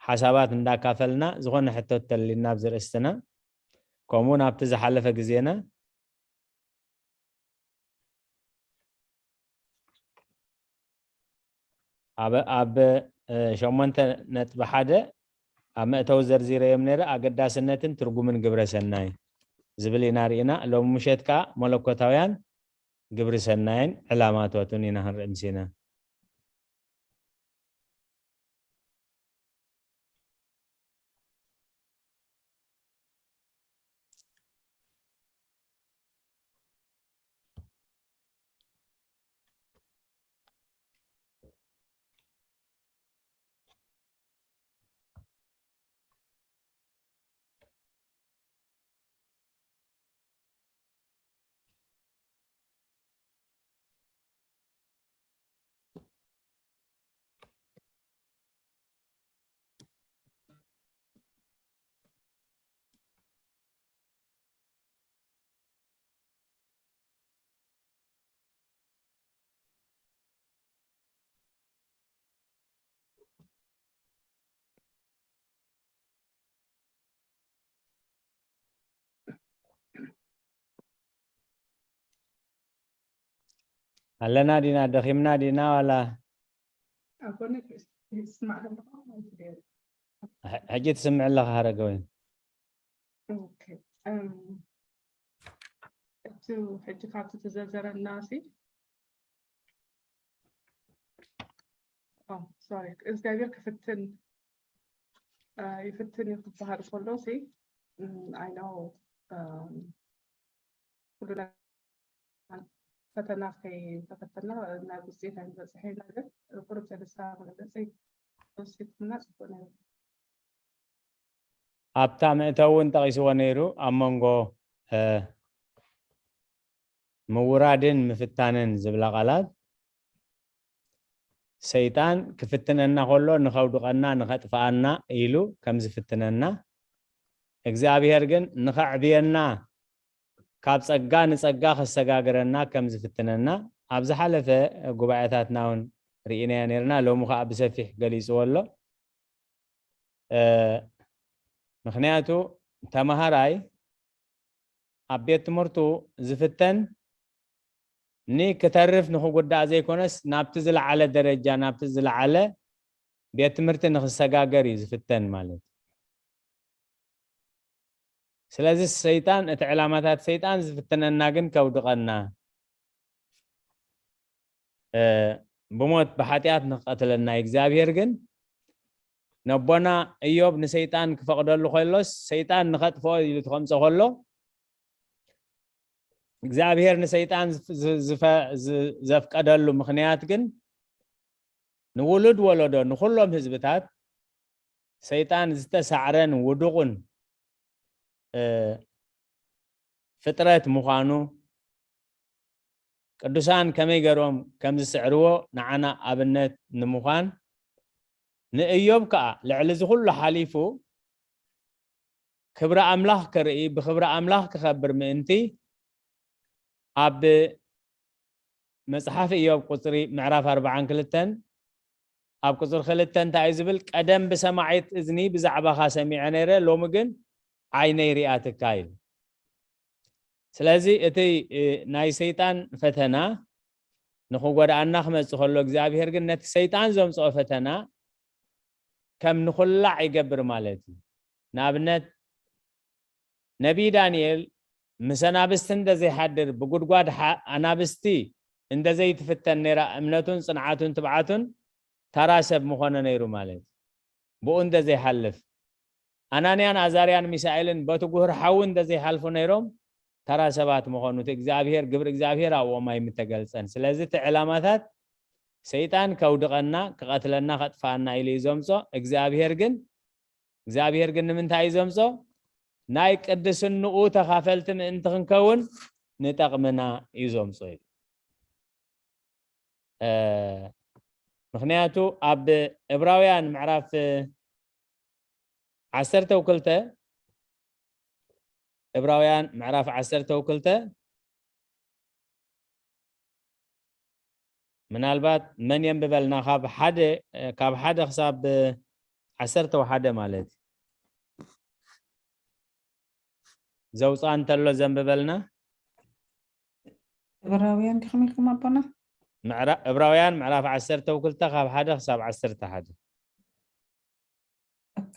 ሓሳባት እንዳካፈልና፣ ዝኾነ ሕቶ ተሊና ኣብዚ ርእስትና፣ ከምኡ እውን ኣብቲ ዝሓለፈ ግዜና ኣብ፣ ኣብ፣ እ፣ ሸሞንተ ነጥቢ ሓደ ኣብ መእተዊ ዘርዚረዮም ነይረ፣ ኣገዳስነትን ትርጉምን ግብረ ሰናይ ዝብል ኢና ርኢና። ሎሚ ምሸት ከኣ መለኮታውያን ግብሪ ሰናይን ዕላማታቱን ኢና ክንርኢ ምሲና። ኣለና ዲና፣ ደኺምና ዲና ዋላ? ኣቦነ፣ ይስማዕ ኣለኹ ማለት ድዩ? ሕጂ ትስምዕ ኣለኻ ሃረገወይን። ኦኬ። እም፣ እቲ ሕጂ ካብቲ ትዘዘረና ሲ ሶሪ እግዚኣብሔር ክፍትን ይፍትን እዩ ክበሃል ከሎ ሲ I know ኩሉ ፈተና ከይተፈተና ናብ ውፅኢት ኣይንበፅሕ ኢና። ግን ቁሩብ ሰለስተ መግለፂ ወሲድኩምና ፅቡቅ ነይሩ። ኣብታ መእተዊ እውን ጠቒስዎ ነይሩ ኣብ መንጎ ምውራድን ምፍታንን ዝብላ ቃላት ሰይጣን ክፍትነና ከሎ ንኸውድቐና ንኸጥፍኣና ኢሉ ከም ዝፍትነና እግዚኣብሔር ግን ንኸዕብየና ካብ ጸጋ ንጸጋ ከሰጋግረና ከም ዝፍትነና ኣብ ዝሓለፈ ጉባኤታትና እውን ርኢናዮ ነርና። ሎሚ ከዓ ብሰፊሕ ገሊጽዎ ኣሎ። ምክንያቱ ተማሃራይ ኣብ ቤት ትምህርቱ ዝፍተን ንክተርፍ ንክጉዳእ ዘይኮነስ ናብቲ ዝለዓለ ደረጃ ናብቲ ዝለዓለ ቤት ትምህርቲ ንክሰጋገር እዩ ዝፍተን ማለት። ስለዚ ሰይጣን እቲ ዕላማታት ሰይጣን ዝፍትነና ግን ከውድቐና ብሞት ብሓጢኣት ንክቀትለና እዩ። እግዚኣብሔር ግን ነቦና እዮብ ንሰይጣን ክፈቅደሉ ከሎስ ሰይጣን ንኸጥፍኦ ኢሉ ትኸምፆ ከሎ እግዚኣብሔር ንሰይጣን ዘፍቀደሉ ምክንያት ግን ንውሉድ ወለዶ ንኩሎም ህዝብታት ሰይጣን ዝተሳዕረን ውዱቕን ፍጥረት ምዃኑ ቅዱሳን ከመይ ገይሮም ከም ዝስዕርዎ ንዓና ኣብነት ንምዃን ንእዮብ ከዓ ልዕሊ እዚ ኩሉ ሓሊፉ ክብሪ ኣምላኽ ክርኢ ብክብሪ ኣምላኽ ክኸብር ምእንቲ ኣብ መጽሓፍ እዮብ ቁፅሪ ምዕራፍ ኣርባዓን ክልተን ኣብ ቁፅሪ ክልተ እንታይ እዩ ዝብል? ቀደም ብሰማዒት እዝኒ ብዛዕባኻ ሰሚዐ ነይረ፣ ሎሚ ግን ዓይነይ ሪኣትካ እዩ። ስለዚ እቲ ናይ ሰይጣን ፈተና ንክጎድኣና ክመፅእ ከሎ እግዚኣብሔር ግን ነቲ ሰይጣን ዘምፅኦ ፈተና ከም ንኩላዕ ይገብር ማለት እዩ። ንኣብነት ነቢይ ዳንኤል ምስ ኣናብስቲ እንደዘይሓድር ብጉድጓድ ኣናብስቲ እንደዘይትፍተን ነይራ እምነቱን ፅንዓቱን ትብዓቱን ተራ ሰብ ምኾነ ነይሩ ማለት እዩ። ብኡ እንደዘይሓልፍ ኣናንያን ኣዛርያን ሚሳኤልን በቲ ጉህር ሓዊ እንደዘይሓልፉ ነይሮም ተራ ሰባት ምኾኑ እቲ እግዚኣብሔር ግብሪ እግዚኣብሔር ኣብኦም ኣይምተገልፀን። ስለዚ እቲ ዕላማታት ሰይጣን ከውድቐና ክቐትለና ከጥፍኣና ኢሉ እዩ ዘምፆ። እግዚኣብሔር ግን እግዚኣብሔር ግን ንምንታይ እዩ ዘምፆ? ናይ ቅድስንኡ ተኻፈልቲ ምእንቲ ክንከውን ንጠቕምና እዩ ዘምፆ እዩ። ምክንያቱ ኣብ ዕብራውያን ምዕራፍ ዓሰርተ ክልተ ዕብራውያን ምዕራፍ ዓሰርተ ክልተ ምናልባት መን የንብበልና ካብ ሓደ ካብ ሓደ ክሳብ ዓሰርተ ሓደ ማለት ዘውፅኣ እንተሎ ዘንብበልና። ዕብራውያን ዲኹም ኢልኩም ኣቦና? ዕብራውያን ምዕራፍ ዓሰርተ ክልተ ካብ ሓደ ክሳብ ዓሰርተ ሓደ።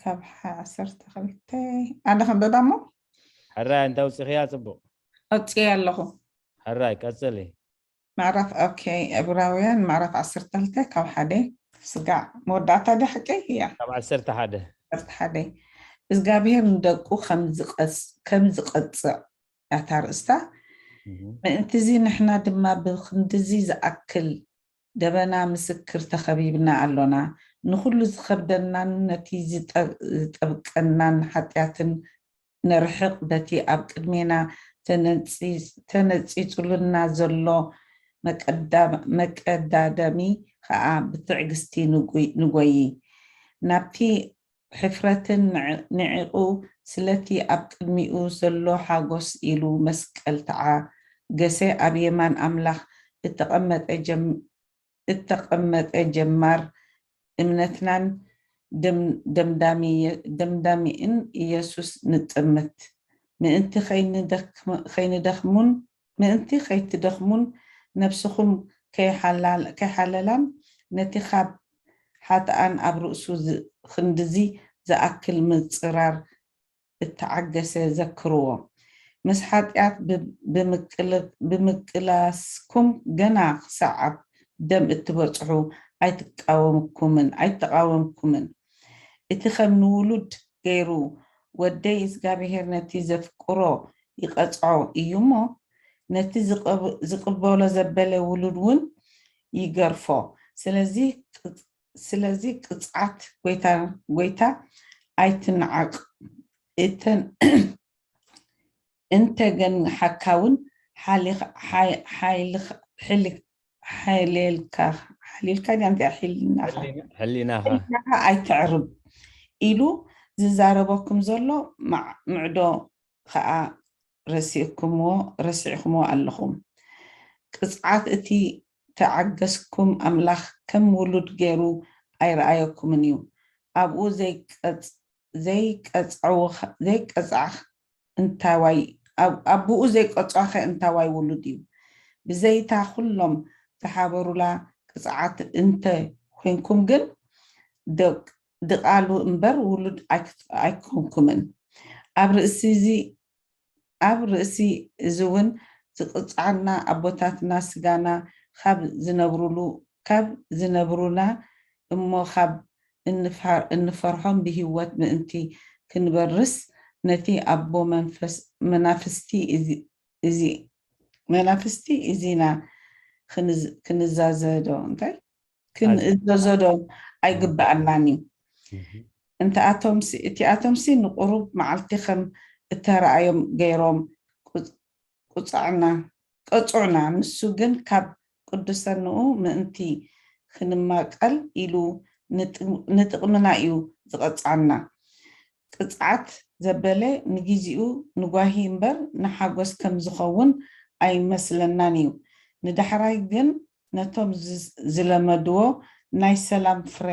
ካብ ዓሰርተ ክልተ ኣነ ከንብባ እሞ ሕራይ እንተውፅኽያ ፅቡቅ። ኣውፅየ ኣለኹ። ሕራይ ቀፅሊ። ምዕራፍ ኦኬ ዕብራውያን ምዕራፍ ዓሰርተ ክልተ ካብ ሓደ ስጋዕ መወዳእታ ዲ ሓቂ እያ። ካብ ዓሰርተ ሓደ ዓሰርተ ሓደ እግዚኣብሔር ንደቁ ከም ዝቀጽዕ ያታ ርእስታ። ምእንትዚ ንሕና ድማ ብክንድዚ ዝኣክል ደበና ምስክር ተኸቢብና ኣሎና። ንኹሉ ዝኸብደናን ነቲ ዝጠብቀናን ሓጢኣትን ነርሕቕ፣ በቲ ኣብ ቅድሜና ተነጺጹልና ዘሎ መቀዳደሚ ኸኣ ብትዕግስቲ ንጎዪ። ናብቲ ሕፍረትን ንዒቑ ስለቲ ኣብ ቅድሚኡ ዘሎ ሓጎስ ኢሉ መስቀል ተዓገሰ። ኣብ የማን ኣምላኽ እተቐመጠ እተቐመጠ ጀማር እምነትናን ደምዳሚእን ኢየሱስ ንጥምት። ምእንቲ ከይንደኽሙን ምእንቲ ከይትደኽሙን ነብስኹም ከይሓለላን ነቲ ካብ ሓጥኣን ኣብ ርእሱ ክንድዚ ዝኣክል ምጽራር እተዓገሰ ዘክርዎ። ምስ ሓጢኣት ብ-፣ ብምቅል-፣ ብምቅላስኩም ገና ክሳዕ ኣብ ደም እትበጽሑ ኣይትቃወምኩምን፣ ኣይተቃወምኩምን። እቲ ከም ንውሉድ ገይሩ ወደይ እግዚኣብሔር ነቲ ዘፍቅሮ ይቐጽዖ እዩ እሞ፣ ነቲ ዝቐብ-፣ ዝቕበሎ ዘበለ ውሉድ እውን ይገርፎ። ስለዚ ቅጽ-፣ ስለዚ ቅጽዓት ጎይታ፣ ጎይታ ኣይትንዓቕ። እተን እንተ ገንሓካ እውን ሓሊኽ-፣ ሓይ-፣ ሓይልኽ-፣ ሕሊ-፣ ሓይሌልካ፣ ሓሊልካ ድያ እንታይ ሕልናኻ? ሕሊና-፣ ሕሊናኻ። ሕሊናኻ ኣይተዕርብ ኢሉ ዝዛረበኩም ዘሎ ማዕ-፣ ምዕዶ ከኣ ረሲእኩምዎ፣ ረሲዕኩምዎ ኣለኹም። ቅጽዓት እቲ ተዓገስኩም ኣምላኽ ከም ውሉድ ገይሩ ኣይረኣየኩምን እዩ። ኣብኡ ዘይቀጽ-፣ ዘይቀጽዕውኸ-፣ ዘይቀጽዓኽ እንታዋይ፣ ኣብ-፣ ኣቦኡ ዘይቀጽዖኸ እንታዋይ ውሉድ እዩ። ብዘይታ ኩሎም ዝሓበሩላ ቅጽዓት እንተ ኮይንኩም ግን ደቅ-፣ ድቓሉ እምበር ውሉድ ኣይክ-፣ ኣይኮንኩምን። ኣብ ርእሲ እዚ፣ ኣብ ርእሲ እዚ እውን ዝቕጽዓና ኣቦታትና ስጋና ካብ ዝነብሩሉ፣ ካብ ዝነብሩና እሞ ካብ እንፋ-፣ እንፈርሖም ብህይወት ምእንቲ ክንበርስ ነቲ ኣቦ መንፈስ፣ መናፍስቲ እዚ፣ እዚ፣ መናፍስቲ እዚና ክንዝ-፣ ክንዛዘዶ፣ እንታይ? ክንእዘዞ ዶ ኣይግበኣናን እዩ? እህ። እንተ ኣቶምሲ፣ እቲኣቶምሲ ንቁሩብ መዓልቲ ከም እተረኣዮም ገይሮም ቁጽ-፣ ቁጽዕና፣ ቀጹዕና። ንሱ ግን ካብ ቅዱሰንኡ ምእንቲ ክንማቀል ኢሉ ንጥ-፣ ንጥቕምና እዩ ዝቐጽዓና። ቅጽዓት ዘበለ ንጊዜኡ ንጓሂ እምበር ንሓጎስ ከም ዝኸውን ኣይመስለናን እዩ። ንዳሕራይ ግን ነቶም ዝ-፣ ዝለመድዎ ናይ ሰላም ፍረ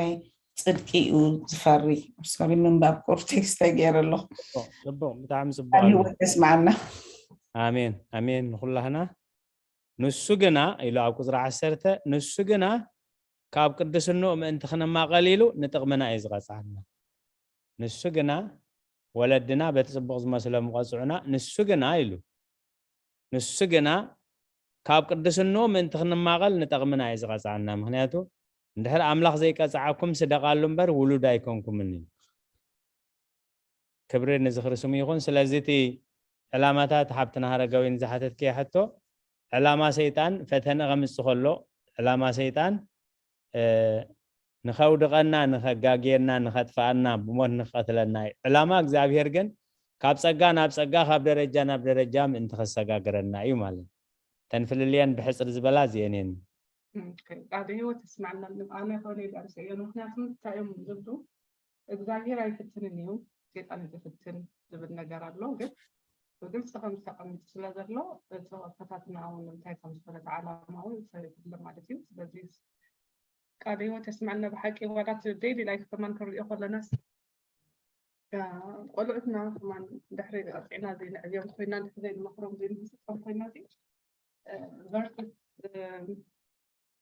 ጽድቂ እዩ ዝፈሪ። ሶሪ፣ ምንባብ ቁሩብ ቴክስት ተገይረ ኣለኹ። ጽቡቕ፣ ጽቡቕ፣ ብጣዕሚ ጽቡቕ ኣሎ። ህይወት የስምዓና። ኣሜን፣ ኣሜን። ንኹላህና። ንሱ ግና ኢሉ ኣብ ቁጽሪ ዓሰርተ፣ ንሱ ግና ካብ ቅድስንኡ ምእንቲ ክንማቐል ኢሉ ንጥቕምና እዩ ዝቐጽዓና። ንሱ ግና ወለድና በቲ ጽቡቕ ዝመስሎም ይቐጽዑና፣ ንሱ ግና ኢሉ፣ ንሱ ግና ካብ ቅድስንኡ ምእንቲ ክንማቐል ንጠቕምና እዩ ዝቐጽዓና። ምኽንያቱ እንድሕር ኣምላኽ ዘይቀጽዓኩም ስደቓሉ እምበር ውሉድ ኣይኮንኩምን እዩ። ክብሪ ንዝኽሪ ስሙ ይኹን። ስለዚ እቲ ዕላማታት ሓብትና ሃረጋዊን ዝሓተትክያ ሕቶ፣ ዕላማ ሰይጣን ፈተነ ከምጽእ ከሎ፣ ዕላማ ሰይጣን፣ እ፣ ንኸውድቐና፣ ንኸጋግየና፣ ንኸጥፍኣና፣ ብሞት ንኽቐትለና እዩ። ዕላማ እግዚኣብሔር ግን ካብ ጸጋ ናብ ጸጋ፣ ካብ ደረጃ ናብ ደረጃ ምእንቲ ከሰጋግረና እዩ ማለት እዩ። ተን ፍልልየን ብሕጽር ዝበላ እዚአን እየን። ኦኬ፣ ቃል ህይወት ይስማዕና። ኣነ ኾነ ይዳርሰ እየ። ምኽንያቱም እንታይ እዮም ዝብሉ? እግዚኣብሔር ኣይፍትንን እዩ፣ ሰይጣን እዩ ዝፍትን ዝብል ነገር ኣሎ። ግን ብግልፂ ከም ተቐሚጡ ስለ ዘሎ፣ እቲ ፈታትና እውን እንታይ ከም ዝኾነ፣ እቲ ዓላማ እውን ይፈልጥ ኣሎ ማለት እዩ። ስለዚ ቃል ህይወት የስምዐና ብሓቂ። ዋላ እቲ ዴይሊ ላይፍ ከማን ክንሪኦ ከለናስ፣ ያ፣ ቆልዑትና ከማን ድሕሪ ቀፂዕና ዘይንዕብዮም ኮይና፣ ድሕሪ ዘይንመኽሮም ዘይንህስፆም ኮይና፣ እዚ፣ እ፣ ቨርሰስ፣ እ፣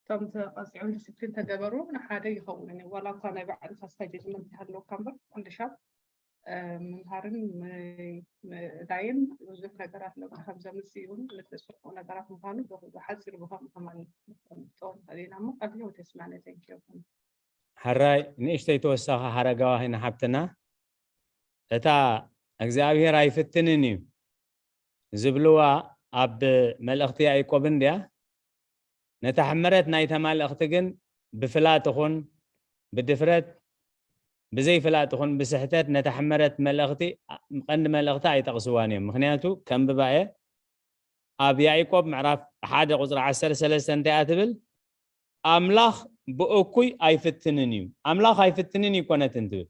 እቶም ተቐፂዖም ዲስፕሊን ተገበሩ ንሓደ ይኸውን እዩ። ዋላ እኳ ናይ ባዕልኻ ስታይ ጀጅመንት ይሃለወካ እምበር፣ ኩሉ ሻብ፣ እ፣ ምምሃርን ም-፣ ምእዳይን ብዙሕ ነገራት ለውጢ ከም ዘምፅእ እውን፣ እቲ ፅቡቕ ነገራት ምዃኑ ብሓፂሩ ብኸምኡ ከማን ክንፈልጦ ንኽእል ኢና። እሞ ቃል ህይወት የስምዐና። Thank you። ሕራይ፣ ንእሽተይ ተወሳኺ ሓረጋዊ ንሓብትና። እታ እግዚኣብሔር ኣይፍትንን እዩ ዝብልዋ ኣብ መልእኽቲ ያዕቆብ እንድያ። ነታ ሕመረት ናይታ መልእኽቲ ግን ብፍላጥ ይኹን ብድፍረት፣ ብዘይፍላጥ ይኹን ብስሕተት ነታ ሕመረት መልእኽቲ፣ ቀንዲ መልእኽቲ ኣይጠቕስዋን እዮም። ምኽንያቱ ከንብባ እየ። ኣብ ያዕቆብ ምዕራፍ ሓደ ቁጽሪ ዓሰርተ ሰለስተ እንታይ እያ ትብል? ኣምላኽ ብእኩይ ኣይፍትንን እዩ። ኣምላኽ ኣይፍትንን እዩ ኮነትን ትብል።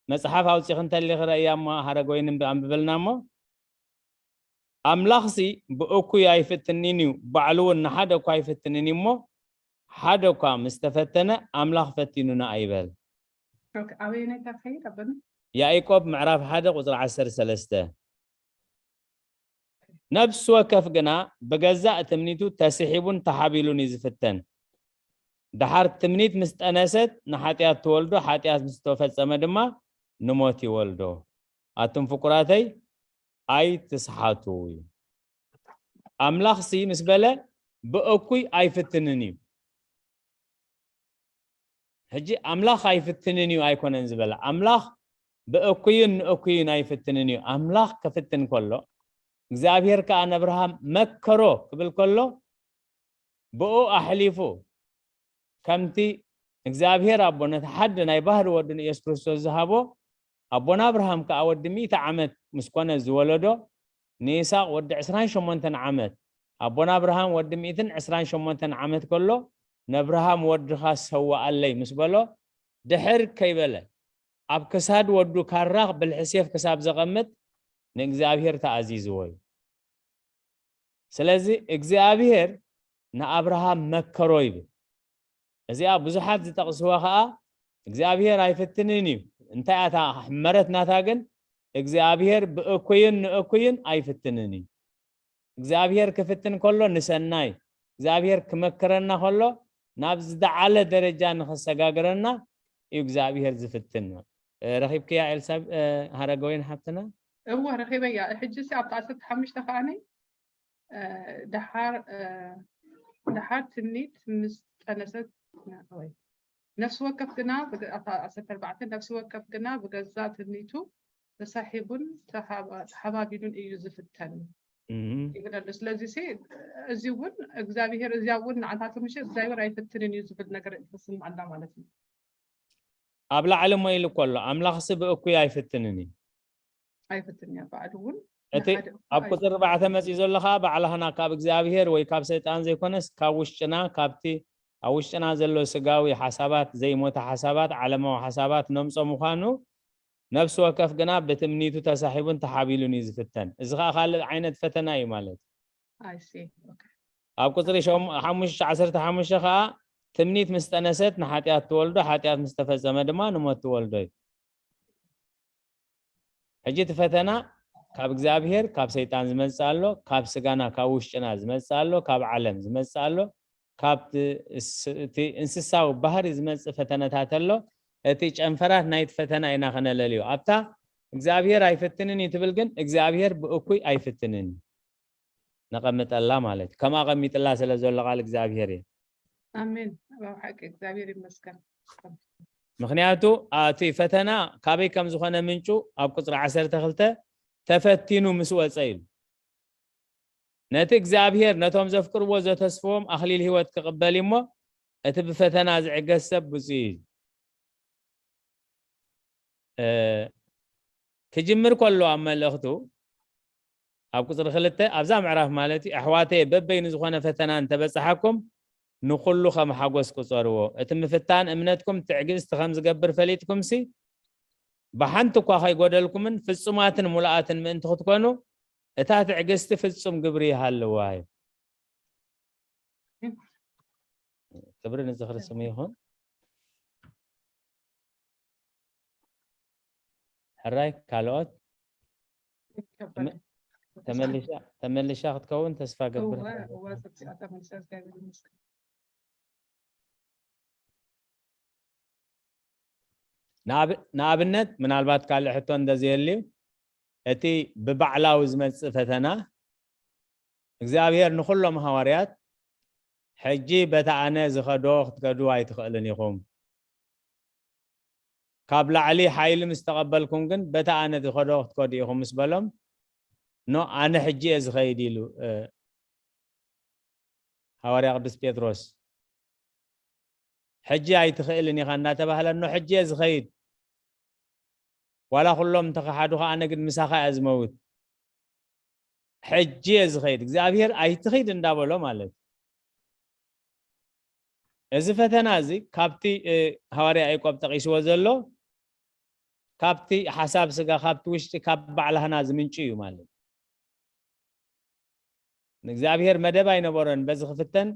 መጽሓፍ ኣውጺኺ እንተሊኺ ረእያ እሞ፣ ሃረግ ወይኒ እምቢ-፣ ኣንብበልና እሞ፣ ኣምላኽሲ ብእኩይ ኣይፍትንን እዩ፣ ባዕሉ እውን ንሓደ እኳ ኣይፍትንን እዩ እሞ፣ ሓደ እኳ ምስ ተፈተነ ኣምላኽ ፈቲኑና ኣይበል። ኦኬ፣ ኣበየናይ እካ ትኸይድ ኣበና? ያዕቆብ ምዕራፍ ሓደ ቁጽሪ ዓሰርተ ሰለስተ። ነፍሲ ወከፍ ግና ብገዛእ ትምኒቱ ተስሒቡን ተሓቢሉን እዩ ዝፍተን። ደሓር ትምኒት ምስ ጠነሰት ንሓጢኣት ትወልዶ፣ ሓጢኣት ምስ ተፈጸመ ድማ ንሞት ይወልዶ። ኣቱም ፍቁራተይ ኣይትስሓቱ። ኣምላኽሲ ምስ በለ ብእኩይ ኣይፍትንን እዩ። ሕጂ ኣምላኽ ኣይፍትንን እዩ ኣይኮነን ዝበለ። ኣምላኽ ብእኩይን ንእኩይን ኣይፍትንን እዩ። ኣምላኽ ክፍትን ከሎ እግዚኣብሔር ከኣ ነብርሃም መከሮ ክብል ከሎ ብኡ ኣሕሊፉ ከምቲ እግዚኣብሔር ኣቦ ነቲ ሓደ ናይ ባህሪ ወዱ ንኢየሱስ ክርስቶስ ዝሃቦ ኣቦና ኣብርሃም ከኣ ወዲ ሚእቲ ዓመት ምስ ኮነ ዝወለዶ ንይስሐቅ ወዲ ዕስራን ሸሞንተን ዓመት ኣቦና ኣብርሃም ወዲ ሚእትን ዕስራን ሸሞንተን ዓመት ከሎ ነብርሃም ወድኻ ሰዋኣለይ ምስ በሎ ድሕር ከይበለ ኣብ ክሳድ ወዱ ካራ ብልሒ ሴፍ ክሳብ ዘቐምጥ ንእግዚኣብሔር ተኣዚዝዎ እዩ። ስለዚ እግዚኣብሔር ንኣብርሃም መከሮ ይብል። እዚኣ ብዙሓት ዝጠቕስዋ ኸዓ እግዚኣብሔር ኣይፍትንን እዩ። እንታይ እያ እታ ሕመረት ናታ ግን እግዚኣብሔር ብእኩይን ንእኩይን ኣይፍትንን እዩ። እግዚኣብሔር ክፍትን ከሎ ንሰናይ እግዚኣብሔር ክመክረና ከሎ ናብ ዝደዓለ ደረጃ ንኸሰጋግረና እዩ እግዚኣብሔር ዝፍትን። ረኺብክያ ኤልሳ ሃረገወይን ሓብትና? እወ ረኺበያ። ሕጂ ሲ ኣብቲ ዓሰርተ ሓሙሽተ ከዓኒ ደሓር ደሓር ትምኒት ምስ ጠነሰት ወይ ነፍሲ ወከፍ ግና ዓሰርተ ኣርባዕተ ነፍሲ ወከፍ ግና ብገዛ ትምኒቱ ተሳሒቡን ተሓባቢሉን እዩ ዝፍተን ይብለሉ። ስለዚ ሲ እዚ እውን እግዚኣብሄር እዚኣ እውን ንዓታቱ ምሽ እግዚኣብሄር ኣይፍትንን እዩ ዝብል ነገር ትስምዓና ማለት እዩ። ኣብ ላዕሊ እሞ ኢሉ ከሎ ኣምላኽሲ ብእኩይ ኣይፍትንን እዩ። ኣይፍትን እያ ባዕሉ እውን እቲ ኣብ ቁፅሪ ኣርባዕተ መፂኡ ዘሎ ከዓ ባዕላህና ካብ እግዚኣብሄር ወይ ካብ ሰይጣን ዘይኮነስ ካብ ውሽጥና ካብቲ ኣብ ውሽጥና ዘሎ ስጋዊ ሓሳባት ዘይሞተ ሓሳባት ዓለማዊ ሓሳባት ነምፆ ምዃኑ ነፍሲ ወከፍ ግና ብትምኒቱ ተሳሒቡን ተሓቢሉን እዩ ዝፍተን። እዚ ከዓ ካልእ ዓይነት ፈተና እዩ ማለት እዩ። ኣብ ቁፅሪ ዓሰርተ ሓሙሽተ ከዓ ትምኒት ምስ ጠነሰት ንሓጢኣት ትወልዶ፣ ሓጢኣት ምስ ተፈፀመ ድማ ንሞት ትወልዶ እዩ። ሕጂ እቲ ፈተና ካብ እግዚኣብሄር ካብ ሰይጣን ዝመፅእ ኣሎ፣ ካብ ስጋና ካብ ውሽጥና ዝመፅእ ኣሎ፣ ካብ ዓለም ዝመፅእ ኣሎ፣ ካብ እቲ እንስሳዊ ባህሪ ዝመፅእ ፈተነታት ኣሎ። እቲ ጨንፈራት ናይቲ ፈተና ኢና ከነለልዮ። ኣብታ እግዚኣብሄር ኣይፍትንን እዩ ትብል ግን እግዚኣብሄር ብእኩይ ኣይፍትንን እዩ። ነቐምጠላ ማለት እዩ። ከምኣ ቀሚጥላ ስለ ዘሎ ቃል እግዚኣብሄር እዩ። ኣሜን። ኣብ ሓቂ እግዚኣብሔር ይመስገን። ምክንያቱ እቲ ፈተና ካበይ ከም ዝኾነ ምንጩ ኣብ ቁፅሪ ዓሰርተ ክልተ ተፈቲኑ ምስ ወፀ ኢሉ ነቲ እግዚኣብሔር ነቶም ዘፍቅርዎ ዘተስፍዎም ኣክሊል ህይወት ክቕበል እሞ እቲ ብፈተና ዝዕገስ ሰብ ብፁዕ እዩ። ክጅምር ከሎ ኣብ መልእኽቱ ኣብ ቁፅሪ ክልተ ኣብዛ ምዕራፍ ማለት እዩ ኣሕዋተየ በበይኑ ዝኾነ ፈተና እንተበፅሓኩም ንኩሉ ከም ሓጎስ ቁፀርዎ እቲ ምፍታን እምነትኩም ትዕግስቲ ከም ዝገብር ፈሊጥኩምሲ ብሓንቲ እኳ ከይጎደልኩምን ፍፁማትን ሙሉኣትን ምእንቲ ክትኮኑ እታ ትዕግስቲ ፍፁም ግብሪ ይሃልዋ እዩ። ክብሪ ንዝኽሪ ስሙ ይኹን። ሕራይ ካልኦት ተመሊሻ ክትከውን ተስፋ ገብር። ንኣብነት ምናልባት ካልእ ሕቶ እንደዘየልዩ እቲ ብባዕላዊ ዝመፅእ ፈተና እግዚኣብሔር ንኩሎም ሃዋርያት ሕጂ በታ ኣነ ዝኸዶ ክትከዱ ኣይትኽእልን ኢኹም ካብ ላዕሊ ሓይሊ ምስ ተቐበልኩም ግን በታ ኣነ ዝኸዶ ክትከዱ ኢኹም ምስ በሎም ኖ ኣነ ሕጂ እየ ዝኸይድ ኢሉ ሃዋርያ ቅዱስ ጴጥሮስ ሕጂ ኣይትኽእልን ኢኻ እናተባህለ ኖ ሕጂ እየ ዝኸይድ ዋላ ኩሎም እንተኸሓዱኻ ኣነ ግን ምሳኻ እያ ዝመውት ሕጂ እየ ዝኸይድ እግዚኣብሔር ኣይትኽይድ እንዳበሎ ማለት እዚ ፈተና እዚ ካብቲ ሃዋርያ ያዕቆብ ጠቂስዎ ዘሎ ካብቲ ሓሳብ ስጋ ካብቲ ውሽጢ ካብ ባዕላህና ዝምንጩ እዩ ማለት ንእግዚኣብሔር መደብ ኣይነበሮን በዚ ክፍተን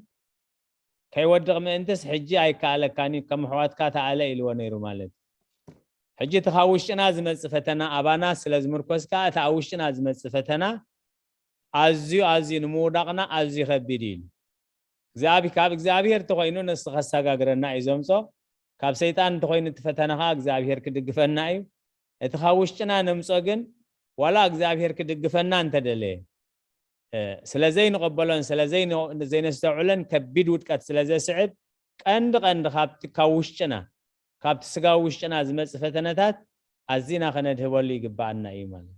ከይወድቕ ምእንትስ ሕጂ ኣይከኣለካን እዩ ከም ኣሕዋትካ ተኣለ ኢልዎ ነይሩ ማለት ሕጂ እቲ ካብ ውሽጥና ዝመፅእ ፈተና ኣባና ስለ ዝምርኮስ ከዓ እቲ ኣብ ውሽጥና ዝመፅእ ፈተና ኣዝዩ ኣዝዩ ንምውዳቕና ኣዝዩ ከቢድ እዩ እግዚኣብሔር ካብ እግዚኣብሔር እንተኾይኑ ንሱ ከሰጋግረና እዩ ዘምጾ። ካብ ሰይጣን እንተኾይኑ እቲ ፈተና ከዓ እግዚኣብሔር ክድግፈና እዩ። እቲ ካብ ውሽጥና ነምጾ ግን ዋላ እግዚኣብሔር ክድግፈና እንተደለየ ስለ ዘይንቐበሎን ስለ ዘይነስተውዕለን ከቢድ ውድቀት ስለ ዘስዕብ ቀንዲ ቀንዲ ካብቲ ካብ ውሽጥና ካብቲ ስጋዊ ውሽጥና ዝመፅእ ፈተነታት ኣዚና ከነድህበሉ ይግባኣና እዩ ማለት።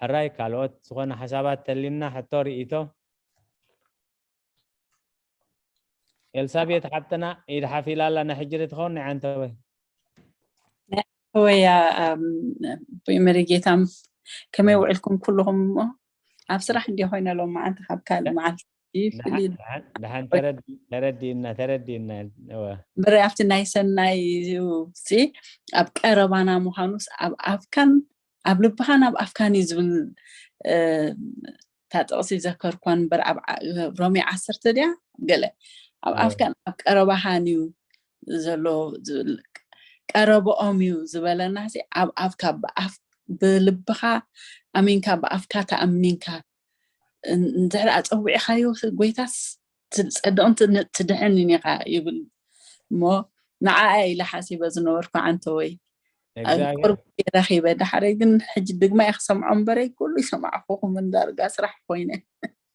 ሕራይ ካልኦት ዝኾነ ሓሳባት ተሊና ሕቶ ርእይቶ? ኤልሳቤት ሓብትና ኢድ ሓፊላ ኣላ። ናይ ሕጂ ዶ ትኸውን ናይ ዓንተወይ? ወይ ኣቦይ መሪጌታም ከመይ ውዕልኩም ኩልኹም? እሞ ኣብ ስራሕ እንዲ ኮይነ ሎም መዓንቲ ካብ ካልእ መዓልቲ ደሓን ተረዲእና ተረዲእና። በረ ኣብቲ ናይ ሰናይ ሲ ኣብ ቀረባና ምዃኑስ ኣብ ኣፍካን ኣብ ልብኻን ኣብ ኣፍካን እዩ ዝብል እታ ጥቕሲ ዘከርኳ እምበር ኣብ ሮሜ ዓሰርተ ድያ ገለ ኣብ ኣፍካን ኣብ ቀረባኻን እዩ ዘሎ ዝብል ቀረብኦም እዩ ዝበለና ሲ ኣብ ኣፍካ ብኣፍ ብልብኻ ኣሚንካ ብኣፍካ ተኣሚንካ እንድሕር ኣፀዊዕኻዮ ጎይታስ ትፀድቕን ትድሕንን ኢኻ ይብል እሞ ንዓኣ ኢለ ሓሲበ ዝነበርኩ ዓንተወይ ቆርብ ረኺበ ዳሕረይ ግን ሕጂ ድግማ እየ ክሰምዖ እምበረይ ኩሉ ይሰማዕኩኹም እንዳርጋ ስራሕ ኮይነ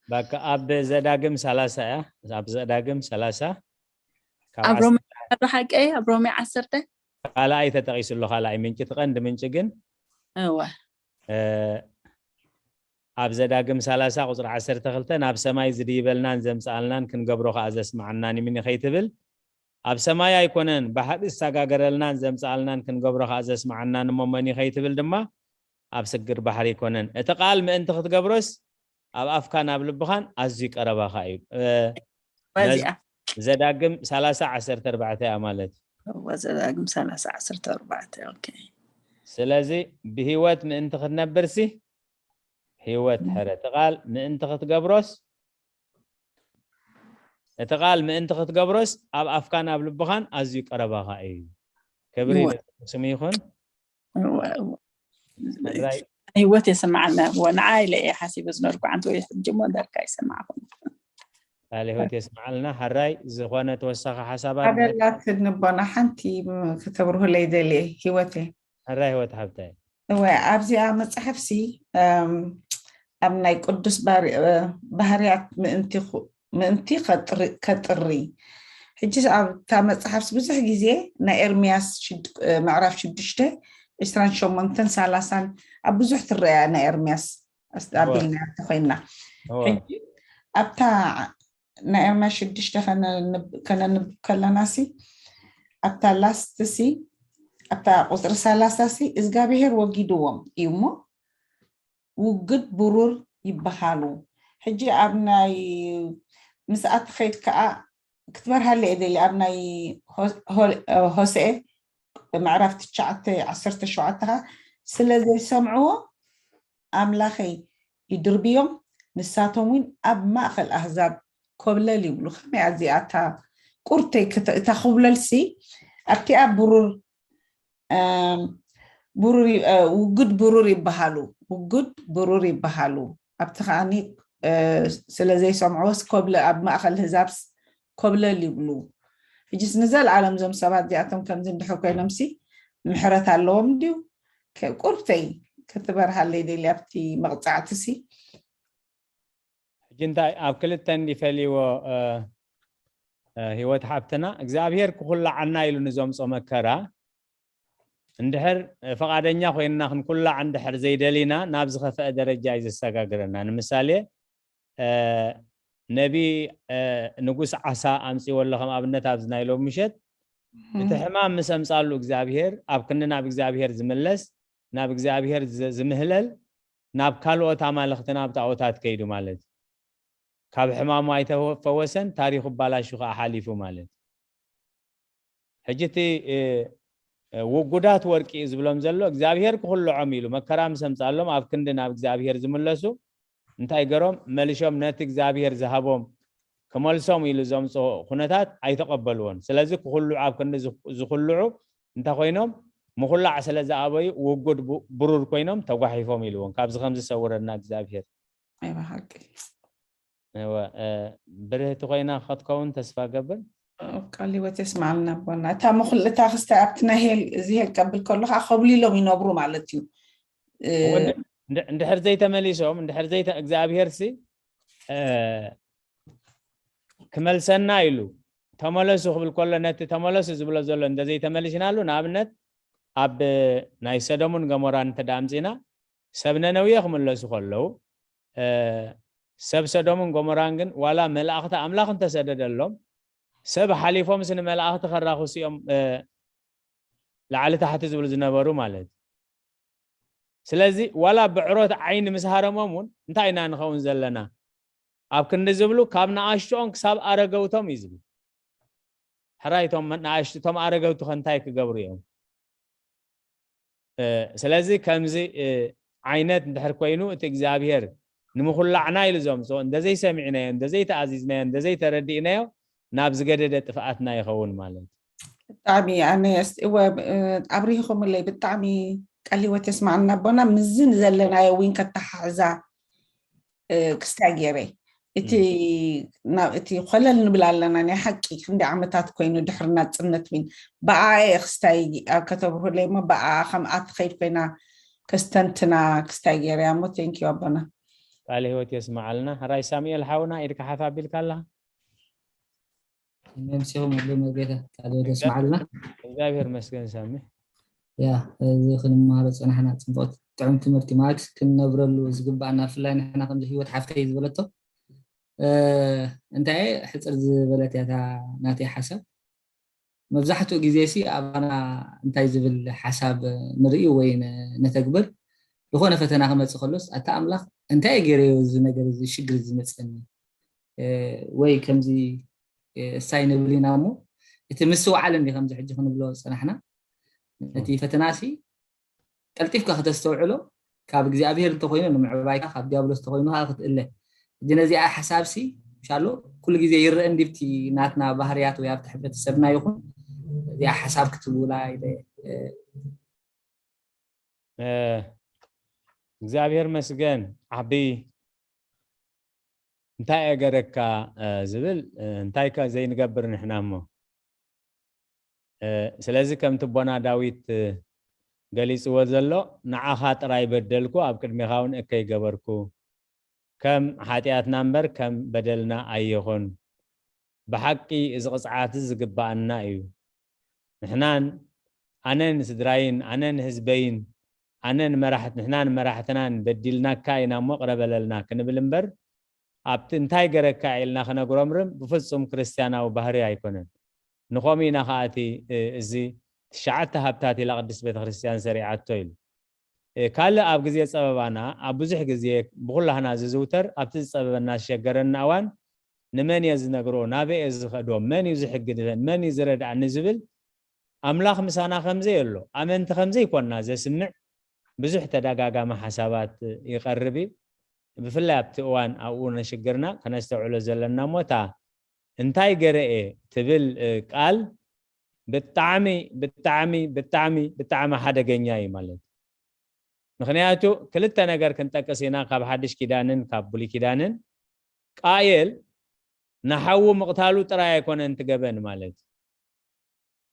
በቃ ኣብ ዘዳግም ሰላሳ እያ ኣብ ዘዳግም ሰላሳ ኣብ ሮሜ ሓቂ ኣብ ሮሜ ዓሰርተ ካልኣይ ተጠቂሱ ኣሎ ካልኣይ ምንጭ እቲ ቀንዲ ምንጭ ግን እወ ኣብ ዘዳግም ሰላሳ ቁፅሪ ዓሰርተ ክልተ ናብ ሰማይ ዝድይበልናን ዘምፅኣልናን ክንገብሮ ከዓ ዘስምዓናን እዩ ምኒ ከይትብል ኣብ ሰማይ ኣይኮነን ባሕሪ ዝሰጋገረልናን ዘምፅኣልናን ክንገብሮ ከዓ ዘስምዓናን እሞ መን እዩ ከይትብል ድማ ኣብ ስግር ባሕሪ ኣይኮነን እቲ ቃል ምእንቲ ክትገብሮስ ኣብ ኣፍካን ኣብ ልብኻን ኣዝዩ ቀረባኻ እዩ። ዘዳግም ሰላሳ ዓሰርተ ኣርባዕተ እያ ማለት ዘዳግም ሰላሳ ዓሰርተ ኣርባዕተ ኦኬ። ስለዚ ብህይወት ምእንቲ ክትነብርሲ ህይወት ሕረ እቲ ቃል ምእንቲ ክትገብሮስ እቲ ቃል ምእንቲ ክትገብሮስ ኣብ ኣፍካን ኣብ ልብኻን ኣዝዩ ቀረባኻ እዩ። ክብሪ ስሙ ይኹን። ህይወት የሰማዓልና። ንዓ ኢለ እየ ሓሲበ ዝነበርኩ ዓንተ ወይ ሕጂ እሞ እንዳልካ ይሰማዕኹም። ቃል ህይወት የስማዓልና። ሕራይ ዝኾነ ተወሳኺ ሓሳባት ኣደላት ንቦና ሓንቲ ከተብርሁለይ ደልየ ህይወት እየ። ሕራይ ህይወት ሓብታይ። እወ ኣብዚኣ መፅሓፍሲ ኣብ ናይ ቅዱስ ባህርያት ምእንቲ ከጥሪ ሕጂ ኣብታ መፅሓፍሲ ብዙሕ ግዜ ናይ ኤርምያስ ምዕራፍ ሽዱሽተ ዕስራን ሸሞንተን ሰላሳን ኣብ ብዙሕ ትረያ ናይ ኤርምያስ ኣቢልና ተኮይንና ሕጂ ኣብታ ናይ ኤርምያስ ሽዱሽተ ከነንብ ከለና ሲ ኣብታ ላስት ሲ ኣብታ ቁፅሪ ሰላሳ ሲ እግዚኣብሄር ወጊድዎም እዩ እሞ ውግድ ብሩር ይበሃሉ። ሕጂ ኣብ ናይ ምስኣ ትኸይድ ከዓ ክትበርሃለ እየ ደሊ ኣብ ናይ ሆስኤ ምዕራፍ ትሽዓተ ዓሰርተ ሸውዓተ ከዓ ስለ ዘይሰምዕዎ ኣምላኸይ ይድርብዮም ንሳቶም እውን ኣብ ማእኸል ኣህዛብ ኮብለል ይብሉ። ከመይ ኣዚኣ እታ ቁርተይ እታ ክብለልሲ ኣብቲኣ ብሩር ብሩር ውጉድ ብሩር ይበሃሉ ውጉድ ብሩር ይበሃሉ ኣብቲ ከዓኒ ስለ ዘይሰምዕዎስ ኮብለ ኣብ ማእኸል ህዛብስ ኮብለል ይብሉ ሕጅስ ንዘለዓለም እዞም ሰባት እዚኣቶም ከምዚ እንድሕር ኮይኖምሲ ምሕረት ኣለዎም ድዩ ቁርብተይ ክትበርሃለይ ደልያ ኣብቲ መቕፃዕትሲ ሕጂ እንታይ ኣብ ክልተ እንዲፈልይዎ ህይወት ሓብትና እግዚኣብሔር ክኹላዓና ኢሉ ንዘምፆ መከራ እንድሕር ፈቓደኛ ኮይንና ክንኩላዕ እንድሕር ዘይደሊና ናብ ዝኸፍአ ደረጃ እዩ ዘሰጋግረና ንምሳሌ ነቢ ንጉስ ዓሳ ኣምፅዎ ኣሎ ከም ኣብነት ኣብዚ ናይ ሎም ምሸት እቲ ሕማም ምስ ኣምፃሉ እግዚኣብሔር ኣብ ክንዲ ናብ እግዚኣብሔር ዝምለስ ናብ እግዚኣብሔር ዝምህለል ናብ ካልኦት ኣማልኽቲ ናብ ጣዖታት ከይዱ ማለት እዩ ካብ ሕማሙ ኣይተፈወሰን ታሪኹ ባላሹ ከዓ ሓሊፉ ማለት እዩ ሕጂ እቲ ውጉዳት ወርቂ እዩ ዝብሎም ዘሎ እግዚኣብሔር ክኩልዖም ኢሉ መከራ ምስ ኣምፃሎም ኣብ ክንዲ ናብ እግዚኣብሔር ዝምለሱ እንታይ ገሮም መሊሾም ነቲ እግዚኣብሔር ዝሃቦም ክመልሶም ኢሉ ዘምፅኦ ኩነታት ኣይተቐበልዎን ስለዚ ክኩልዑ ኣብ ክንዲ ዝኩልዑ እንታይ ኮይኖም ምኹላዕ ስለ ዝኣበዩ ውጉድ ቡ- ብሩር ኮይኖም ተጓሒፎም ኢልዎም። ካብዚ ከምዚ ሰውረና እግዚኣብሔር። ኣይ ብሓቂ እወ፣ እ፣ ብርህቲ ኮይና ክትከውን ተስፋ ገብር። ቃል ህይወት የስማዓልና ኣቦና። እታ ምኹል እታ ክስታይ ኣብቲ ናይ ሄል እዚ ሄል ቀብል ከሎ ከዓ ከብሊሎም ይነብሩ ማለት እዩ። እ፣ እወ፣ እንድ- እንድ- እንድሕር ዘይተመሊሶም እንድሕር ዘይተ እግዚኣብሔር ሲ እ፣ ክመልሰና ኢሉ ተመለሱ ክብል ከሎ ነቲ ተመለሱ ዝብሎ ዘሎ እንተዘይተመሊስናሉ ንኣብነት ኣብ ናይ ሰዶምን ገሞራን እንተ ኣምፂና ሰብ ነነውየ ክምለሱ ከለዉ እ፣ ሰብ ሰዶምን ጎሞራን ግን ዋላ መላእኽቲ ኣምላኽ እንተሰደደሎም ሰብ ሓሊፎምስ ንመላእኽቲ ከራኽሱ እዮም እ፣ ላዕሊ ታሕቲ ዝብሉ ዝነበሩ ማለት እዩ። ስለዚ ዋላ ብዕሮት ዓይኒ ምስ ሃረሞም እውን እንታይ ኢና ንኸውን ዘለና ኣብ ክንዲ ዝብሉ ካብ ንኣሽትኦም ክሳብ ኣረገውቶም እዩ ዝብል። ሕራይ እቶም ንኣሽቱ እቶም ኣረገውቲ ከ እንታይ ክገብሩ እዮም? እ፣ ስለዚ ከምዚ እ፣ ዓይነት እንድሕር ኮይኑ እቲ እግዚኣብሔር ንምኹላዕና ኢሉ ዘምፅኦ እንተዘይሰሚዕናዮ እንተዘይተኣዚዝናዮ እንተዘይተረዲእናዮ ናብ ዝገደደ ጥፍኣትና ይኸውን ማለት እዩ። ብጣዕሚ ኣነ ስ- እወ እ፣ ኣብሪኹምለይ ብጣዕሚ ቃል ህይወት የስማዓልና ኣቦና። ምዝን ዘለናዮ እውን ከተሓሕዛ እ፣ ክስታይ ገይረ እቲ ናብ እቲ ኮለል ንብል ኣለና ናይ ሓቂ ክንዲ ዓመታት ኮይኑ ድሕሪ ናፅነት ዊን ብኣየ ክስታይ ኣብ ከተብርሁለይ እሞ ብኣ ከምኣ ትኸይድ ኮይና ከስተንትና ክስታይ ገይረ እሞ ቴንኪዩ ኣቦና። ቃል ህይወት የስማዓልና። ሕራይ ሳሙኤል ሓውና ኢድካ ሓፍ ኣቢልካ ኣለኻ። መምሲኹም ኣሎ መርጌታ ቃል ህይወት የስማዓልና። እግዚኣብሔር መስገን ሳሚ። ያ እዚ ክንመሃሮ ፀናሕና ፅቡቅ ጥዑም ትምህርቲ ማለት ክንነብረሉ ዝግባኣና ብፍላይ ንሕና ከምዚ ህይወት ሓፍተይ ዝበለቶ እ፣ እንታይ ሕፅር ዝበለት እያ እታ ናተይ ሓሳብ። መብዛሕትኡ ግዜ ሲ ኣባና እንታይ ዝብል ሓሳብ ንርኢ ወይ ነ- ነተግብር ዝኾነ ፈተና ክመፅእ ከሎስ ኣታ ኣምላኽ እንታይ ገይረዮ እዚ ነገር እዚ ሽግር ዝመፅእኒ እ፣ ወይ ከምዚ እ፣ እሳይ ንብል ኢና እሞ እቲ ምስትውዓል እንዲ ከምዚ ሕጂ ክንብሎ ዝፀናሕና ነቲ ፈተና ሲ ቀልጢፍካ ከተስተውዕሎ ካብ እግዚኣብሔር እንተኮይኑ ንምዕባይካ ካብ ዲያብሎስ እንተኮይኑ ከዓ ክትእለ ሕጂ ነዚኣ ሓሳብ ሲ ምሻሎ ኩሉ ግዜ ይረአ እንዲብቲ ናትና ባህርያት ወይ ኣብቲ ሕብረተሰብና ይኹን እዚኣ ሓሳብ ክትብላ ኢለ እ፣ እ፣ እግዚኣብሔር መስገን ዓቢ እንታይ እገረካ እ፣ ዝብል እ፣ እንታይ ከ ዘይንገብር ንሕና እሞ እ፣ ስለዚ ከምቲ ኣቦና ዳዊት እ፣ ገሊፅዎ ዘሎ ንዓኻ ጥራይ በደልኩ ኣብ ቅድሜኻ እውን እከይ ገበርኩ ከም ሓጢኣትና እምበር ከም በደልና ኣይኹን ብሓቂ እዚ ቅፅዓት እዚ ዝግባኣና እዩ ንሕናን ኣነን ስድራይን ኣነን ህዝበይን ኣነን መራሕት ንሕናን መራሕትናን በዲልናካ ኢና እሞ ቅረ በለልና ክንብል እምበር ኣብቲ እንታይ ገረካ ኢልና ክነግሮምርም ብፍፁም ክርስትያናዊ ባህሪ ኣይኮነን ንኸምኡ ኢና ከዓ እቲ እ፣ እዚ ትሽዓተ ሃብታት ኢላ ቅድስት ቤተክርስትያን ሰሪዓቶ ኢሉ ካልእ ኣብ ግዜ ጸበባና ኣብ ብዙሕ ግዜ ብኹላህና ዝዝውተር ኣብቲ ዝጸበበና ዝሸገረና እዋን ንመን እየ ዝነግሮ ናበይ እየ ዝኸዶ መን እዩ ዝሕግዘን መን እዩ ዝረድኣኒ ዝብል ኣምላኽ ምሳና ከምዘይ ኣሎ ኣመንቲ ከምዘይ ኮንና ዘስምዕ ብዙሕ ተደጋጋሚ ሓሳባት ይቐርብ እዩ ብፍላይ ኣብቲ እዋን ኣብኡ ነሽግርና ከነስተውዕሎ ዘለና ሞታ እንታይ ገረኤ ትብል ቃል ብጣዕሚ ብጣዕሚ ብጣዕሚ ብጣዕሚ ሓደገኛ እዩ ማለት ምክንያቱ ክልተ ነገር ክንጠቅስ ኢና ካብ ሓድሽ ኪዳንን ካብ ብሉይ ኪዳንን ቃየል ንሓዉ ምቕታሉ ጥራይ ኣይኮነን ትገበን ማለት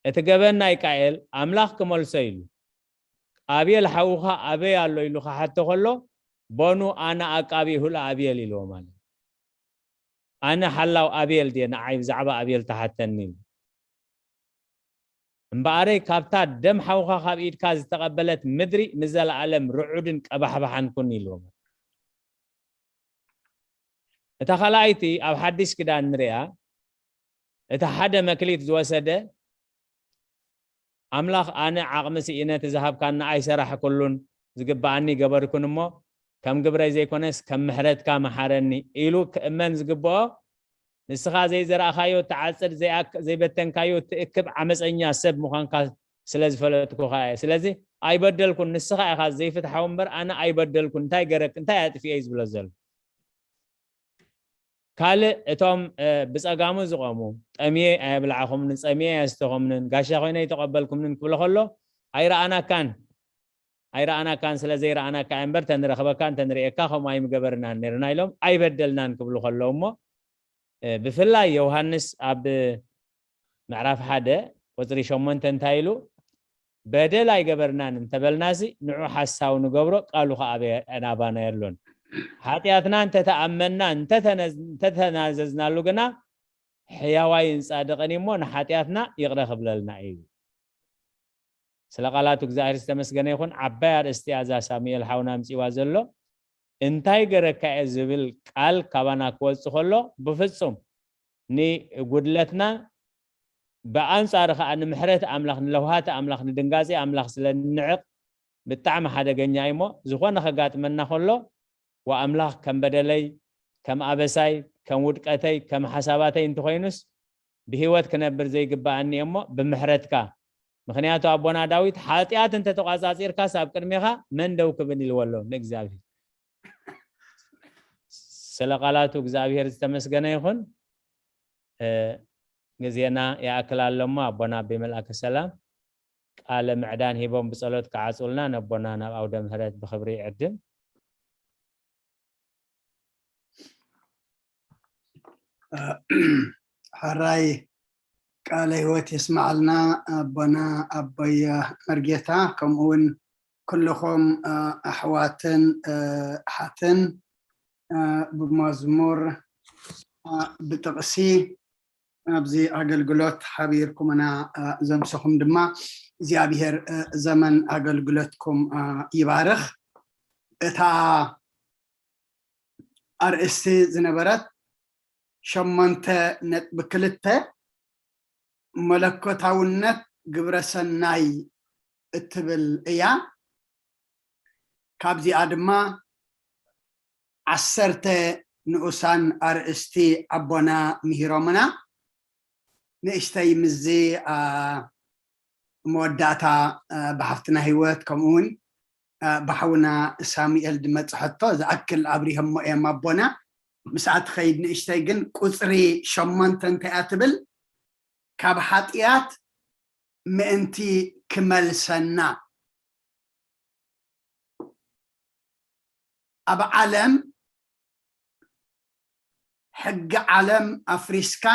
እቲ ገበን ናይ ቃየል ኣምላኽ ክመልሶ ኢሉ ኣቤል ሓውኻ ኣበይ ኣሎ ኢሉ ክሓቶ ከሎ ቦኑ ኣነ ኣቃቢ ሁል ኣቤል ኢልዎ ማለት ኣነ ሓላው ኣቤል ድየ ንዓይ ብዛዕባ ኣቤል ተሓተኒ ኢሉ እምበኣረይ ካብታ ደም ሓውኻ ካብ ኢድካ ዝተቐበለት ምድሪ ንዘለኣለም ርዑድን ቀባሕባሓን ኩን ኢልዎም እታ ካልኣይቲ ኣብ ሓድሽ ክዳን ንሪኣ እቲ ሓደ መክሊት ዝወሰደ ኣምላኽ ኣነ ዓቕሚ ስኢነ እቲ ዝሃብካኒ ኣይሰራሕኩሉን ዝግብኣኒ ገበርኩን እሞ ከም ግብረይ ዘይኮነስ ከም ምሕረትካ መሓረኒ ኢሉ ክእመን ዝግብኦ ንስኻ ዘይዘራእኻዮ ትዓፅድ ዘይበተንካዮ ትእክብ ዓመፀኛ ሰብ ምዃንካ ስለ ዝፈለጥኩኻ እየ ስለዚ ኣይበደልኩን ንስኻ ኢኻ ዘይፍትሓዊ እምበር ኣነ ኣይበደልኩን እንታይ ገረክ እንታይ ኣጥፊኤ እዩ ዝብሎ ዘሎ ካልእ እቶም ብፀጋሙ ዝቆሙ ጠምየ ኣየብላዕኹምንን ፀሚየ ኣየስተኹምንን ጋሻ ኮይነ ኣይተቐበልኩምንን ክብሎ ከሎ ኣይረኣናካን ኣይረኣናካን ስለ ዘይረኣናካ እምበር ተንረኽበካ እንተንርእየካ ከምኡ ኣይምገበርናን ነርና ኢሎም ኣይበደልናን ክብሉ ከለዉ እሞ ብፍላይ ዮሃንስ ኣብ ምዕራፍ ሓደ ቁፅሪ ሸሞንተ እንታይ ኢሉ በደል ኣይገበርናን እንተበልናሲ ንዑ ሓሳዊ ንገብሮ ቃሉ ከዓ ናባና የሎን ሓጢኣትና እንተተኣመና እንተተናዘዝናሉ ግና ሕያዋይን ፃድቕን እሞ ንሓጢኣትና ይቕረ ክብለልና እዩ ስለ ቃላቱ እግዚኣብሔር ዝተመስገነ ይኹን ዓባይ ኣርእስቲ እያ እዛ ሳሙኤል ሓውና ኣምፅዋ ዘሎ እንታይ ገረካ እየ ዝብል ቃል ካባና ክወፅእ ከሎ ብፍፁም ንጉድለትና ብኣንፃሩ ከዓ ንምሕረት ኣምላኽ ንለውሃት ኣምላኽ ንድንጋፂ ኣምላኽ ስለ ንንዕቕ ብጣዕሚ ሓደገኛ እዩ እሞ ዝኾነ ከጋጥመና ከሎ ወኣምላኽ ከም በደለይ ከም ኣበሳይ ከም ውድቀተይ ከም ሓሳባተይ እንተኾይኑስ ብህይወት ክነብር ዘይግባኣኒ እሞ ብምሕረትካ ምኽንያቱ ኣቦና ዳዊት ሓጢኣት እንተተቋፃፂርካስ ኣብ ቅድሜኻ መን ደው ክብል ኢልዎ ኣሎ ንእግዚኣብሔር ስለ ቃላቱ እግዚኣብሔር ዝተመስገነ ይኹን ግዜና ይኣክል ኣሎ እሞ ኣቦና ኣቢ መልኣከ ሰላም ቃለ ምዕዳን ሂቦም ብጸሎት ክዓጹልና ነቦና ናብ ኣውደ ምህረት ብኽብሪ ይዕድም። ሕራይ ቃለ ህይወት የስማዓልና ኣቦና ኣቦይ መርጌታ ከምኡ እውን ኩልኹም ኣሕዋትን ኣሓትን ብመዝሙር ብጥቕሲ ኣብዚ ኣገልግሎት ሓቢርኩምና ዘምሰኹም ድማ እግዚኣብሔር ዘመን ኣገልግሎትኩም ይባርኽ። እታ ኣርእስቲ ዝነበረት ሸሞንተ ነጥቢ ክልተ መለኮታውነት ግብረ ሰናይ እትብል እያ። ካብዚኣ ድማ ዓሰርተ ንኡሳን ኣርእስቲ ኣቦና ምሂሮምና። ንእሽተይ ምስዚ መወዳእታ ብሓፍትና ህይወት ከምኡ እውን ብሓውና ሳሙኤል ዝመፅሐቶ ዝኣክል ኣብሪሆሞ እዮም ኣቦና። ምስኣ ትኸይድ ንእሽተይ ግን ቁፅሪ ሸሞንተ እንታይ እያ ትብል? ካብ ሓጢኣት ምእንቲ ክመልሰና ኣብ ዓለም ሕጊ ዓለም ኣፍሪስካ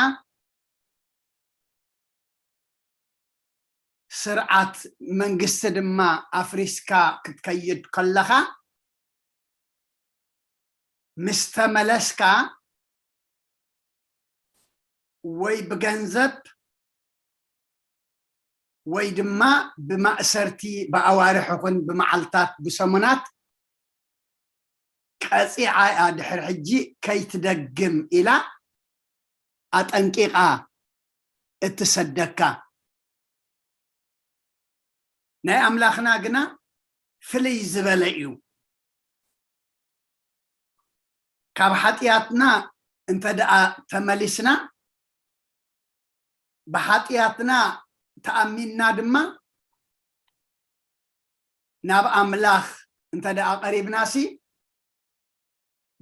ስርዓት መንግስቲ ድማ ኣፍሪስካ ክትከይድ ከለኻ ምስ ተመለስካ ወይ ብገንዘብ ወይ ድማ ብማእሰርቲ ብኣዋርሕ ይኹን ብመዓልታት ብሰሙናት ቀፂዓ እያ ድሕሪ ሕጂ ከይትደግም ኢላ ኣጠንቂቓ እትሰደካ ናይ ኣምላኽና ግና ፍልይ ዝበለ እዩ ካብ ሓጢኣትና እንተ ደኣ ተመሊስና ብሓጢኣትና ተኣሚንና ድማ ናብ ኣምላኽ እንተ ደኣ ቀሪብናሲ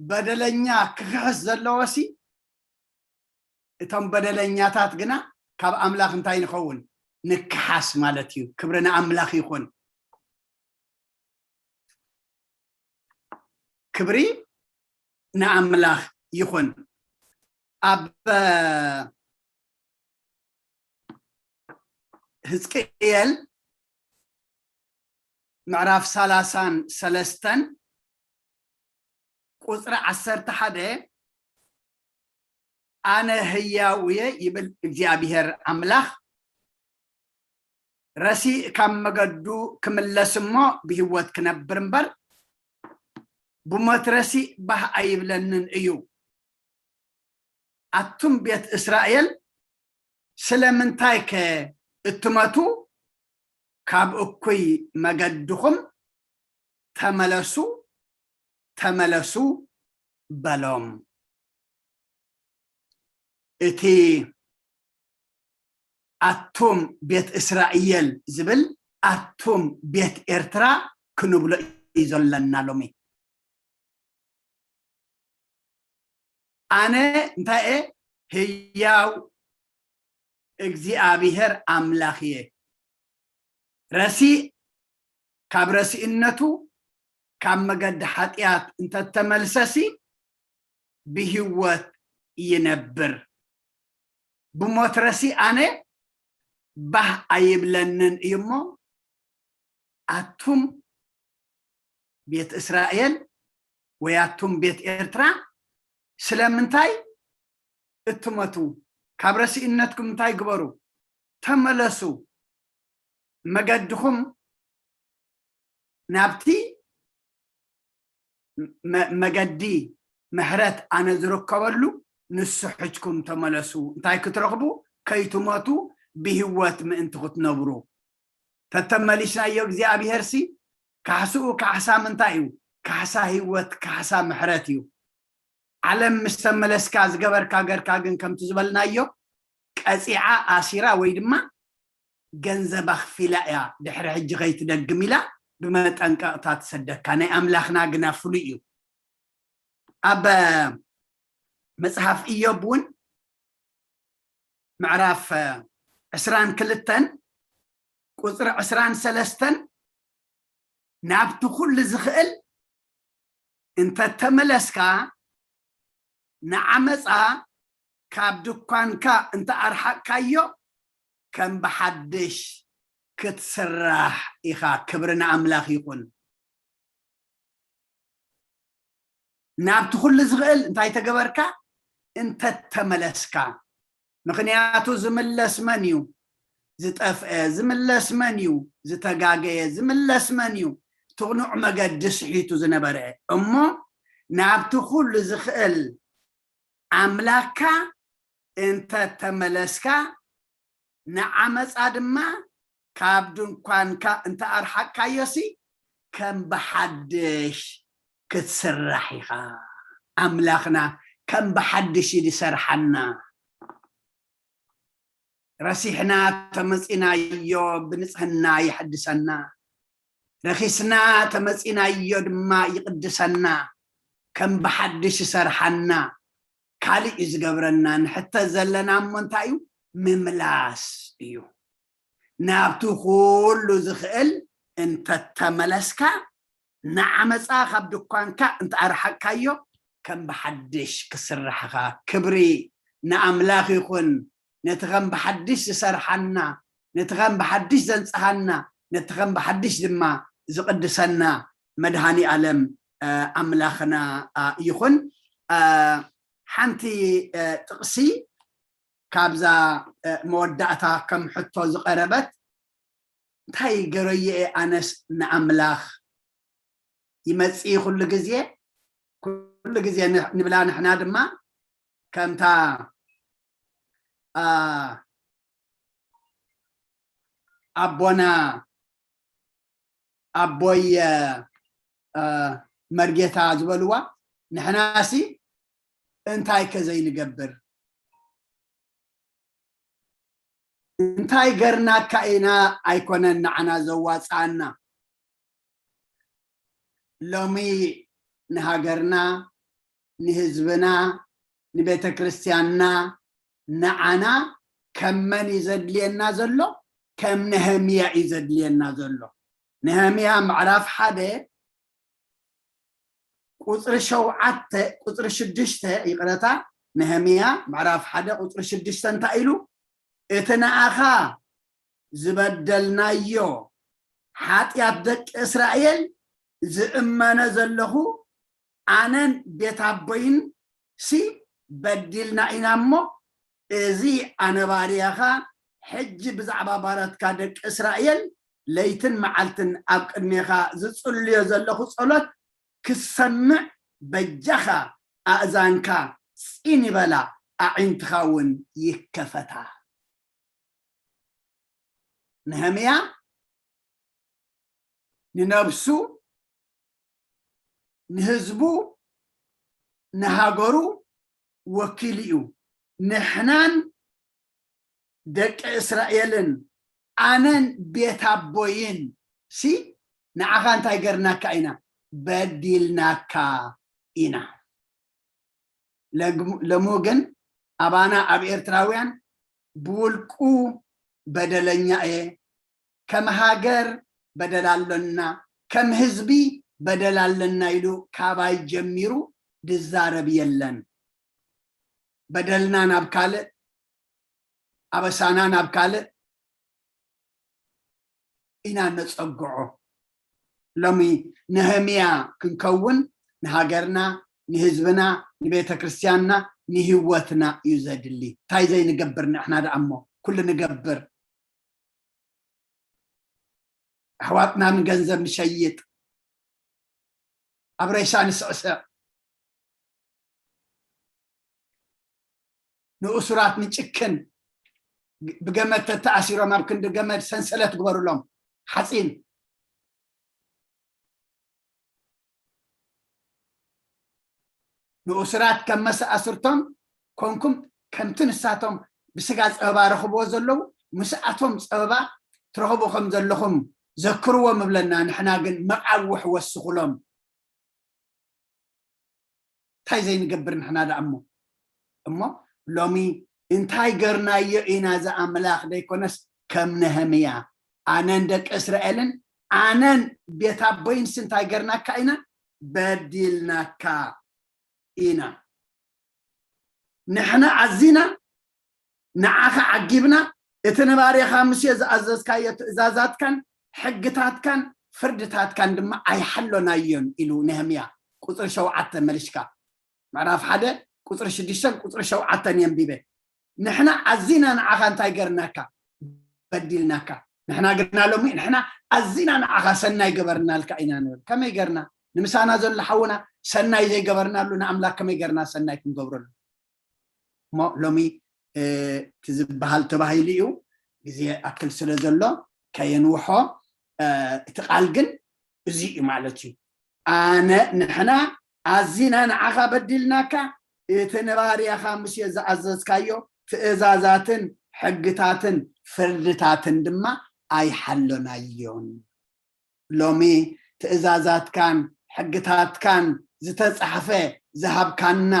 በደለኛ ክኽሕስ ዘለዎሲ እቶም በደለኛታት ግና ካብ ኣምላኽ እንታይ ንኸውን ንክሓስ ማለት እዩ ክብሪ ንኣምላኽ ይኹን ክብሪ ንኣምላኽ ይኹን ኣብ ህዝቅኤል ምዕራፍ ሰላሳን ሰለስተን ቁፅሪ ዓሰርተ ሓደ ኣነ ህያው እየ ይብል እግዚኣብሔር ኣምላኽ ረሲእ ካብ መገዱ ክምለስ እሞ ብህይወት ክነብር እምበር ብሞት ረሲእ ባህ ኣይብለንን እዩ ኣቱም ቤት እስራኤል ስለምንታይ ከ እትመቱ ካብ እኩይ መገድኹም ተመለሱ ተመለሱ በሎም እቲ ኣቱም ቤት እስራኤል ዝብል ኣቱም ቤት ኤርትራ ክንብሎ እዩ ዘለና ሎሚ ኣነ እንታይ እየ ህያው እግዚኣብሔር ኣምላኽ እየ ረሲእ ካብ ረሲእነቱ ካብ መገዲ ሓጢኣት እንተተመልሰሲ ብህይወት ይነብር። ብሞት ረሲእ ኣነ ባህ ኣይብለንን እዩ እሞ ኣቱም ቤት እስራኤል ወይ ኣቱም ቤት ኤርትራ ስለምንታይ እትመቱ? ካብ ረሲእነትኩም እንታይ ግበሩ? ተመለሱ። መገድኹም ናብቲ መ- መገዲ ምሕረት ኣነ ዝርከበሉ ንሱ ሕጅኩም ተመለሱ። እንታይ ክትረኽቡ? ከይትመቱ ብህይወት ምእንቲ ክትነብሩ። ተተመሊስናዮ እግዚኣብሄርሲ ካሕስኡ ካሕሳ ምንታይ እዩ? ካሕሳ ህይወት፣ ካሕሳ ምሕረት እዩ። ዓለም ምስ ተመለስካ ዝገበርካ ገርካ ግን ከምቲ ዝበልናዮ ቀፂዓ ኣሲራ ወይ ድማ ገንዘብ ኣኽፊላ እያ ድሕሪ ሕጂ ከይትደግም ኢላ ብመጠንቀቕታ ትሰደካ። ናይ ኣምላኽና ግና ፍሉይ እዩ። ኣብ መጽሓፍ ኢዮብ እውን ምዕራፍ ዕስራን ክልተን ቁፅሪ ዕስራን ሰለስተን ናብቲ ኩሉ ዝኽእል እንተተመለስካ ንዓመፃ ካብ ድኳንካ እንተኣርሓቅካዮ ከም ብሓድሽ ክትስራሕ ኢኻ። ክብሪ ንኣምላኽ ይኹን። ናብቲ ኩሉ ዝኽእል እንታይ ተገበርካ? እንተተመለስካ። ምኽንያቱ ዝምለስ መን እዩ? ዝጠፍአ። ዝምለስ መን እዩ? ዝተጋገየ። ዝምለስ መን እዩ? ትቕኑዕ መገዲ ስሒቱ ዝነበረ። እሞ ናብቲ ኩሉ ዝኽእል ኣምላኽካ እንተ ተመለስካ፣ ንዓመጻ ድማ ካብ ድንኳንካ እንተ ኣርሓቅካዮሲ፣ ከም ብሓድሽ ክትስራሕ ኢኻ። ኣምላኽና ከም ብሓድሽ እዩ ዝሰርሓና። ረሲሕና ተመጺናዮ ብንጽህና ይሕድሰና። ረኺስና ተመጺናዮ ድማ ይቕድሰና። ከም ብሓድሽ ይሰርሓና። ካልእ እዩ ዝገብረና። ንሕተት ዘለና እሞ እንታይ እዩ? ምምላስ እዩ። ናብቲ ኩሉ ዝኽእል እንተተመለስካ፣ ንዓመጻ ካብ ድኳንካ እንተኣርሓቅካዮ፣ ከም ብሓድሽ ክስራሕ ኢኻ። ክብሪ ንኣምላኽ ይኹን። ነቲ ከም ብሓድሽ ዝሰርሓና፣ ነቲ ከም ብሓድሽ ዘንጽሃና፣ ነቲ ከም ብሓድሽ ድማ ዝቕድሰና መድሃኒ ኣለም፣ እ፣ ኣምላኽና፣ እ፣ ይኹን። እ፣ ሓንቲ፣ እ፣ ጥቕሲ ካብዛ፣ እ፣ መወዳእታ ከም ሕቶ ዝቐረበት፣ እንታይ ገረዮ እየ ኣነስ ንኣምላኽ? ይመጽእ ኩሉ ግዜ፣ ኩሉ ግዜ ን-፣ ንብላ። ንሕና ድማ ከምታ፣ ኣ፣ ኣቦና፣ ኣቦይ፣ እ፣ መርጌታ ዝበልዋ፣ ንሕናሲ እንታይ ከ ዘይንገብር? እንታይ ገርናካ ኢና ኣይኮነን ንዓና ዘዋጽኣና? ሎሚ ንሃገርና፣ ንህዝብና፣ ንቤተ ክርስቲያንና፣ ንዓና ከም መን እዩ ዘድልየና ዘሎ? ከም ነህምያ እዩ ዘድልየና ዘሎ። ነህምያ ምዕራፍ ሓደ ቁጽሪ ሸውዓተ፣ ቁጽሪ ሽዱሽተ፣ ይቕረታ፣ ነህምያ ምዕራፍ ሓደ ቁጽሪ ሽዱሽተ እንታይ ኢሉ? እቲ ንኣኻ ዝበደልናዮ ሓጢኣት ደቂ እስራኤል ዝእመነ ዘለኹ ኣነን ቤት ኣቦይን ሲ በዲልና ኢና እሞ፣ እዚ ኣነ ባርያኻ ሕጂ ብዛዕባ ባረትካ ደቂ እስራኤል ለይትን መዓልትን ኣብ ቅድሜኻ ዝጽልዮ ዘለኹ ጸሎት ክሰምዕ በጃኻ ኣእዛንካ ጺን ይበላ፣ ኣዒንትኻ እውን ይከፈታ። ነህምያ ንነብሱ፣ ንህዝቡ፣ ንሃገሩ ወኪሉ እዩ። ንሕናን ደቂ እስራኤልን ኣነን ቤት ኣቦይን ሲ ንዓኻ እንታይ ገርናካ ኢና? በዲልናካ ኢና። ለግሙ-፣ ለሙ ግን ኣባና ኣብ ኤርትራውያን ብውልቁ በደለኛ እየ፣ ከም ሃገር በደል ኣሎና፣ ከም ህዝቢ በደል ኣለና ኢሉ ካባይ ጀሚሩ ድዛረብ የለን። በደልና ናብ ካልእ፣ ኣበሳና ናብ ካልእ ኢና ነጸግዖ። ሎሚ ነህምያ ክንከውን ንሃገርና፣ ንህዝብና፣ ንቤተ ክርስቲያንና፣ ንህይወትና እዩ ዘድሊ። እንታይ ዘይንገብር ንሕና ደኣ እሞ? ኩሉ ንገብር። ኣሕዋትና ንገንዘብ ንሸይጥ፣ ኣብ ሬሳ ንስዕስዕ፣ ንእሱራት ንጭክን፣ ብገመድ ተተኣሲሮም ኣብ ክንዲ ገመድ ሰንሰለት ግበሩሎም፣ ሓፂን። ንእሱራት ከም መሰኣስርቶም ኮንኩም፣ ከምቲ ንሳቶም ብስጋ ጸበባ ረኽብዎ ዘለዉ፣ ምስኣቶም ጸበባ ትረኽቡ ከም ዘለኹም ዘክርዎም እብለና። ንሕና ግን መቓውሕ ወስኹሎም። እንታይ ዘይንገብር ንሕና ደኣ እሞ? እሞ ሎሚ እንታይ ገርናዮ ኢና? እዚ ኣምላኽ ደይኮነስ ከም ነህምያ ኣነን ደቂ እስራኤልን ኣነን ቤት ኣቦይንስ እንታይ ገርናካ ኢና? በዲልናካ ኢና። ንሕና ኣዚና ንዓኻ ዓጊብና፣ እቲ ንባርያኻ ሙሴ ዝኣዘዝካዮ ትእዛዛትካን ሕግታትካን ፍርድታትካን ድማ ኣይሓሎናዮን ኢሉ ነህምያ። ቁፅሪ ሸውዓተ መሊሽካ፣ ምዕራፍ ሓደ ቁፅሪ ሽዱሽተን ቁፅሪ ሸውዓተን የንቢበ። ንሕና ኣዚና ንዓኻ እንታይ ገርናካ? በዲልናካ። ንሕና ግና ሎሚ ንሕና ኣዚና ንዓኻ ሰናይ ገበርናልካ ኢና ንብል። ከመይ ገርና? ንምሳና ዘሎ ሓውና ሰናይ ዘይገበርናሉ ንኣምላኽ ከመይ ገርና ሰናይ ክንገብረሉ? እሞ ሎሚ እቲ ዝበሃል ተባሂሉ እዩ፣ ግዜ ኣክል ስለ ዘሎ ከየንውሖ። እቲ ቃል ግን እዚ እዩ ማለት እዩ። ኣነ ንሕና ኣዚና ንዓኻ በዲልናካ፣ እቲ ንባርያኻ ሙሴ ዝኣዘዝካዮ ትእዛዛትን ሕግታትን ፍርድታትን ድማ ኣይሓሎናዮን። ሎሚ ትእዛዛትካን ሕግታትካን ዝተጻሕፈ ዝሃብካና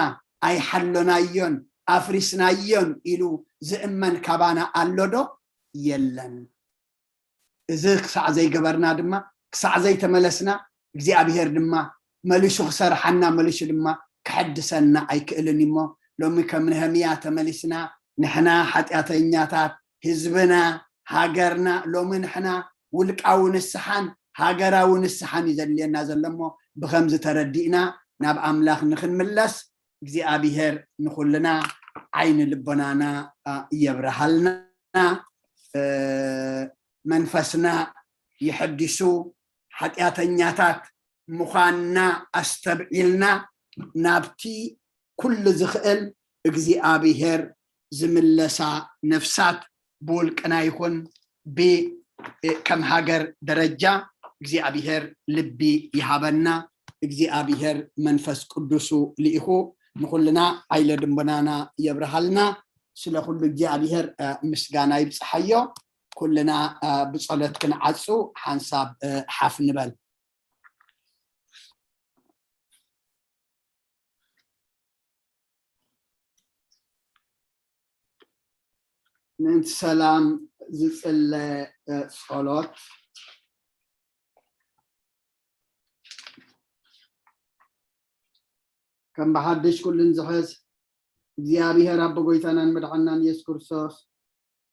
ኣይሓሎናዮን፣ ኣፍሪስናዮን ኢሉ ዝእመን ካባና ኣሎ ዶ? የለን። እዚ ክሳዕ ዘይገበርና ድማ፣ ክሳዕ ዘይተመለስና፣ እግዚኣብሔር ድማ መሊሱ ክሰርሓና፣ መሊሱ ድማ ክሐድሰና ኣይክእልን እሞ፣ ሎሚ ከም ነህምያ ተመሊስና፣ ንሕና ሓጢኣተኛታት፣ ህዝብና፣ ሃገርና፣ ሎሚ ንሕና ውልቃዊ ንስሓን ሃገራዊ ንስሓን እዩ ዘድልየና ዘሎ እሞ፣ ብኸምዚ ተረዲእና ናብ ኣምላኽ ንኽንምለስ እግዚኣብሔር ንኹልና ዓይኒ ልቦናና የብርሃልና። መንፈስና ይሐድሱ፣ ሓጢኣተኛታት ምዃንና ኣስተብዒልና ናብቲ ኩሉ ዝኽእል እግዚኣብሔር ዝምለሳ ነፍሳት ብውልቅና ይኹን ብ-፣ ከም ሃገር ደረጃ እግዚኣብሔር ልቢ ይሃበና። እግዚኣብሔር መንፈስ ቅዱሱ ልኢኹ ንኹልና ዓይለ ድንቦናና የብርሃልና። ስለ ኩሉ እግዚኣብሔር ምስጋና ይብጽሓዮ። ኩልና ብጸሎት ክንዓጹ ሓንሳብ ሓፍ ንበል። ምእንቲ ሰላም ዝጽለ ጸሎት። ከም ብሓድሽ ኩሉን ዝሕዝ እግዚኣብሔር ኣቦ ጎይታናን መድሓናን ኢየሱስ ክርስቶስ፣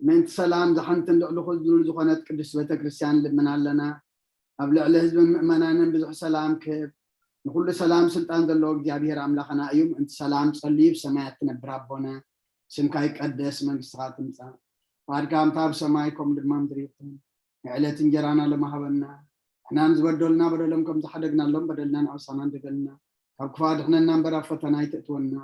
ምእንቲ ሰላም ዝሓንትን ልዕሊ ኩሉ ዝኾነት ቅድስት ቤተ ክርስቲያን ልምና ኣለና። ኣብ ልዕሊ ህዝብን ምእመናንን ብዙሕ ሰላም ክህብ፣ ንኹሉ ሰላም ስልጣን ዘለዎ እግዚኣብሔር ኣምላኽና እዩ። ምእንቲ ሰላም ጸልዩ፣ ብሰማያት ትነብር ኣቦና፣ ስምካ ይቀደስ፣ መንግስትኻ ትምጻእ፣ ፍቓድካ ከምታ ኣብ ሰማይ ከምኡ ድማ ምድሪ ይኹን። ንዕለት እንጀራና ለማሃበና፣ ንሕናን ዝበደሉና በደሎም ከም ዝሓደግናሎም በደልና ንዕሳና እንደገልና፣ ካብ ክፋ ድሕነና እምበር ኣብ ፈተና ኣይተእትወና።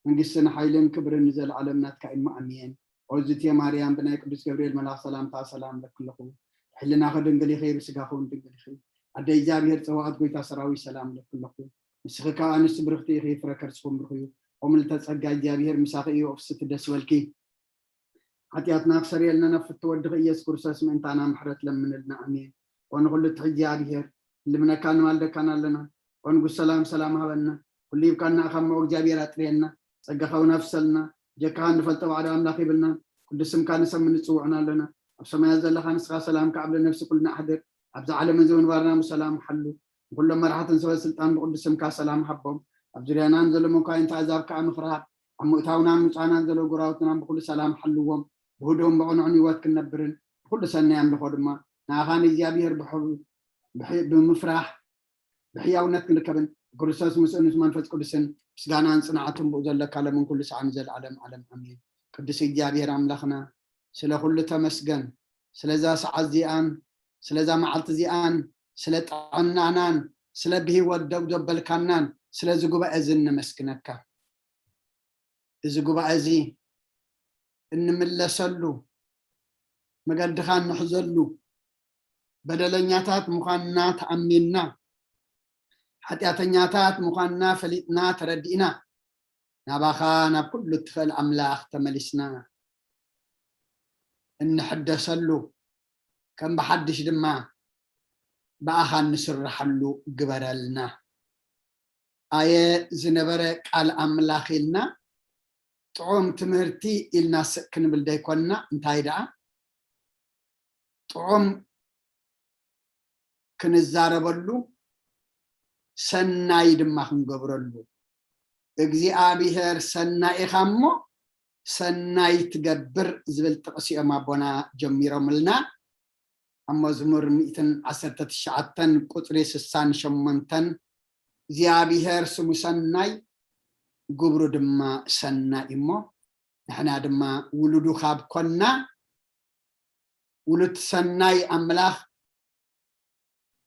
መንግስትን ሓይልን ክብርን ንዘለዓለም ናትካ እዩ። ኣሜን። ኦዝቴ ማርያም ብናይ ቅዱስ ገብርኤል መልኣኽ ሰላምታ ሰላም ለክለኹ። ሕልናኺ ድንግል ኢኺ፣ ብስጋኺ እውን ድንግል ኢኺ። ኣደ እግዚኣብሔር ጸዋዕት ጎይታ ሰራዊት ሰላም ለክለኹ። ንስኺ ካብ ኣንስቲ ብርኽቲ ኢኺ፣ ፍረ ከርስኹም ብሩኽ እዩ። ከምኡ ልተጸጋ እግዚኣብሔር ምሳኺ እዩ፣ ፍስቲ ደስ በልኪ። ሓጢኣትና ክሰርየልና ናብ ፍትወ ወድኺ ኢየሱስ ክርስቶስ ምእንታና ምሕረት ለምንልና። ኣሜን። ኮኑ ኩሉ ትሕጂ እግዚኣብሔር፣ ልምነካን ንማልደካን ኣለና። ኮኑ ጉስ ሰላም ሰላም ሃበና። ኩሉ ሂብካና ኢኻ እሞ እግዚኣብሔር ኣጥርየና። ጸጋኻ እውን ኣፍሰልና። ጀካኻ እንፈልጦ ባዕዶ ኣምላኽ ይብልና። ቅዱስ ስምካ ንሰምን ንጽውዕን ኣለና። ኣብ ሰማያት ዘለኻ ንስኻ ሰላምካ ኣብ ነፍሲ ኩልና ኣሕድር። ኣብዚ ዓለም እዚ ምንባርና ብሰላም ሓሉ። ንኩሎም መራሕትን ሰበ ስልጣን ብቅዱስ ስምካ ሰላም ሃቦም። ኣብ ዙርያና ንዘሎ መኳይንቲ ኣዛብ ከዓ ምኽርሃብ። ኣብ ምእታውናን ምጻናን ዘሎ ጎራውትናን ብኩሉ ሰላም ሓልዎም። ብህዱእን ብቕኑዕን ህይወት ክንነብርን ብኩሉ ሰናይ ኣምልኾ ድማ ንኣኻ ንእግዚኣብሔር ብሕቡ- ብሕ- ብምፍራሕ ብሕያውነት ክንርከብን ብክርስቶስ ምስኡን ምስ መንፈስ ቅዱስን ምስጋናን ጽንዓትን ብኡ ዘለካ ለምን ኩሉ ሰዓን ዘለዓለም ዓለም ኣሜን። ቅዱስ እግዚኣብሔር ኣምላኽና ስለ ኩሉ ተመስገን። ስለዛ ሰዓት እዚኣን ስለዛ መዓልቲ እዚኣን ስለ ጥዕናናን ስለ ብህይወት ደው ዘበልካናን ስለዚ ጉባኤ እዚ ነመስግነካ። እዚ ጉባኤ እዚ እንምለሰሉ መገድኻ እንሕዘሉ በደለኛታት ምዃንና ተኣሚንና ሓጢኣተኛታት ምዃንና ፈሊጥና ተረዲእና ናባኻ ናብ ኩሉ እትኽእል ኣምላኽ ተመሊስና እንሕደሰሉ ከም ብሓድሽ ድማ ብኣኻ እንስርሓሉ ግበረልና። ኣየ ዝነበረ ቃል ኣምላኽ ኢልና ጥዑም ትምህርቲ ኢልና ስቅ ክንብል ዘይኮንና እንታይ ደኣ ጥዑም ክንዛረበሉ ሰናይ ድማ ክንገብረሉ እግዚኣብሔር ሰናይ ኢኻ እሞ ሰናይ ትገብር ዝብል ጥቕሲ እዮም ኣቦና ጀሚሮምልና ኣብ መዝሙር ሚእትን ዓሰርተ ትሽዓተን ቁፅሪ ስሳን ሸሞንተን እግዚኣብሔር ስሙ ሰናይ ግብሩ ድማ ሰናይ እሞ ንሕና ድማ ውሉዱ ካብ ኮና ውሉድ ሰናይ ኣምላኽ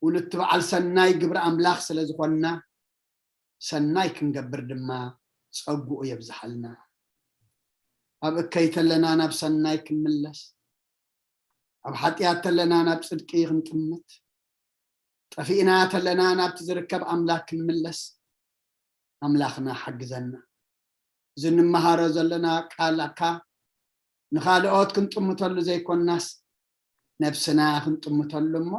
ውሉድ በዓል ሰናይ ግብሪ ኣምላኽ ስለ ዝኾንና ሰናይ ክንገብር ድማ ጸጉኡ የብዝሓልና። ኣብ እከይ ተለና ናብ ሰናይ ክንምለስ፣ ኣብ ሓጢኣት ተለና ናብ ጽድቂ ክንጥምት፣ ጠፊእና ተለና ናብቲ ዝርከብ ኣምላኽ ክንምለስ ኣምላኽና ሓግዘና። እዚ እንመሃሮ ዘለና ቃልካ ንኻልኦት ክንጥምተሉ ዘይኮናስ ነብስና ክንጥምተሉ እሞ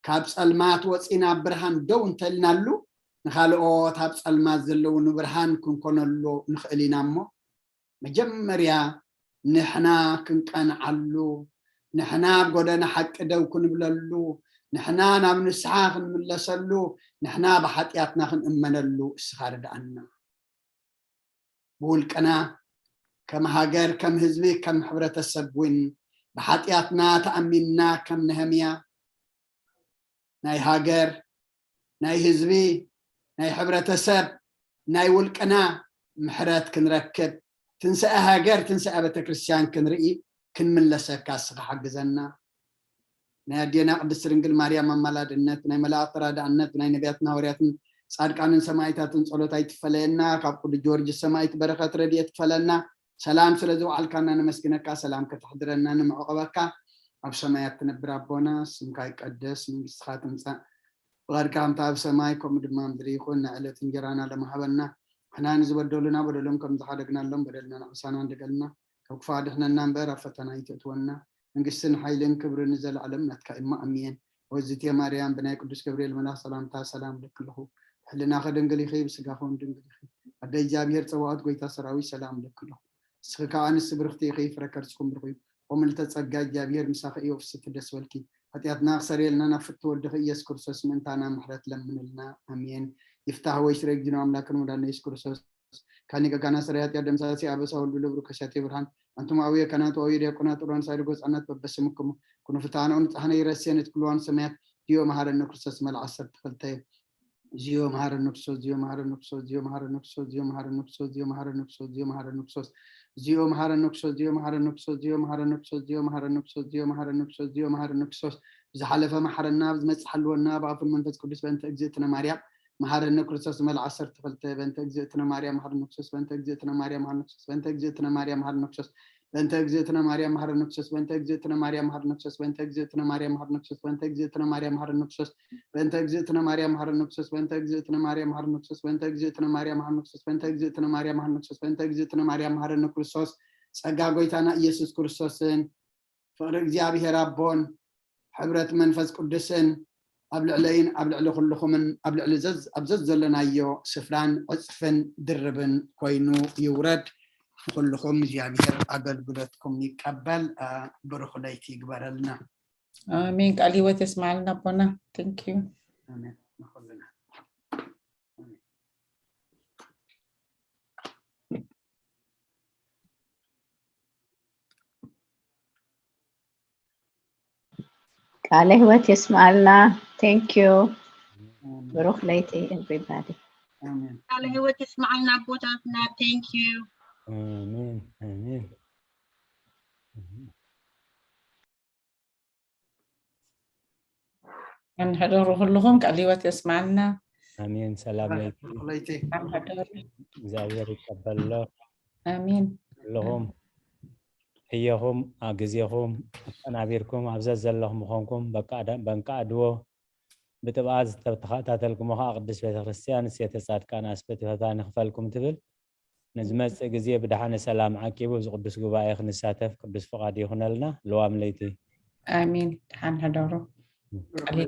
ካብ ጸልማት ወፂና ብርሃን ደው እንተልናሉ ንኻልኦት ኣብ ጸልማት ዘለዉ ንብርሃን ክንኮነሉ ንኽእል ኢና እሞ መጀመርያ ንሕና ክንቀንዓሉ ንሕና ኣብ ጎደና ሓቂ ደው ክንብለሉ ንሕና ናብ ንስሓ ክንምለሰሉ ንሕና ብሓጢኣትና ክንእመነሉ እስኻ ርድኣና። ብውልቅና ከም ሃገር ከም ህዝቢ ከም ሕብረተሰብ እውን ብሓጢኣትና ተኣሚንና ከም ነህምያ ናይ ሃገር ናይ ህዝቢ ናይ ሕብረተሰብ ናይ ውልቅና ምሕረት ክንረክብ ትንሳኤ ሃገር ትንሳኤ ቤተክርስትያን ክንርኢ ክንምለሰካ እስኻ ሓግዘና። ናይ ኣዴና ቅድስቲ ድንግል ማርያም ኣማላድነት ናይ መላእክቲ ተራዳእነት ናይ ነቢያትን ሃዋርያትን ጻድቃንን ሰማይታትን ጸሎት ኣይትፈለየና። ካብ ቅዱስ ጊዮርጊስ ሰማይት በረኸት ረድኤት ትፈለና። ሰላም ስለ ዝወዓልካና ነመስግነካ። ሰላም ከተሕድረና ንምዕቆበካ። ኣብ ሰማያት ትነብር ኣቦና ስምካ ይቀደስ መንግስትኻ ትምጻእ ፍቓድካ ከምቲ ኣብ ሰማይ ከምኡ ድማ ምድሪ ይኹን። ናይ ዕለት እንጀራና ለመሃበና። ንሕና ንዝበደሉና በደሎም ከም ዝሓደግናሎም በደልና ንዕሳና እንደገልና ካብ ክፉእ ኣድሕነና እምበር ኣብ ፈተና ኣይተእትወና። መንግስትን ሓይልን ክብርን ንዘለዓለም ናትካ እሞ ኣሜን። ወዝቴ ማርያም ብናይ ቅዱስ ገብርኤል መልኣኽ ሰላምታ ሰላም እልኪ ኣለኹ። ብሕልናኺ ድንግል ኢኺ ብስጋኺ እውን ድንግል ኢኺ። ኣደ እግዚኣብሔር ጸባኦት ጎይታ ሰራዊት ሰላም እልኪ ኣለኹ። ንስኺ ከኣ ኣንስቲ ብርኽቲ ኢኺ ፍረ ከርስኩም ብሩኽ እዩ። ኦም ልተ ጸጋ እግዚኣብሔር ምሳኺ እዩ ፍስቲ ደስ በልኪ። ሓጢኣትና ክሰርየልና ናብ ፍቲ ወድኺ ኢየሱስ ክርስቶስ ምእንታና ምሕረት ለምንልና። ኣሜን። ይፍታህ ወይ ስረይ ጊኖ ኣምላክን ወዳነ ኢየሱስ ክርስቶስ ካኒ ገጋና ስረይ ኃጢአት ደምሳሲ አበሳ ሁሉ ለብሩ ከሻቴ ብርሃን አንቱም አዊ የካህናት ወአዊ ዲያቆናት ጥሩን ሳይድ ጎጻናት በበስምክሙ ኩኑ ፍትሐነ ንጽሐነ ይረሴን እትክልዋን ሰማያት ዲዮ መሐረነ ክርስቶስ መልዓ ዓሰርተ ክልተ ዚዮ መሐረነ ክርስቶስ ዚዮ መሐረነ ክርስቶስ ዚዮ መሐረነ ክርስቶስ ዚዮ መሐረነ ክርስቶስ ዚዮ መሐረነ ክርስቶስ ዚዮ መሐረነ ክርስቶስ ዚዮ መሐረነ ክርስቶስ ዚዮ መሐረነ ክርስቶስ ዚዮ መሐረነ ክርስቶስ ዚዮ መሐረነ ክርስቶስ ዚዮ መሐረነ ክርስቶስ ዚዮ መሐረነ ክርስቶስ ዝሓለፈ መሐረና ብዝመጽእ ሓልወና ብኣፍን መንፈስ ቅዱስ በእንተ እግዝእትነ ማርያም መሐረነ ክርስቶስ መልዓ ዓሰርተ ክልተ በእንተ እግዝእትነ ማርያም መሐረነ ክርስቶስ በእንተ እግዝእትነ ማርያም መሐረነ ክርስቶስ በእንተ እግዝእትነ ማርያም መሐረነ ክርስቶስ በእንተ እግዝእትነ ማርያም መሐረነ ክርስቶስ በእንተ እግዝእትነ ማርያም መሐረነ ክርስቶስ በእንተ እግዝእትነ ማርያም መሐረነ ክርስቶስ በእንተ እግዝእትነ ማርያም መሐረነ ክርስቶስ በእንተ እግዝእትነ ማርያም መሐረነ ክርስቶስ በእንተ እግዝእትነ ማርያም መሐረነ ክርስቶስ በእንተ እግዝእትነ ማርያም መሐረነ ክርስቶስ በእንተ እግዝእትነ ማርያም መሐረነ ክርስቶስ በእንተ እግዝእትነ ማርያም መሐረነ ክርስቶስ ጸጋ ጎይታና ኢየሱስ ክርስቶስን ፍቕሪ እግዚኣብሔር ኣቦን ሕብረት መንፈስ ቅዱስን ኣብ ልዕለይን ኣብ ልዕሊ ኩልኹምን ኣብ ልዕሊ ዘዝ- ኣብ ዘዘለናዮ ስፍራን ዕፅፍን ድርብን ኮይኑ ይውረድ። ኩልኹም እግዚኣብሔር ኣገልግሎትኩም ይቀበል። ብሩኽ ለይቲ ይግበረልና። ኣሜን። ቃል ህይወት የስማዕልና ኣቦና። Thank you። ኣሜን። ንኹልና ቃለ ህይወት የስማዕልና። Thank you። ብሩኽ ለይቲ everybody። ኣሜን። ቃለ ህይወት የስማዕልና ኣቦታትና። Thank you። ኣሜን ኣሜን። እንሕደሩ ኩልኹም ቃል ህይወት የስማዕልና። ኣሜን። ሰላም ለይቲ ብሩኽ ለይቲ። እንሕደሩ። እግዚኣብሔር ይቀበሎ። ኣሜን። ኩልኹም ህየኹም፣ ግዜኹም ኣቀናቢርኩም ኣብ ዘዘለኹም ምዃንኩም በንቃዕድዎ ብጥብኣት ዝተተኸታተልኩሞ ከዓ ቅድስት ቤተክርስትያን እሴተ ጻድቃን ኣስበቲ ፈታኒ ክፈልኩም ትብል። ንዝመጽእ ግዜ ብድሓነ ሰላም ዓቂቡ ኣብዚ ቅዱስ ጉባኤ ክንሳተፍ ቅዱስ ፍቓድ ይኹነልና። ልዋም ለይቲ። ኣሜን። ደሓን ሕደሩ። ቃል